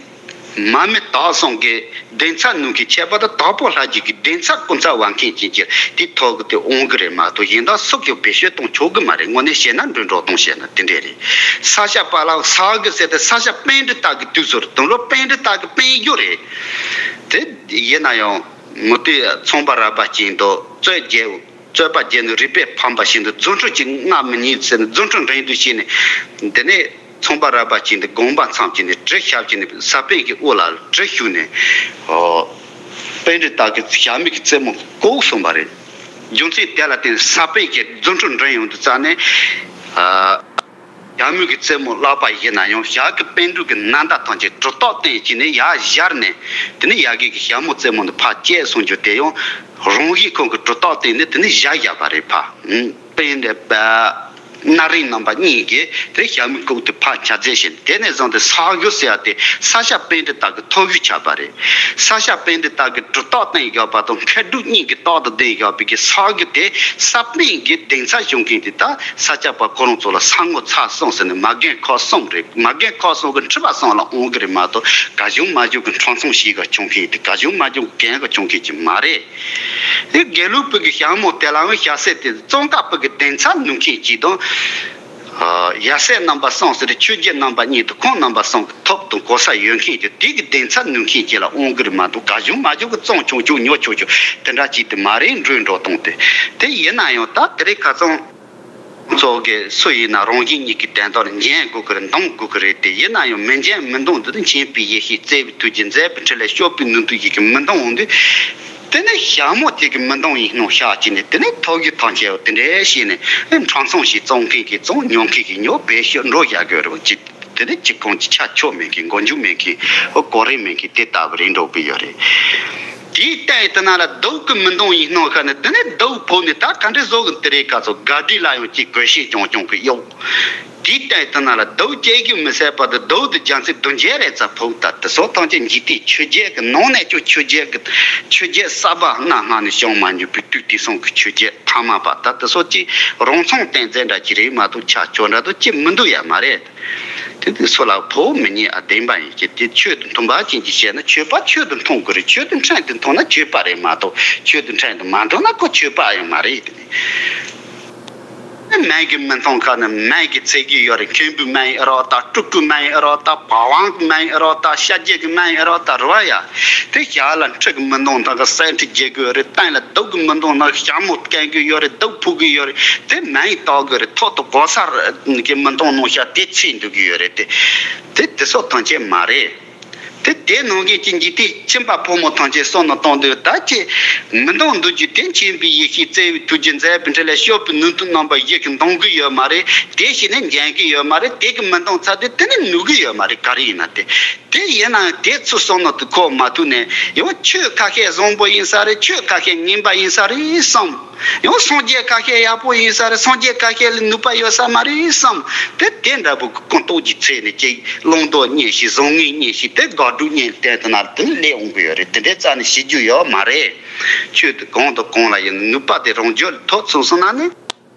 མ་མི་དྭགས་གསུམ་གྱི་གདན་ས་ནང་གི་ཁྱད་པར་དང་དྭགས་པོ་ལྷ་རྗེ་གི་གདན་ས་སྐུ་ཚབ་བ་མཁན་ཅན་གྱི་དེ་ཐོག་གི་དེ་དབང་གི་རེད་མ་གཏོགས་གཞན་དག་སུ་གིས་བེད་སྤྱོད་གཏོང་ཆོག་གི་མ་རེད། དངོས་གནས་བཤད་ན་འགྲོས་འགྲོ་སྟངས་བཤད་ན་དེ་འདྲས་རེད། ས་སྐྱ་པ་ལ་ས་གི་ཟེར་ཏེ་ས་སྐྱ་པཎྜི་ཏ་གི་དུས་སུ་རེད། དུང་ལོ་པཎྜི་ཏ་གི་དཔལ་འབྱོར་རེད། དེ་ཡིན་ན་ཡང་མུ་སྟེགས་ཚངས་པ་རཱ་པ་ཅན་དང་རྩོད་རྒྱལ། རྩོད་པ་བརྒྱད་ནི་རིག་པས་ཕམ་པ་བཞིན་དུ་རྫུ་འཕྲུལ་གྱིས་མངའ་མི་ཉན་ཟེར་ནས་རྫུ་འཕྲུལ་འགྲན་བསྡུར་བྱས་ནས། འདི་ནས་ཚངས་པ་རཱ་པ་ཅན་དེ་དགོངས་པ་མཚམས་བཅད་ནས་གྲི་ཞབས་བཅད་ནས་ས་པཎ་གྱི་དབུ་ལ་གྲི་ཞུགས་ནས། ཨོ། པཎྜི་ཏ་གི་ཞྭ་མོ་གི་རྩེ་མོ་བཀོག་སོང་བ་རེད། རྒྱུ་མཚན་དེ་ལ་བརྟེན་ས་པཎ་གྱི་རྫུ་འཕྲུལ་འགྲན་ཡོང་དུས་ཙ་ནས། ཨ། ཞྭ་མོ་གི་རྩེ་མོ་བརླག་པ་ཡིན་ན་ཡང་ཞྭ་གི་པཎ་གྲུབ་ཀྱི་ནན་ཏན་ཐམས་ཅད་གྲུབ་རྟགས་བསྟན་བྱས་ནས་ཡར་སྦྱར་ནས། དེ་ནས་ཡ་གི་གི་ཞྭ་མོ་རྩེ་མོ་འདི་ཕར་བཅད་སོང་རྒྱུ་དེ་ཡང་རང་བཞིན་ཁོང་གི་གྲུབ་རྟགས་བསྟན་ནས་དེ་ནས་བཞག་བཞག་པ་རེད། ཕ་པཎ་གྲུབ་པ་རྣ་རིང་རྣམ་པ་གཉིས་ཀྱིས་དེ་ཞྭ་མོ་བཀོག་སྟེ་ཕར་བཅད་རྫས་བྱས་ནས། དེ་ནས་བཟུང་སྟེ་ས་གཞུ་ཟེར་ཡ་དེ་ས་སྐྱ་པཎྜི་ཏ་གི་ཐོབ་གཞུ་ཆགས་པ་རེད། ས་སྐྱ་པཎྜི་ཏ་གི་གྲུབ་རྟགས་བསྟན་བཞག་པ་དང་མཁས་གྲུབ་གཉིས་ཀྱི་རྟགས་དང་ལྡན་བཞག་པའི་གི་ས་གཞུ་དེ་ས་པཎ་གྱི་གདན་ས་བཞུགས་མཁན་དེ་ད་ས་སྐྱ་པ་ཁོ་རང་ཚོ་ལ་ས་ངོ་ཚ་གསུམ་ཟེར་ནས་མ་རྒན་ཁག་གསུམ་རེད། མ་རྒན་ཁག་གསུམ་གི་ཁྲི་པ་གསུམ་ལ་དབང་གི་རེད་མ་གཏོགས། ག་བྱུང་མ་བྱུང་གི་འཕྲང་སྲུང་བྱེད་ག་བྱུང་མཁན་དེ། ག་བྱུང་མ་བྱུང་གི་གན་ག་བྱུང་མཁན་ཅིག་མ་རེད། དེ་དགེ་ལུགས་པའི་གི་ཞྭ་མོ་དེ་ལའང་ཞྭ་སེར་དེ་ཙོང་ཁ་པའི་གི་གདན་ས་ནུབ་མཁན་ཅིག་དང་། ཡ་སྲས་རྣམ་པ་གསུམ་ཟེར་ཏེ་ཆོས་རྒྱལ་རྣམ་པ་གཉིས་དང་ཁོང་རྣམ་པ་གསུམ་གྱི་ཐོབ་དང་གོ་ས་ཡོད་མཁན་གྱི་དེ་གི་གདན་ས་ནུབ་མཁན་གྱི་ལ་དབང་གི་རེད་མ་གཏོགས། ག་བྱུང་མ་བྱུང་གི་བཙོང་ཆོག་ཆོག་ཉོ་ཆོག་ཆོག་དེ་འདྲ་ཅིག་དེ་མ་རེད། འགྲོས་འགྲོ་སྟངས་དེ་དེ་ཡིན་ན་ཡང་ད་དེ་རིང་ཁ་སང་ ཚོགས་ཀྱི་སུ་ཡིན་ན་རང་བཞིན་གཉིས་ཀྱི་དོན་དག་ལ་འཇོན་དགོས་ཀྱི་རེད། འདང་དགོས་ཀྱི་རེད་དེ། ཡིན་ན་ཡང་མི་འཇོན་མི་འདང་འདུག་ན། མཁྱེན་པའི་ཡེ་ཤེས་བརྩེ་བའི་ཐུགས་རྗེ་མཛད་པའི་འཕྲིན་ལས་སྐྱོབ་པའི་ནུས་མཐུ་ཡིན་གྱི་མི་འདང་འོང་དུས། དེ་ནས་ཞྭ་མོ་དེ་གི་མི་འདང་ཡིན་སྣང་བྱ་བྱས་ནས། དེ་ནས་ཐོག་གི་ཐང་ཆེ་བ་དེ་འདྲ་བྱས་ནས་འཕྲང་སྲང་ཞིག་བཙོང་མཁན་གྱིས་བཙོང་། ཉོ་མཁན་གྱིས་ཉོ། བེད་སྤྱོད་འགྲོ་བྱ་དགོས་རེད་བ་ཅི། དེ་ནས་ཅི་གང་ཅི་ཆ་ཆོ་མེད་མཁན། མགོ་མཇུག་མེད་མཁན། ཨོ་གོ་རིམ་མེད་མཁན་དེ་ལྟ་བུ་རེད་འགྲོ་གི་ཡོད་རེད། དེའི་སྟེང་དེ་ན་ལ་སྡུག་གི་མི་འདང་ཡིན་སྣང་ཁ་ནས། དེ་ནས་སྡུག་ཕོག་ནས་ད་ག་འདྲ་བཟོ་གི། དེ་རེད་ག་ཚོད་ག་དུས་ལ་ཡང་ཅིག་གོས་ཤེས་ཀྱང་ཀྱང་གི་གཡོག་དེའི་སྟེང་དེ་ན་ལ་སྡུག་སྐྱེ་གི་མི་ཟད་པ་དང་། སྡུག་དེ་རྒྱ་མཚན་བདུན་བརྒྱ་རེ་ཙམ་ཕོག་ད། དེ་སོགས་ཐམས་ཅད་འཇིག་རྟེན་ཆོས་བརྒྱད་ཀྱི་ནང་ནས་ཀྱང་ཆོས་བརྒྱད་ཀྱི་ཆོས་བརྒྱད་གསར་པ་སྣ་སྔ་ནས་བྱུང་མ་མྱོང་པའི་དུས་དེང་སང་གི་ཆོས་བརྒྱད་ཐ་མལ་པ་ད། དེ་སོགས་ཀྱི་རང་མཚང་སྟེང་འཛིན་འདྲ་ཅིག་རེད་མ་གཏོགས་ཆ་ཆོ་འདྲ་དུ་ཅི་མི་འདུག་ཡ་མ་རེད། དེ་དུས་སུ་ལ་ཕོག་མི་ཉན་ཨ་བདེན་པ་ཡིན་གྱི། དེ་ཆོས་དང་མཐུན་པ་ཅན་གྱིས་བཤད་ན་ཆོས་པ་ཆོས་དང་མཐུན་དགོས་རེད། ཆོས་དང་ཕྲན་དུ་མཐུན་ན་ཆོས་པ་རེད་མ་གཏོགས། ཆོས་དང་ཕྲན་དུ་མ་མཐུན་ན་ཁོ་ཆོས་པ་ཡང་མ་རེད། དེ་ནི་སྨན་གྱི་མི་མཐོང་ཁ་ནི་སྨན་གྱི་ཚད་གི་ཡོད་རེད། མཁན་པོའི་སྨན་ཨེ་རོགས་ད། སྤྲུལ་སྐུའི་སྨན་ཨེ་རོགས་ད། བ་དབང་གི་སྨན་ཨེ་རོགས་ད། ཤ་རྒྱུས་ཀྱི་སྨན་ཨེ་རོགས་ད། རེད་བ་ཡ། དེ་ཞྭ་ལ་འཁྲིད་གི་མི་མཐོང་ཐང་ག་སེན་ཁྲི་རྒྱག་གི་ཡོད་རེད། སྟེང་ལ་སྡུག་གི་མི་མཐོང་ན་ཞྭ་མོ་བཀལ་གི་ཡོད་རེད། སྡུག་ཕོག་གི་ཡོད་རེད། དེ་སྨན་ཡིག་བཏགས་གི་རེད། ཐོག་ཏུ་གོ་ས་གི་མི་མཐོང་ནོ་ཤ་དེ་ཚིག་འདུག་གི་ཡོད་རེད། དེ་དེ་དེ་སོགས་ཐམས་ཅད་མ་རེད། དེ་དེ་ནང་གི་ཅི་འཇིག་རྟེན་ཁྱིམ་པ་ཕོ་མོ་ཐམས་ཅད་བསམ་བློ་གཏོང་དུས་ད་ཅི་མི་འདང་འདུག་རྒྱུ་དེ། མཁྱེན་པའི་ཡེ་ཤེས་བརྩེ་བའི་ཐུགས་རྗེ་མཛད་པའི་འཕྲིན་ལས་སྐྱོབ་པའི་ནུས་མཐུ་རྣམ་པ་བཞི་གིས་འདང་གི་ཡོད་མ་རེད། དེ་བྱས་ནས་འཇོན་གི་ཡོད་མ་རེད། དེ་གི་མི་འདང་ཚར་དུས་དེ་ནི་ནུས་གི་ཡོད་མ་རེད། ག་རེ་ཡིན་ན་དེ། དེ་ཡིན་ན་ཡང་དེ་ཚོ་བསམ་བློ་དེ་འཁོར་མ་ཐུབ་ནས་ཡང་ཆོས་ཁ་ཤས་བཟང་པོ་ཡིན་ས་རེད། ཆོས་ཁ་ཤས་ངན་པ་ཡིན་ས་རེད་བསམ། ཡང་སངས་རྒྱས་ཁ་ཤས་ཡག་པོ་ཡིན་ས་རེད། སངས་རྒྱས་ཁ་ཤས་ལ་ནུས་པ་ཡོད་ས་མ་རེད་བསམ། དེ་དེ་འདྲ་པོ་གི་ཀུན་རྟོག་གི་ཚད་ནས་ཅིག་བླང་དོར་གཉེར་ཞིང་བཟང་ངན་གཉེར་ཞིང་དེ་དགག་སྒྲུབ་གཉེར་བསྟན་དུ་ན་དེ་ནི་ལས་འོང་གི་ཡོད་རེད། དེ་འདྲའི་རྩ་ནས་ཤེས་རྒྱུ་ཡོད་མ་རེད། ཆོས་དེ་གང་དང་གང་ལ་ཡིན་ནུས་པ་དེ་རང་རྒྱུད་ལ་ཐོབ་སོང་སོང་ན་ནི།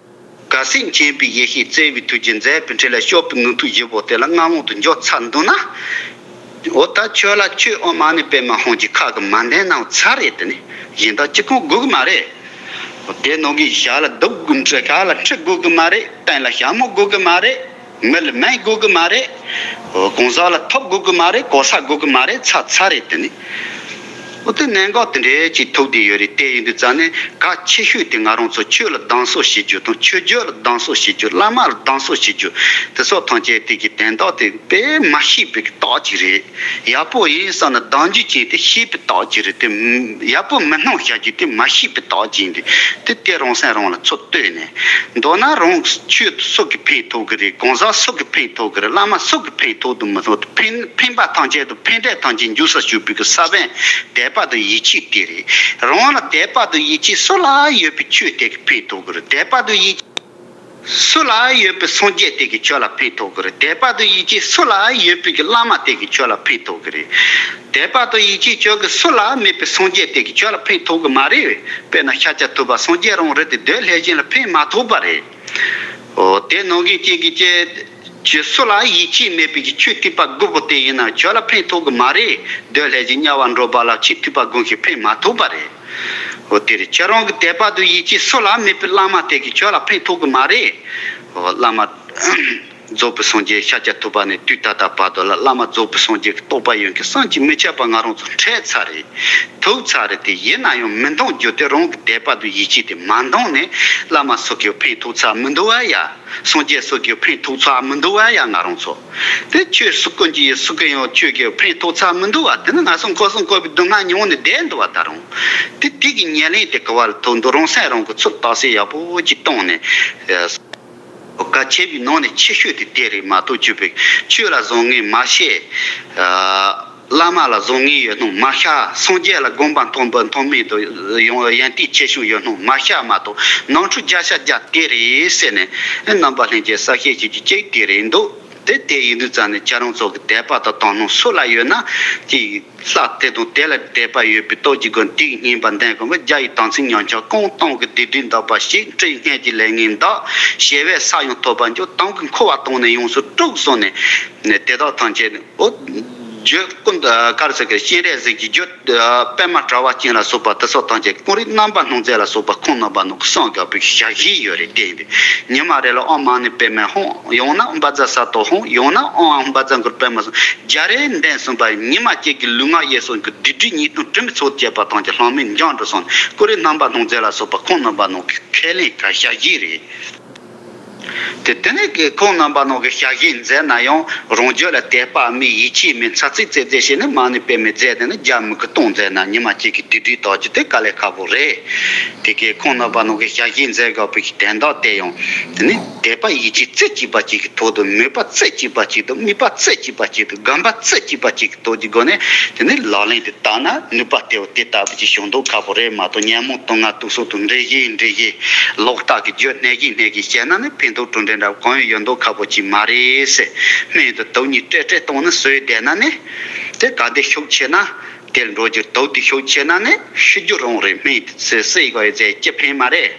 གལ་སྲིད་མཁྱེན་པའི་ཡེ་ཤེས་བརྩེ་བའི་ཐུགས་རྗེ་མཛད་པའི་འཕྲིན་ལས་སྐྱོབ་པའི་ནུས་མཐུ་བཞི་པོ་དེ་ལ་མངའ་དབང་དུ་འགྱུར་ཚར་འདུག་ན། འོ་ད་ཁྱོད་ལ་ཆོས་ཨོཾ་མ་ཎི་པདྨེ་ཧཱུྃ་གི་ཁ་གི་མ་འདོན་ན་ཚར་རེད། དེ་ནི་གཞན་དག་ཅི་གང་དགོས་ཀྱི་མ་རེད། འོ་དེ་ནང་གི་ཞྭ་ལ་སྡུག་དགོས་འཁྲིད། ཞྭ་ལ་འཁྲིད་དགོས་ཀྱི་མ་རེད། སྟེང་ལ་ཞྭ་མོ་དགོས་ཀྱི་མ་རེད། མི་ལ་སྨན་དགོས་ཀྱི་མ་རེད། འོ་གང་ཟག་ལ་ཐོབ་དགོས་ཀྱི་མ་རེད། གོ་ས་དགོས་ཀྱི་མ་རེད། ཚར་ཚར་རེད། དེ་ནི། འོ་དེ་གནད་འགག་དེ་འདྲའི་ཅིག་ཐུག་བསྡད་ཡོད་རེད། དེ་ཡིན་དུས་ཙང་ནས་གལ་ཆེ་ཤོས་དེ་ང་རང་ཚོ་ཆོས་ལ་སྡང་ཟུག་བྱེད་རྒྱུ་དང་། ཆོས་བརྒྱུད་ལ་སྡང་ཟུག་བྱེད་རྒྱུ། བླ་མ་ལ་སྡང་ཟུག་བྱེད་རྒྱུ། དེ་སོགས་ཐམས་ཅད་དེ་གི་དོན་དག་དེ་དཔེ་མ་ཤེས་པའི་རྟགས་ཅིག་རེད། ཡག་པོ་ཡིན་བསམ་ན་སྡང་རྒྱུ་ཅན་དེ་ཤེས་པའི་རྟགས་ཅིག་རེད་དེ། ཡག་པོ་མི་སྣང་བྱ་རྒྱུ་དེ་མ་ཤེས་པའི་རྟགས་ཅིག་ཡིན་དུས། དེ་དེ་རང་སེམས་རང་ལ་ཚུར་ལྟོས་ནས། མདོར་ན་རང་ཆོས་སུ་གིས་ཕན་ཐོགས་ཀྱི་རེད། གང་ཟག་སུ་གིས་ཕན་ཐོགས་ཀྱི་རེད། བླ་མ་སུ་གིས་ཕན་ཐོགས་དང་མི་ཐོགས་དང་། ཕན་ཕན་པ་ཐམས་ཅད་དང་ཕན་འབྲས་ཐམས་ཅད་འབྱུང་སར་གྱུར་པའི་གི་ས་བོན་དད་པ་དང་ཡིད་ཆེས་དེ་རེད། རང་ལ་དད་པ་དང་ཡིད་ཆེས་སུ་ལ་ཡོད་པའི་ཆོས་དེ་གིས་ཕན་ཐོགས་ཀྱི་རེད། དད་པ་དང་ཡིད་སུ་ལ་ཡོད་པའི་སངས་རྒྱས་དེ་གིས་ཁྱོད་ལ་ཕན་ཐོགས་ཀྱི་རེད། དད་པ་དང་ཡིད་ཆེས་སུ་ལ་ཡོད་པའི་གི་བླ་མ་དེ་གིས་ཁྱོད་ལ་ཕན་ཐོགས་ཀྱི་རེད། དད་པ་དང་ཡིད་ཆེས་ཁྱོད་ཀྱི་སུ་ལ་མེད་པའི་སངས་རྒྱས་དེ་གིས་ཁྱོད་ལ་ཕན་ཐོགས་ཀྱི་མ་རེད། དཔེར་ན་ཤཱཀྱ་ཐུབ་པ་སངས་རྒྱས་རང་རེད་དེ། འདོད་ལྷས་བྱིན་ལ་ཕན་མ་ཐོགས་པ་རེད། འོ་དེ་ནང་གི་ཅིག་གི་ཅེ་ཅེ་སུ་ལ་ཡིད་ཆེས་མེད་པའི་གི་ཆོས་ཐེག་པ་དགུ་པོ་དེ་ཡིན་ན་ཁྱོད་ལ་ཕན་ཐོགས་གི་མ་རེད། འདོད་ལྷས་བྱིན་དམྱལ་བ་འགྲོ་བ་ལ་ཆོས་ཐེག་པ་དགུ་གིས་ཕན་མ་ཐོགས་པ་རེད། འོ་དེ་རེད། ཁྱེད་རང་གི་དད་པ་དང་ཡིད་ཆེས་སུ་ལ་མེད་པའི་བླ་མ་དེ་གིས་ཁྱོད་ལ་ཕན་ཐོགས་གི་མ་རེད། འོ་བླ་མ་རྫོགས་པའི་སངས་རྒྱས་ཤཱཀྱ་ཐུབ་པ་ནས་དུས་ད་ལྟ་བར་དུ་ལ་བླ་མ་རྫོགས་པའི་སངས་རྒྱས་ཀྱི་རྟོགས་པ་ཡོད་མཁན་བསམ་གྱིས་མི་ཁྱབ་པ་ང་རང་ཚོ་འཕྲད་ཚར་རེད། ཐུག་ཚར་རེད། དེ་ཡིན་ན་ཡང་མི་འདང་རྒྱུ་དེ་རང་གི་དད་པ་དང་ཡིད་ཆེས་དེ་མ་འདང་ནས་བླ་མ་སུ་གིས་ཕན་ཐོགས་ཚར་མི་འདུག་བ་ཡ། སངས་རྒྱས་སུ་གིས་ཕན་ཐོགས་ཚར་མི་འདུག་བ་ཡ། ང་རང་ཚོ་དེ་ཆོས་སུ་ཀུན་གྱི་སུ་གིས་ཡང་ཆོས་ཀྱིས་ཕན་ཐོགས་ཚར་མི་འདུག་བ། དེ་ནི་ང་སོང་ཁོ་སོང་ཁོ་བའི་སྡུག་བསྔལ་མྱོང་ནས་བསྡད་འདུག་བ། ད་རུང་དེ་དེ་གི་ཉེར་ལེན་དེ་ག་བ་ལ་ཐུག་འདུག་རང་སེམས་རང་གི་ཚུར་བརྟག་དཔྱད་ཡག་པོ་ཅིག་བཏང་ནས། གལ་ཆེ་བའི་ནང་ནས་ཆེ་ཤོས་དེ་དེ་རེད་མ་གཏོགས། ཆོས་པའི་ཆོས་ལ་བཟང་ངན་མ་ཤེས། ཨ་བླ་མ་ལ་བཟང་ངན་ཡོད་སྣང་མ་ཤར། སངས་རྒྱས་ལ་དགོངས་པ་མཐོ་པོ་མཐོ་དམན་དུ་ཡང་ཡོན་ཏན་ཆེ་ཆུང་ཡོད་སྣང་མ་ཤར་མ་གཏོགས། ནང་འཁྲུག་བརྒྱ་ཆ་བརྒྱ་དེ་རེད་ཟེར་ནས་རྣམ་པ་ལྷན་རྒྱས་གསལ་བཤད་བྱེད་རྒྱུ་གཅིག་དེ་རེད་འདུག་དེ་དེ་ཡིན་དུས་ཙང་ནས་ཁྱེད་རང་ཚོ་གི་དད་པ་དང་དག་སྣང་སུ་ལ་ཡོད་ན་ཅིག་ལྷ་དེ་དང་དེ་ལ་དད་པ་ཡོད་པའི་སྟོབས་ཀྱི་སྒོ་ནས་དེའི་བསྙེན་པ་འདོན་དགོས་པ། བརྒྱ་ཡི་དམ་ཚིག་ཉམས་ཆག་གང་། སྟོང་གི་སྡིག་སྒྲིབ་འདག་པ་ཞིག་འཁྲུལ་བའི་ལས་ངན་འདག་ཞི་བའི་ས་ཡང་ཐོབ་པར་འགྱུར། དམ་གྱི་འཁོར་བ་དང་ནི་ཡོངས་སུ་དཀྲུགས་གསུངས་ནས་ནས་དེ་དག་ཐམས་ཅད་ནི་འོ་རྒྱུད་ཀུན་ཏུ་ག་རེ་ཟེར་གི། སྤྱན་རས་གཟིགས་ཀྱི་རྒྱུད་པདྨ་དྲ་བ་ཅན་ལ་སོགས་པ་དེ་སོགས་ཐམས་ཅད་ཀུན་རིག་རྣམ་པར་སྣང་མཛད་ལ་སོགས་པ་ཁོང་རྣམ་པ་ནང་གི་གསུང་དགོས་པའི་ཞལ་བཞེས་ཡོད་རེད། དེ་ཡིན་དུས་ཉི་མ་རེ་ལ་ཨོཾ་མ་ཎི་པདྨེ་ཧཱུྃ། ཡང་ན་ཨོཾ་བཛྲ་སཏྭ་ཧཱུྃ། ཡང་ན་ཨོཾ་ཨཱཿཧཱུྃ་བཛྲ་གུ་རུ་པདྨ་སུ། བརྒྱ་རེ་འདོན་གསུངས་པ་ཡིས། ཉི་མ་གཅིག་གི་ལུས་ངག་ཡིད་གསུམ་གྱི་སྡིག་སྒྲིབ་ཉེས་ལྟུང་དྲི་མའི་ཚོགས་བཅས་པ་ཐམས་ཅད་ལྷག་མེད་འཇོམས་འགྲོ་གསུངས་ནས། ཀུན་རིག་རྣམ་པར་སྣང་མཛད་ལ་སོགས་པ་ཁོང་རྣམ་པ་ནང་གི་ཁས་ལེན་གྱི་ཞལ་བཞེས་རེད། དེ་དེ་ནས་ཁོང་རྣམ་པ་ནང་གི་ཞལ་བཞེས་མཛད་ན་ཡང་རང་རྒྱུད་ལ་དད་པ་མེད། ཡིད་ཆེས་མེད། ཚ་ཚིག་ཙེ་ཙེ་བྱས་ནས་མ་ཎི་པད་མའི་རྫས་དེ་ནི་རྒྱ་མི་གི་གཏོང་མཛད་ན་ཉི་མ་གཅིག་གི་དུས་དྲིལ་དག་རྒྱུ་དེ་དཀའ་ལས་ཁག་པོ་རེད། དེ་གའི་ཁོང་རྣམ་པ་ནང་གི་ཞལ་བཞེས་མཛད་དགོས་པའི་གི་དོན་དག་དེ་ཡང་དེ་ནི་དད་པ་ཡིད་ཆེས་རྩེ་གཅིག་པ་གཅིག་གི་ཐོག་ཏུ། མོས་པ་རྩེ་གཅིག་པ་གཅིག་ཏུ། དམིགས་པ་རྩེ་གཅིག་པ་གཅིག་ཏུ། སྒོམ་པ་རྩེ་གཅིག་པ་གཅིག་གི་ཐོག་གི་སྒོ་ནས་དེ་ནི་ལག་ལེན་དེ་བསྟར་ན་ནུས་པ་དེ་བ་དེ་ལྟ་བུ་ཅིག་བྱུང་མདོག་ཁ་པོ་རེད་མ་གཏོགས། ཉོན་མོངས་དུག་ལྔ་དུག་གསུམ་དུ་འདྲེ་བཞིན་འདྲེ་བཞིན་ལོག་ལྟ་གི་རྒྱུ་སྣེ་བཞིན་སྣེ་བཞིན་བྱས་ན་ནི་ཕན་ཐོགས་གྲུབ་འབྲས་འདྲ་གང་ཡང་ཡོད་མདོག་ཁ་པོ་ཅིག་མ་རེད་ཟེར། སྨན་དང་དུག་གཉིས་སྤྲད་སྤྲད་བཏང་ན་ཟོས་བསྡད་ན་ནི་དེ་ག་དེ་ཤུགས་ཆེ་ན་དེར་འགྲོ་རྒྱུ། དུག་དེ་ཤུགས་ཆེ་ན་ནི་ཤི་རྒྱུ་རང་རེད། སྨན་དེ་ཟས་ཟས་དགོས་ཡོད་ཚེ་ཅི་ཕན་མ་རེད།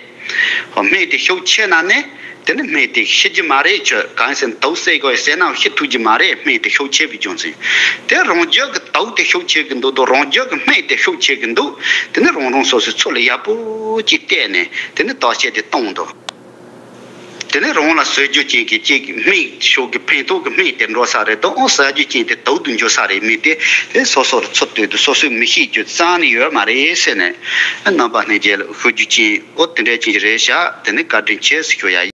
སྨན་དེ་ཤུགས་ཆེ་ན་ནི་དེ་ནི་སྨན་དེ་ཤི་རྒྱུ་མ་རེད། ཁྱོད་གང་ཟེར་ན་དུག་ཟས་དགོས་ཟས་ན་ཤི་ཐུབ་རྒྱུ་མ་རེད། སྨན་དེ་ཤུགས་ཆེ་བའི་རྒྱུ་མཚན། དེ་རང་རྒྱུད་ཀྱི་དུག་དེ་ཤུགས་ཆེ་གི་འདུག་དང་རང་རྒྱུད་ཀྱི་སྨན་དེ་ཤུགས་ཆེ་གི་འདུག་དེ་ནི་རང་རང་སོ་སོའི་ཚུལ་ལ་ཡག་པོ་ཅིག་བལྟས་ནས་དེ་ནི་བརྟག་དཔྱད་དེ་གཏོང་དང་། དེ་ནི་རང་ལ་ཟས་རྒྱུ་ཅན་གྱི་ཅིག་སྨན་ཤོག་གི་ཕན་ཐོགས་ཀྱི་སྨན་དེ་འགྲོ་ས་རེད་དང་། ཨོ་ཟ་རྒྱུ་ཅན་དེ་དུག་ཏུ་འགྱུར་ས་རེད། མི་དེ་དེ་སོ་སོར་ཚུར་ལྟོས་དུ་སོ་སོས་མི་ཤེས་རྒྱུ་རྩ་ནས་ཡོད་མ་རེད་ཟེར་ནས་རྣམ་པ་སྣང་མཇལ་ལ་ཞུ་རྒྱུ་ཅན། ཨོ་དེ་འདྲ་ཅན་རེད་ཤག་དེ་ནི་བཀའ་དྲིན་ཆེ་ཟེར་ཞུ་ཡ་ཡིན།